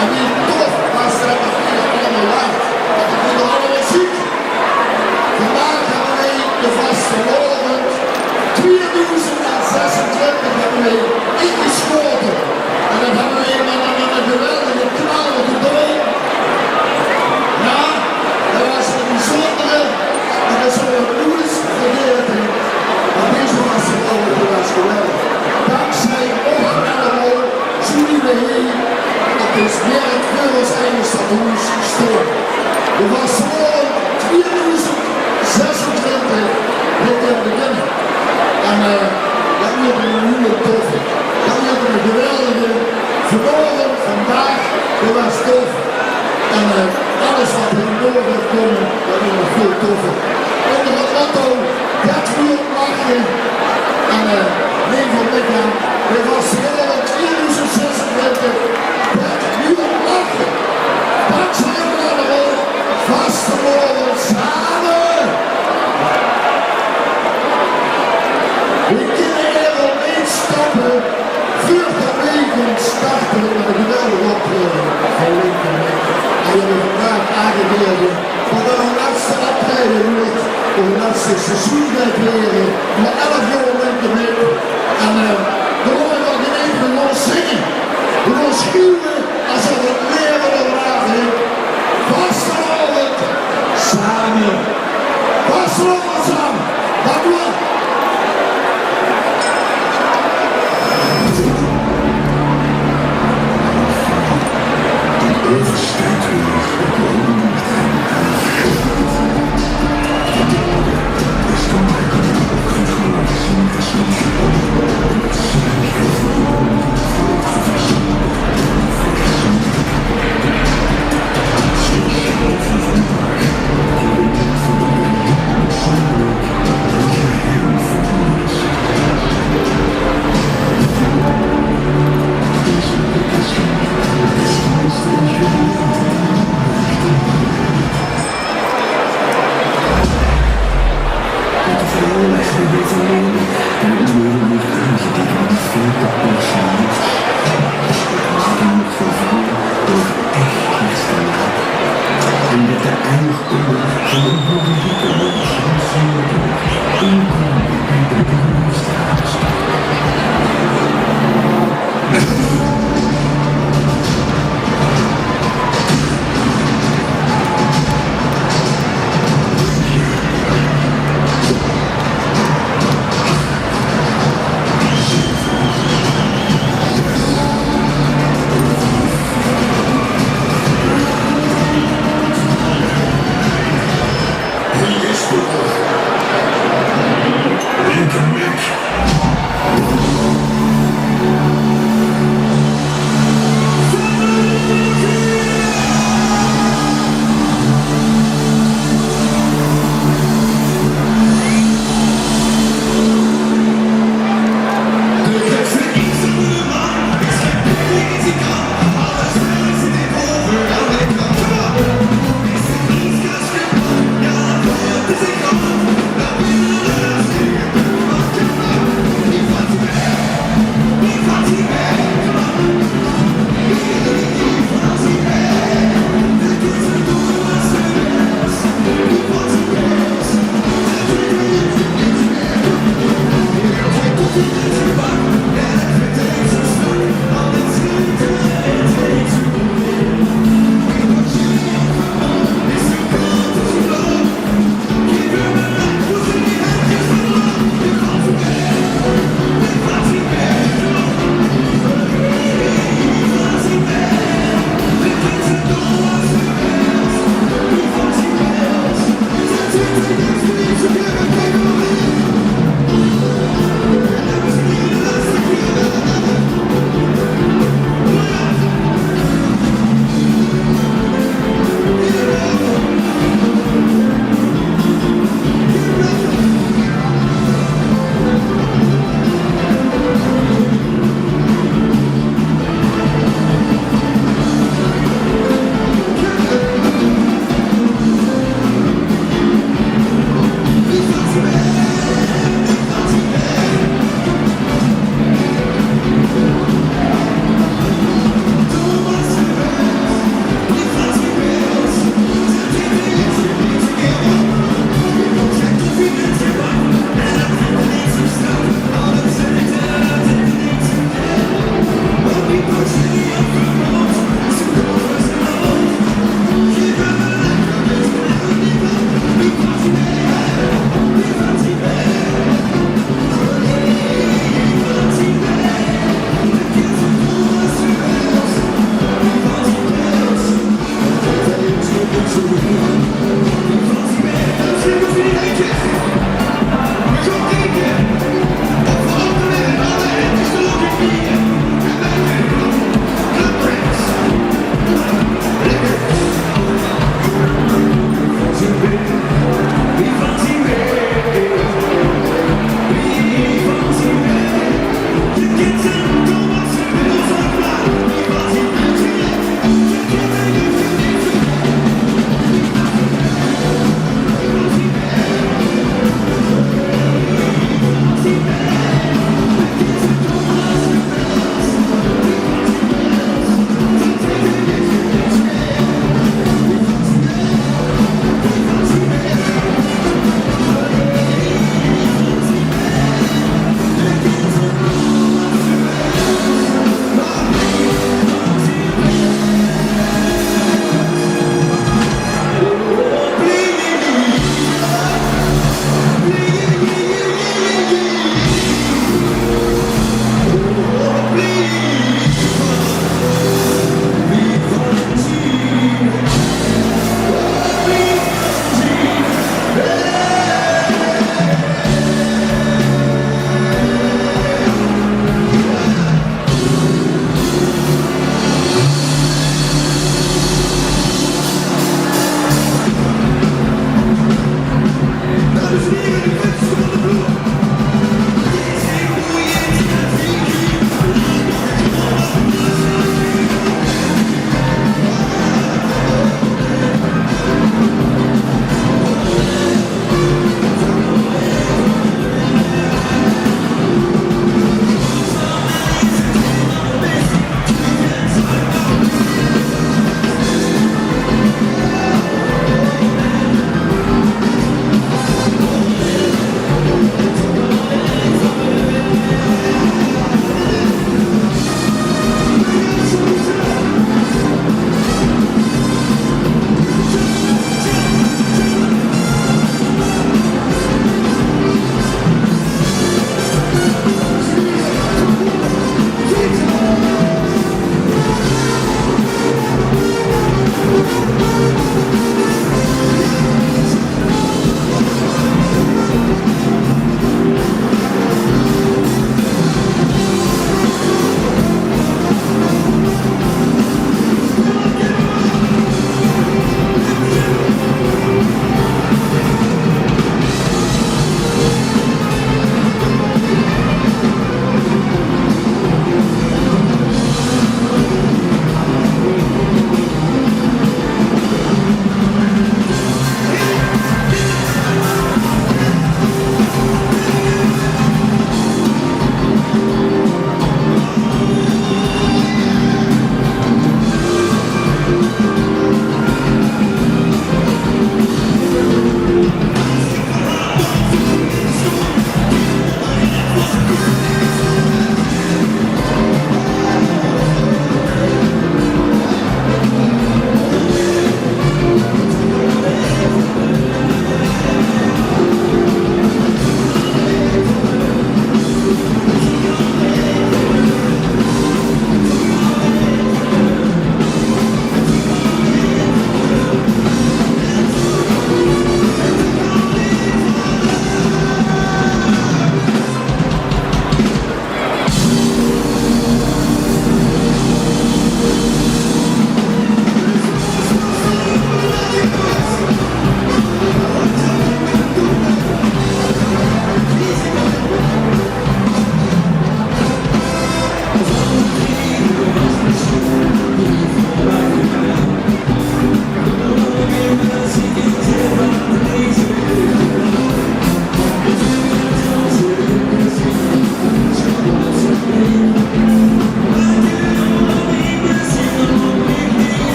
En wie tof was dat, dat jullie allemaal waren. Dat ik jullie allemaal zie. Vandaag hebben wij de vastelaovend tweeduizend zesentwintig hebben wij ingeschoten. En dat hebben wij met een, met een geweldige knal gedaan. Ja, dat was een bijzondere, en dat zullen we nooit vergeten. Want deze vastelaovend, die was geweldig. Dankzij ons allemaal zien we hier op dit merk voor ons eigen stadhuis staan. De vastelaovend tweeduizend zesentwintig, dit jaar beginnen. En eh, dat wordt een hele toffe. Dat wordt een geweldige. Vanavond, vandaag, dat was tof. En eh, alles wat er in door gaat komen, dat wordt nog veel toffer. Onder het motto: "Get weer lachen." En eh, neem van mij aan, dit was tweeduizend zesentwintig. Get weer lachen. Dankzij allemaal. Vastelaovend samen. We kunnen er al mee stappen. Vuur van Wegen starten met een geweldig optreden van Lincoln. En we hebben vandaag aangegeven wat dan een laatste optreden wordt, een laatste seizoen gaat weren, maar elf jaar Lincoln. En eh, we horen nog in één keer gewoon zingen. We gaan schreeuwen. Alsof het leven eraf hing. Vastelaovend samen. Vastelaovend samen. Dat moet.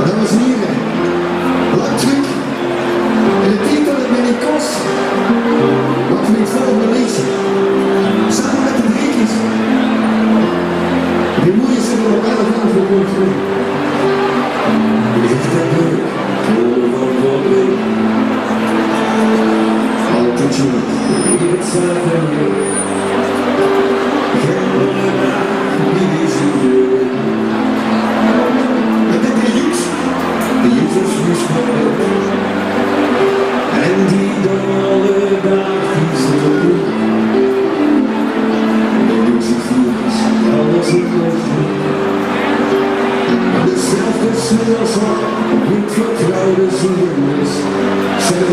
Dames en hiere, laat truuk. En de titel is Mini Kos. Wat vin ich van de leedje? Same mit de Driekies. Die moeie zingen op elf en veur ons. Ligt het leuk, Paul van Van Beek. Altijd jong, wie het zelf en leuk. Geen onderdaag, die is het leuk. Met dit de Joes. De Joes is Joes van Beek. En die dan alle daag die ze doen. De Joes is Joes, alles in de zon. Dezelfde zon als al, niet vertrouwde zon is. Zijn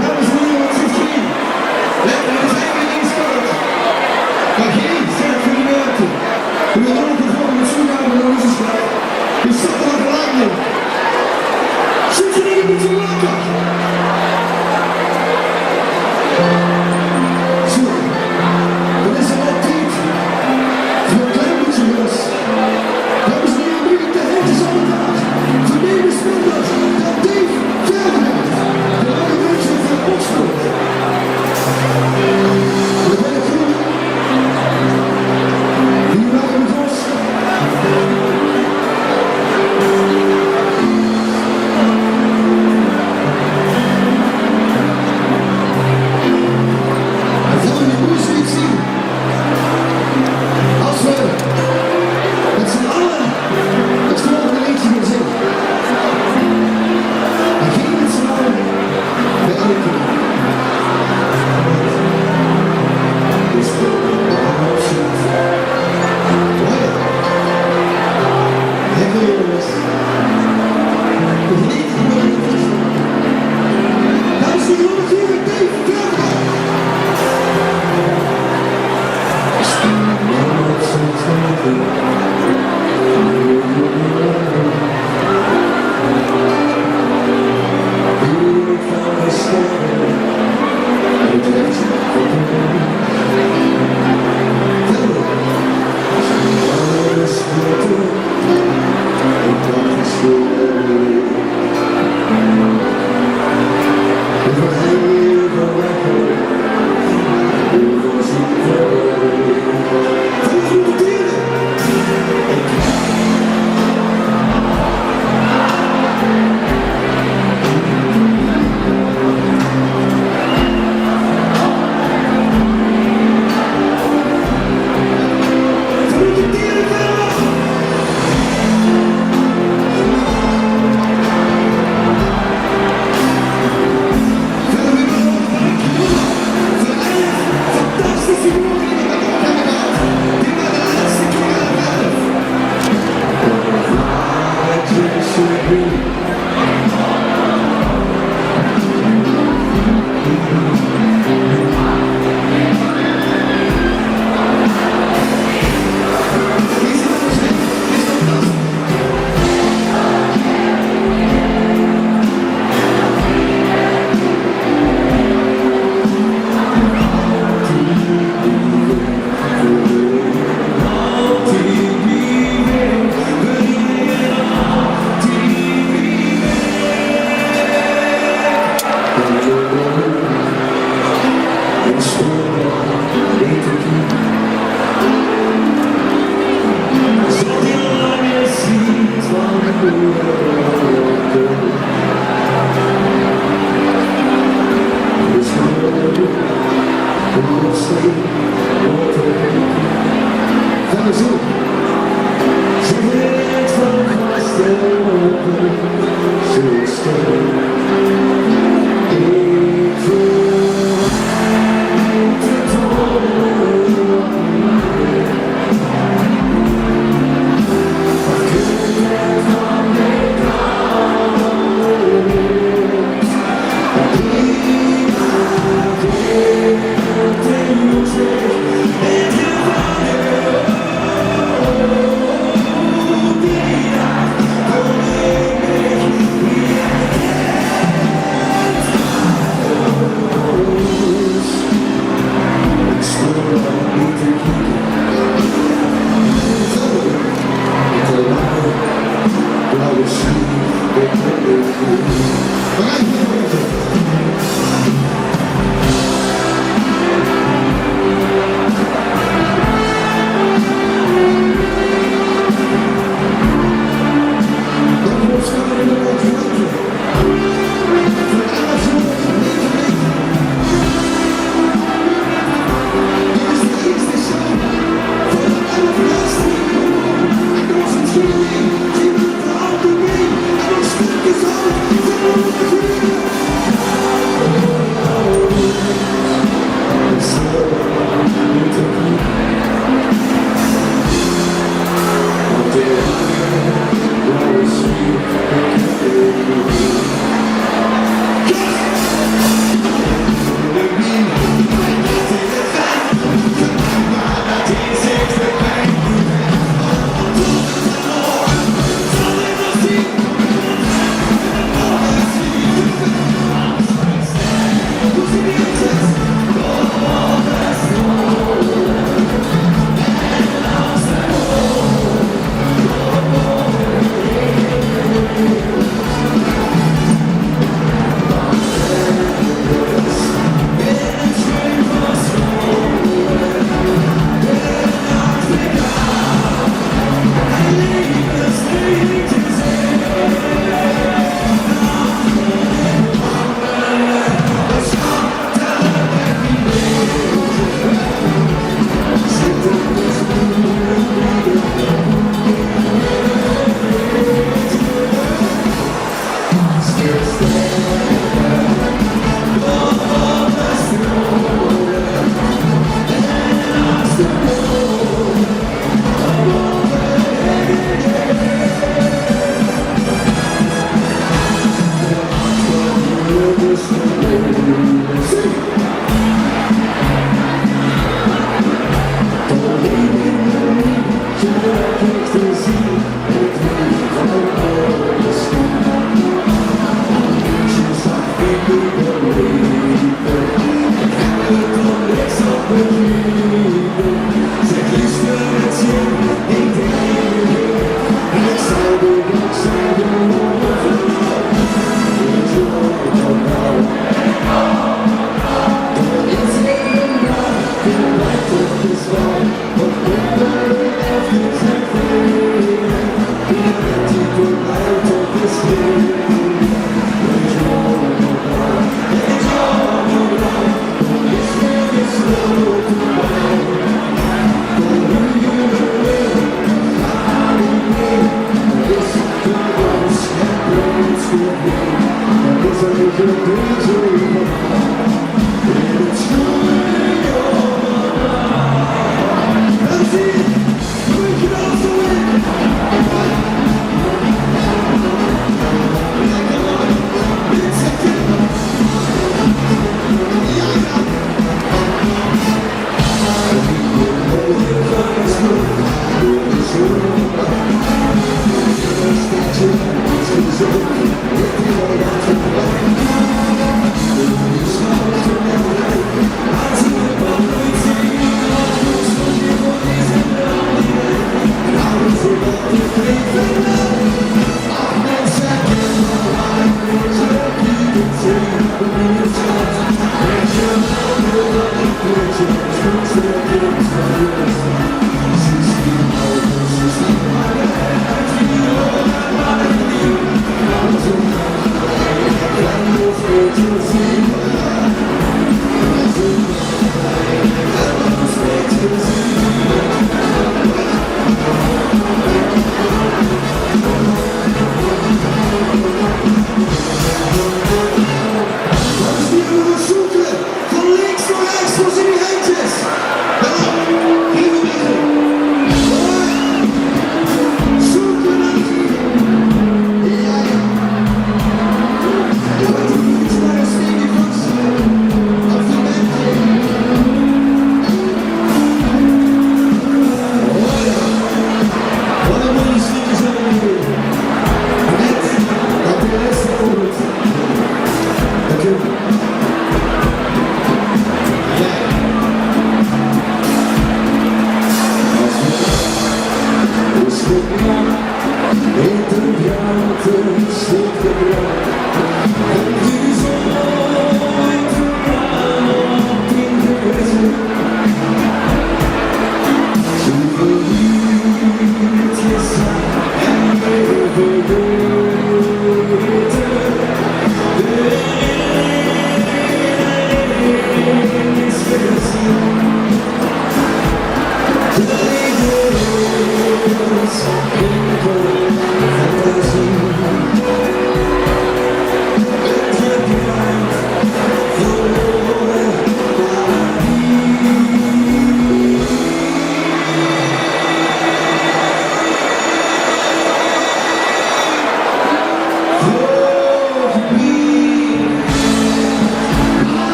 Dames en hiere, wat zit geer? Lekker, det is eigelik neet spannend. Mer geer zit veur de ruimte. Uch oge veur de toegave nao ózze sjlaag. Geer zit d'r geliek in. Zit geer neet ein bietje lekker? Zo, dan is 't waal tied veur ein klein bietje rös. Dames en hiere, maag ich de hendjes aan de taart veur neet minder spannend dan Dave Verbeek, de lange windje van Oxford. En dan bön ich good. Die maken de gos. En dan die moeite zien. As we mit z'n alle 't volgende leedje gaon zinge, dan gaon we mit z'n alle bie alle kieër. Dus,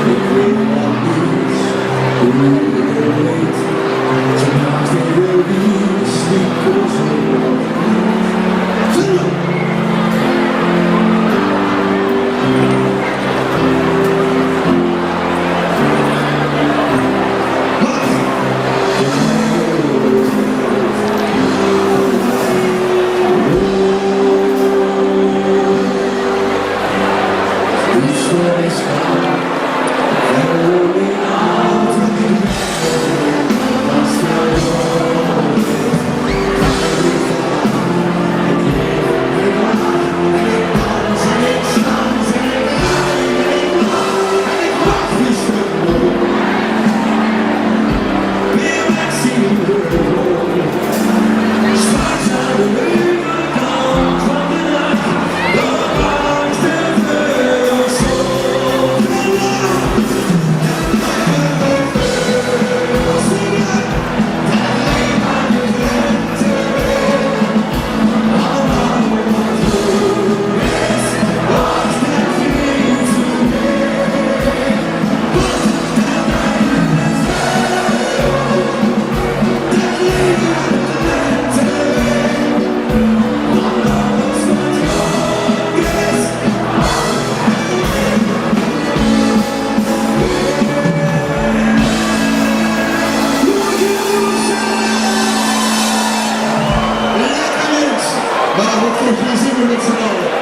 Lekker, minse. Mer dat weurt veur plezeer mit z'n alle.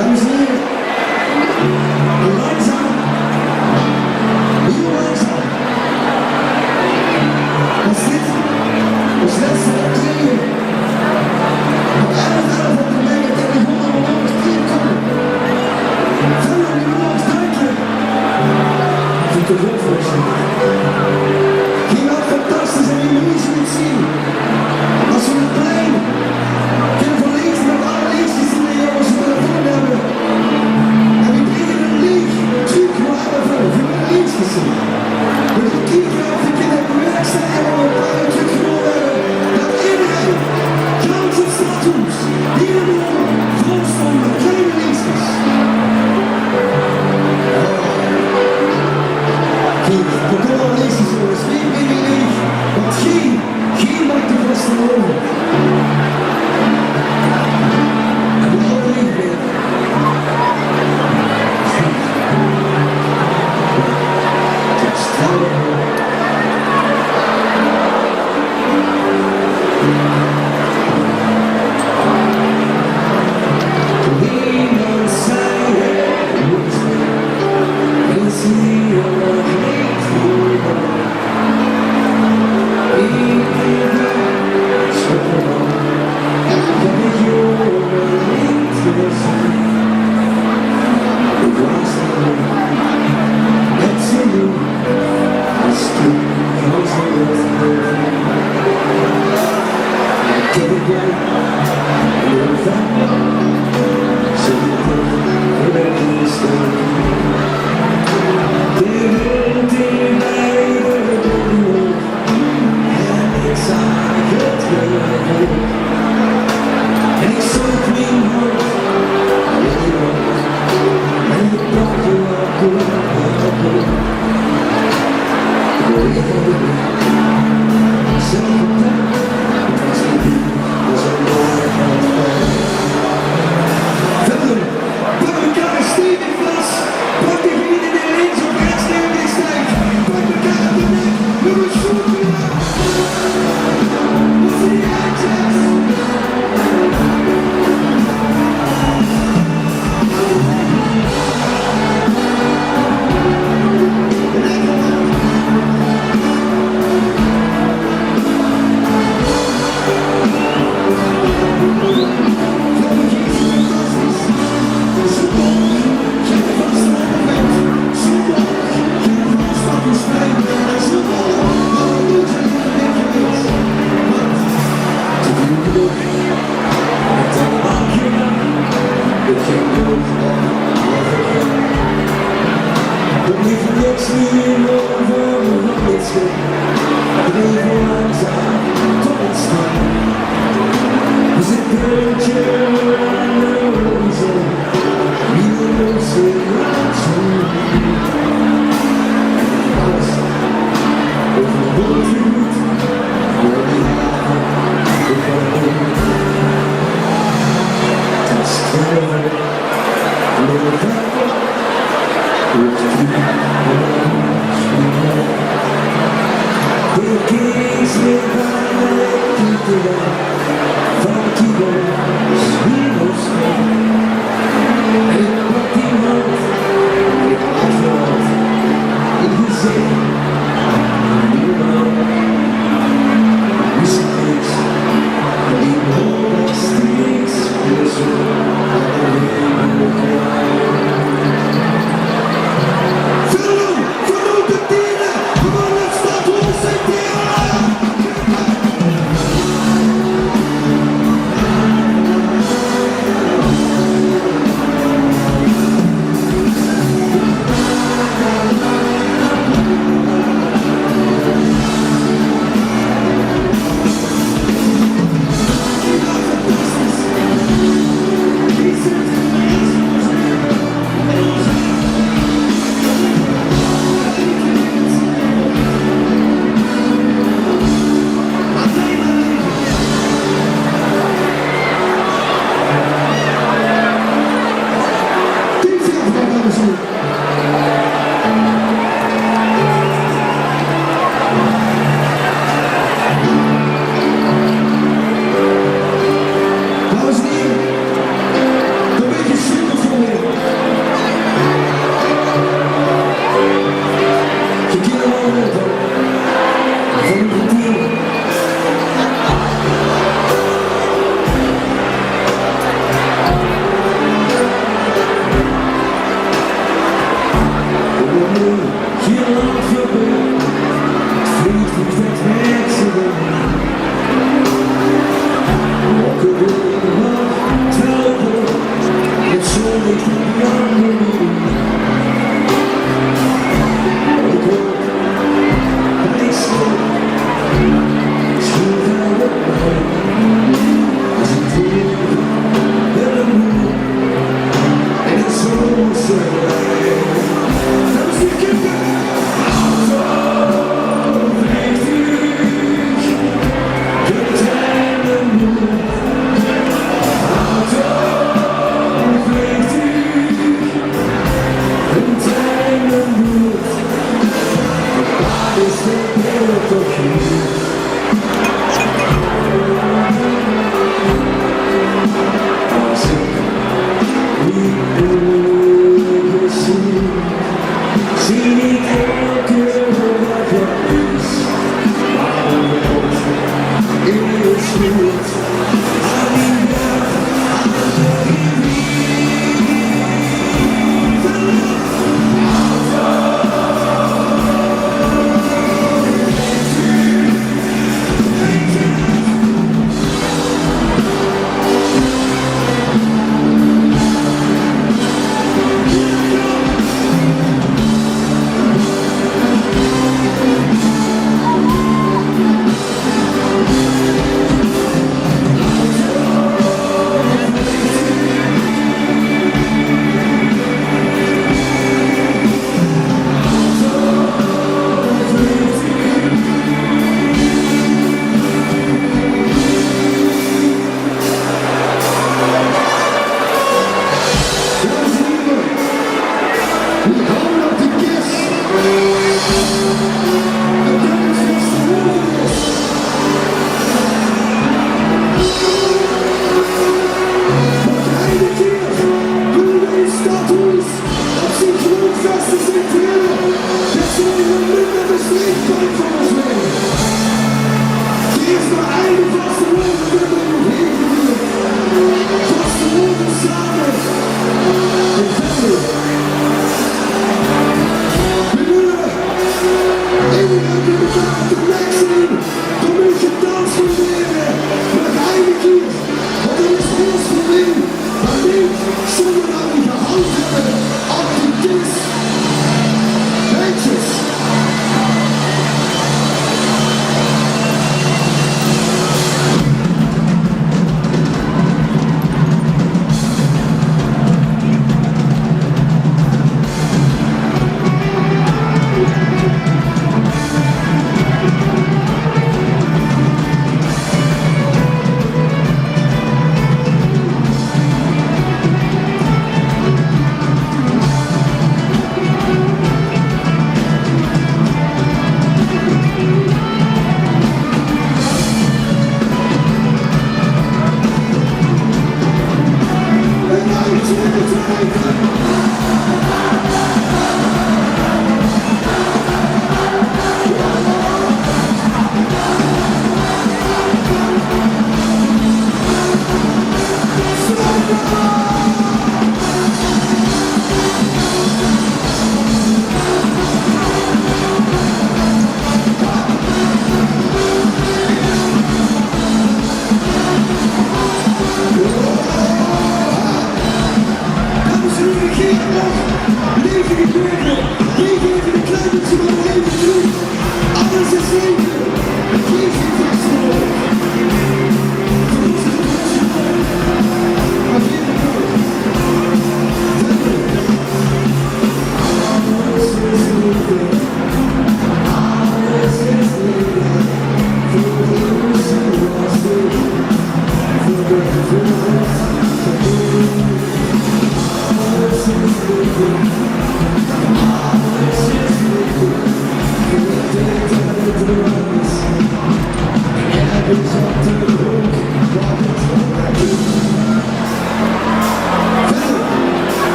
Dames en heren, langzaam, heel langzaam, is dit ons laatste optreden op elf elf op de Mega tegen Holland. Verder, we willen ons danken voor de rondvraag. Ging dat fantastisch en wie mooi is het zien. Als we het plein kunnen verlichten met alle lichtjes die de jongens op de telefoon hebben. En we brengen een licht terug naar elf elf. We willen lichtjes zien. We willen kieken of we kunnen bewerkstelligen wat we een paar jaar terug gedaan hebben. Dat iedereen, gans het stadhoes, hier en daar, vol stond met kleine lichtjes. Kiek, we kunnen al lichtjes, jongens. Wie ben je licht? Wat geen Geen maakt de vaste over. En we alle lief weer. Pak elkaar stevig vast. Pak degene die links of rechts tegen je staat. Pak elkaar op de nek. Doe eens goed, ja. Wat is die uitjes?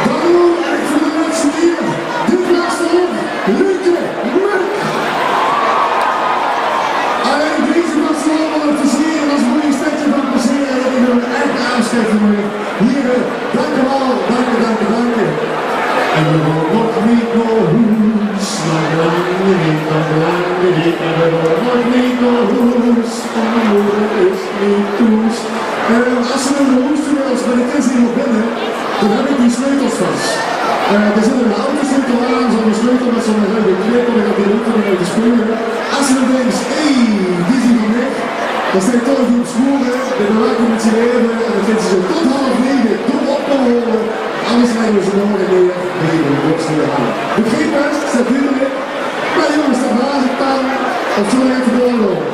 Dank u wel, echt voor de laatste keer. Dit was de Leuke Murk. Alleen deze was er allemaal te zien. Als mooie stadje van passeren. En ik wil echt aansluiten met hier. Dank u wel. Dank u, dank u, dank u. En we gaan nog niet naar huis. Maar belangrijk, maar belangrijk. En we gaan nog niet naar huis. Mijn moeder is niet thuis. Eh, als ze nog naar huis toe willen, als we de kinderen nog binnen, dan heb ik die sleutels vast. Eh, er zit een autosleutel aan, zo'n sleutel met zo'n hele knip, en dan gaat die auto weer uit de spullen. Als je dan denkt, hé, die is niet van mij, dan sta je toch even op sporen, de bewaker met zijn leven, en dan vindt ze zo tot half negen, door op te horen, anders leggen we ze morgen neer bij de Boksmeer aan. Begrepen? Staat duidelijk? Nou jongens, dat was het dan. Of zullen we even doorlopen?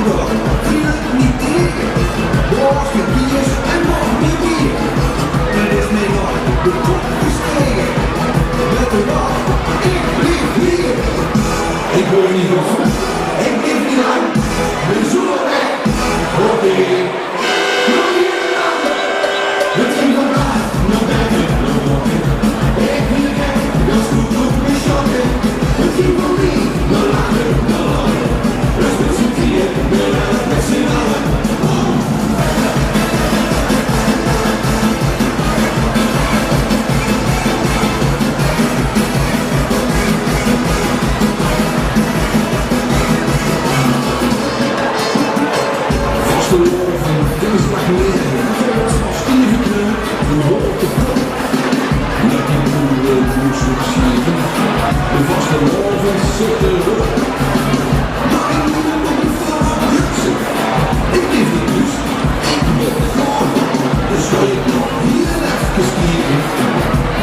Viel 't neet taege. Boors, gekiers en nog mieë bier. 't Is mich nog de kop gestege. Wèt geer waat? Ich blief hie. Ich wol neet gaon. Ich blief neet lang. Bin zoe weg. Oké. Vastelaovend, dinsdag nege, Steve Kruip, de Wolke Pop. Met die boere moest ik zeven. De vastelaovend zit erop. Mag ik niet op de foto? Ik ben de dus, ik ben de gewoon. Dus ga ik nog hier even kijken.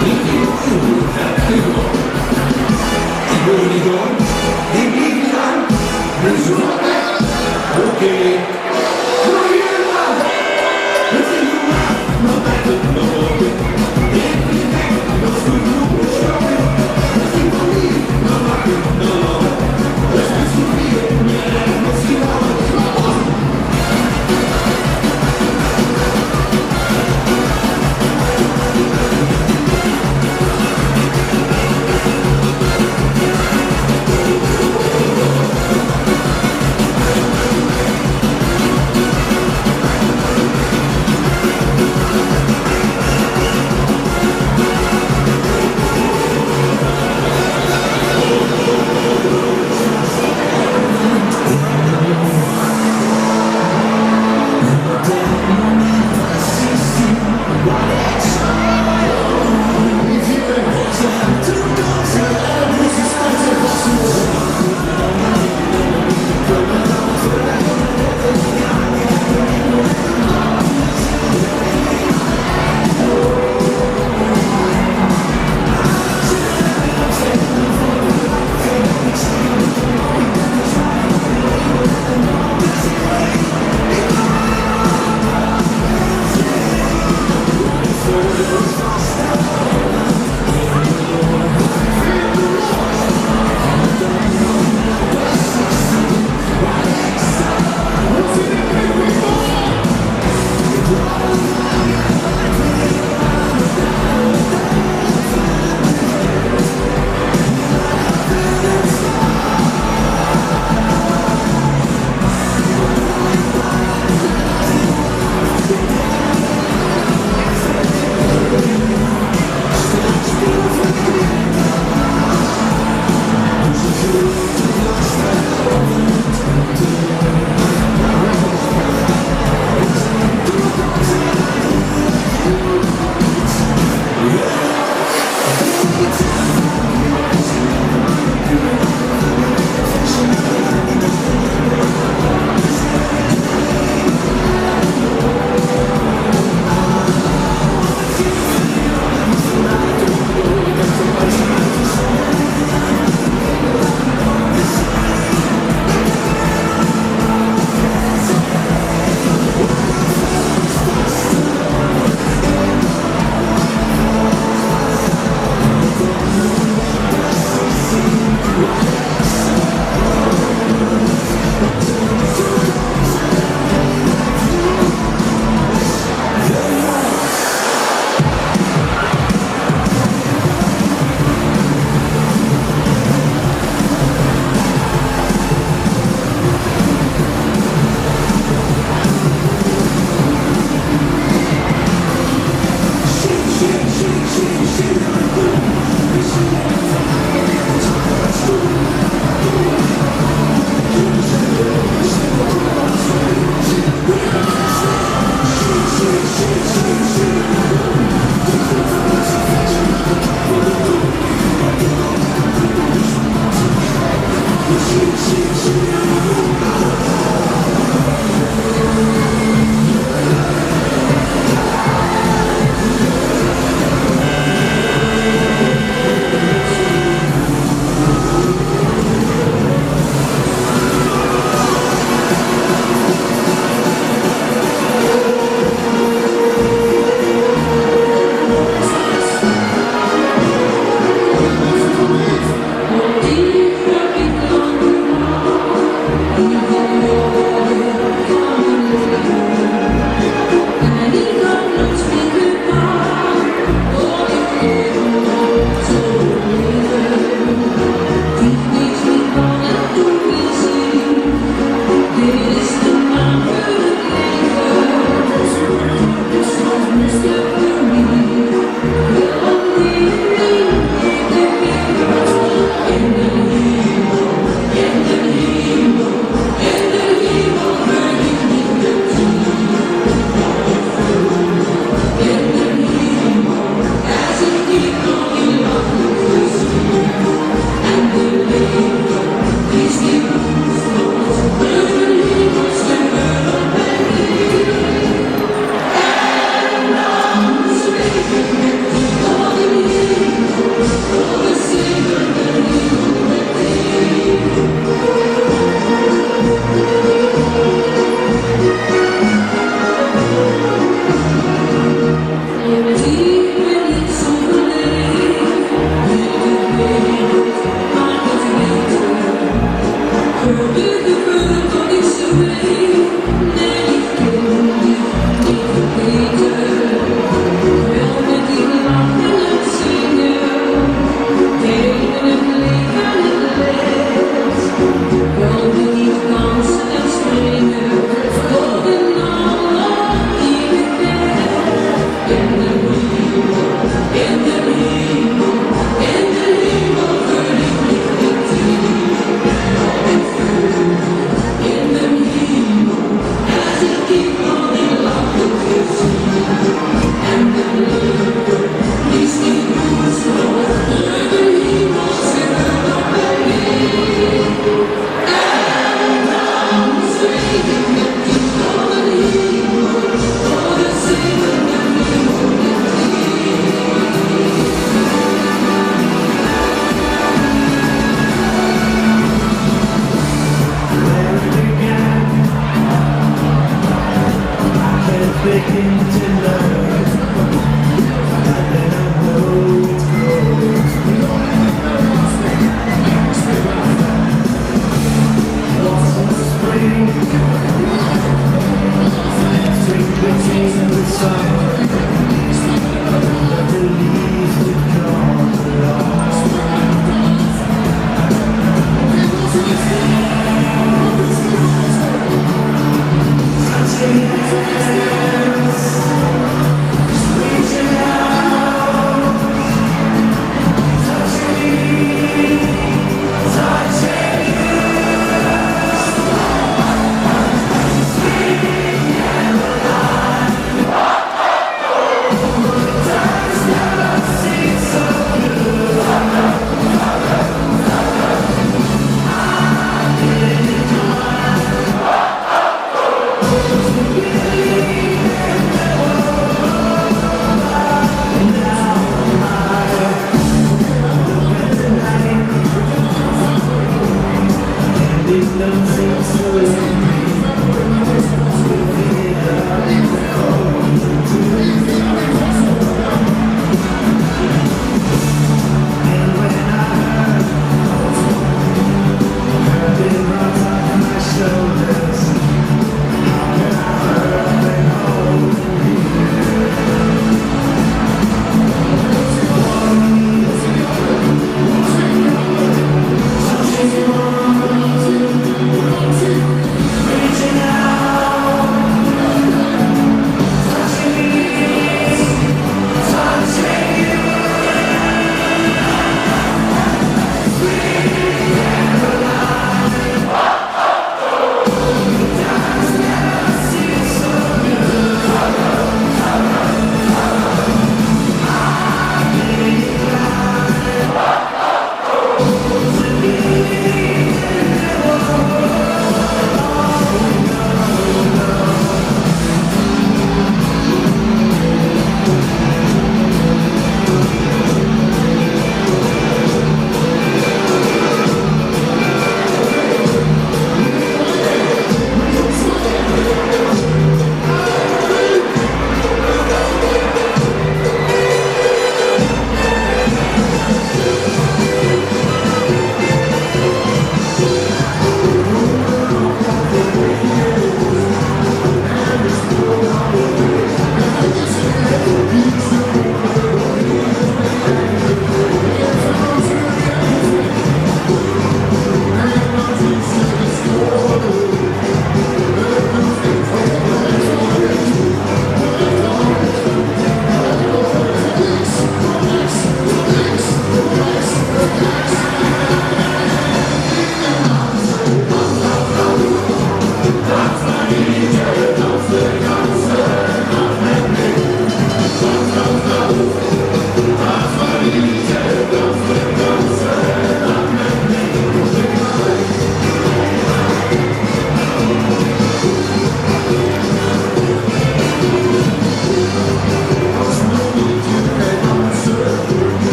Drie euro heb ik nog. Ik wil niet door. Ik blijf niet aan. Dus wat? Oké.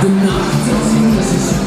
De nacht is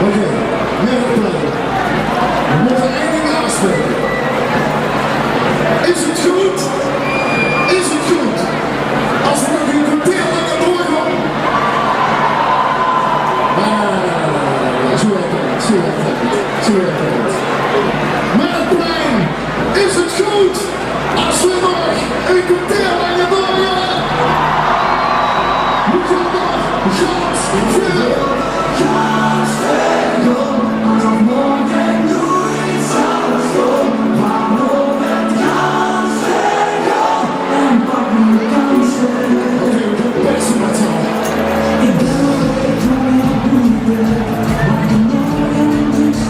Oké, Merkplein. We moeten één ding afspreken. Is het goed? Is het goed? Als we nog een kwartier langer doorgaan? Nee, nee, nee, nee, nee, nee. Zo werkt het niet, zo werkt het niet, zo werkt het niet. Merkplein, is het goed? Als we nog een kwartier langer doorgaan, moet je nog gas geven. Gas geven. Als nog morgen nooit zal komen, maar nog het gas geven. En pak nu kansen. Oké, we gaan best met z'n allen. Ik wil het nooit boeien, maar de morgen is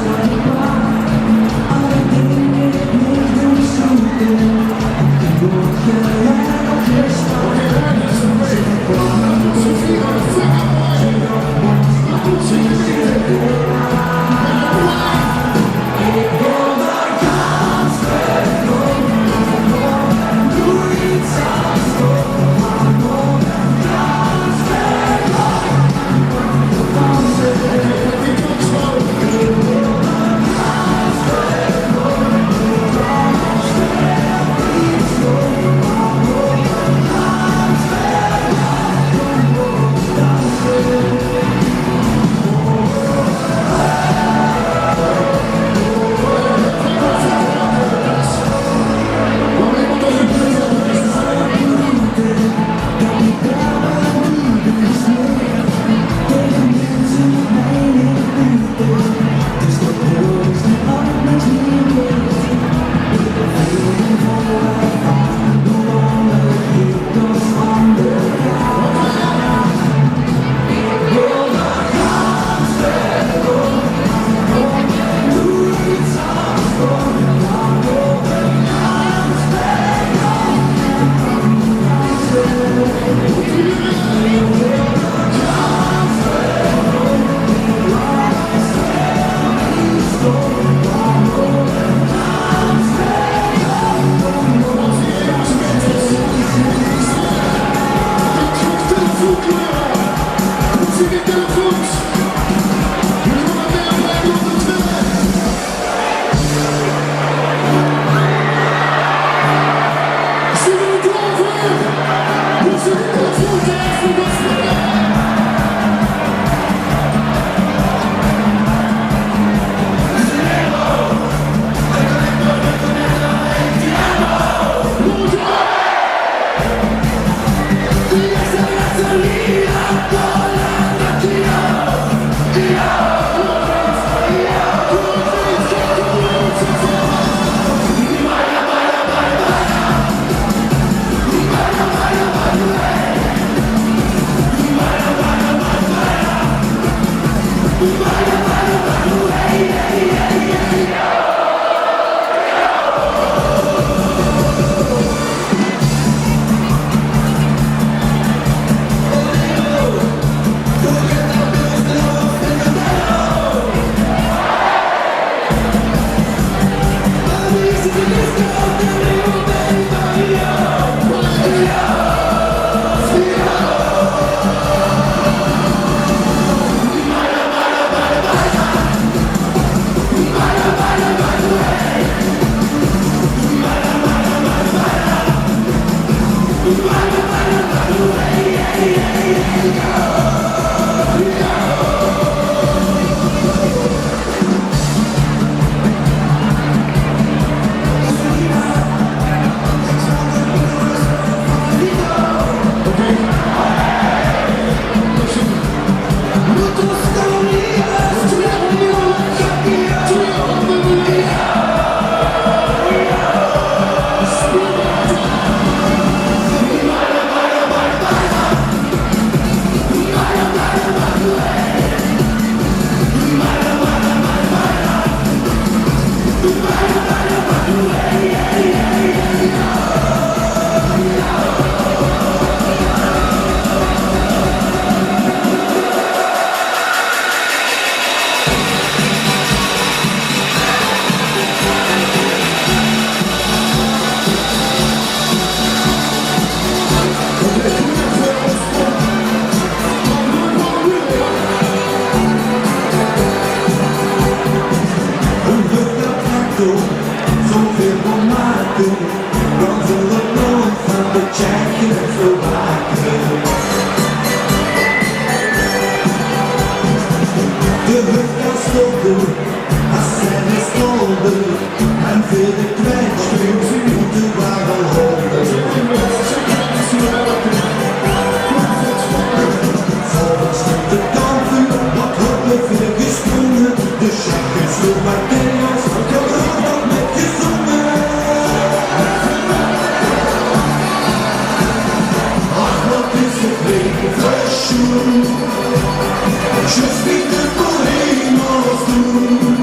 Zjus wie de boheem ós doon.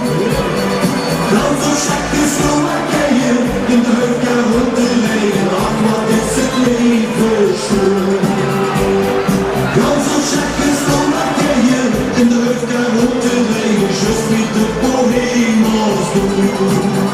Dan zoe sjekke Slowakije in de hoofdkar rónd te rieje. Ach, wat is 't leve sjoen. Dan zoe sjekke Slowakije in de hoofdkar rónd te rieje. Zjus wie de boheem ós doon.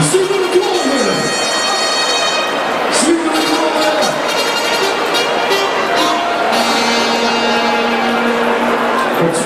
Zien we de klaor veur? Zien we de klaor veur? Good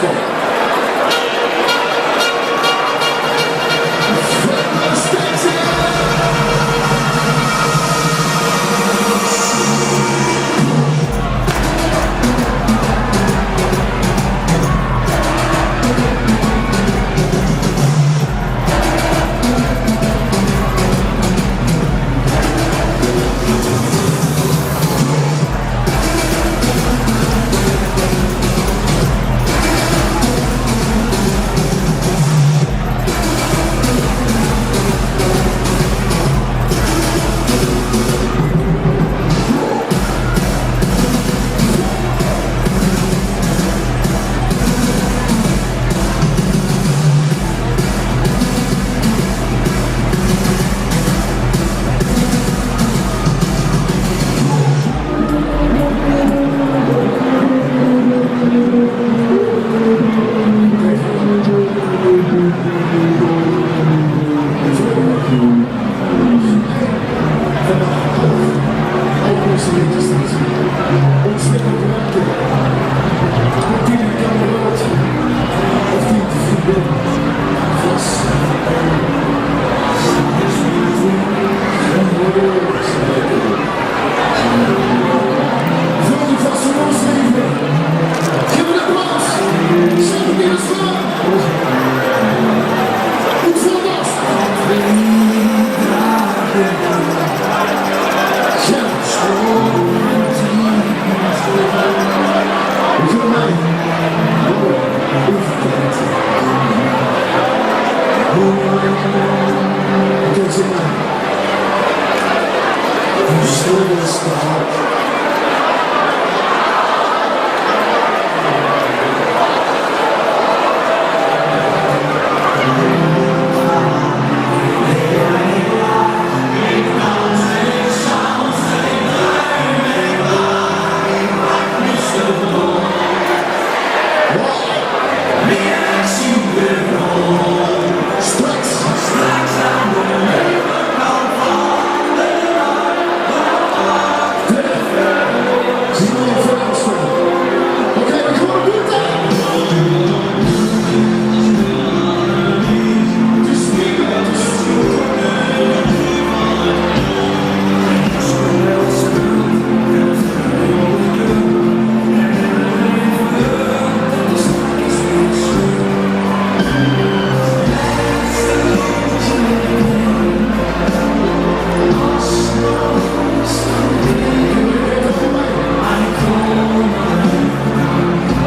zo.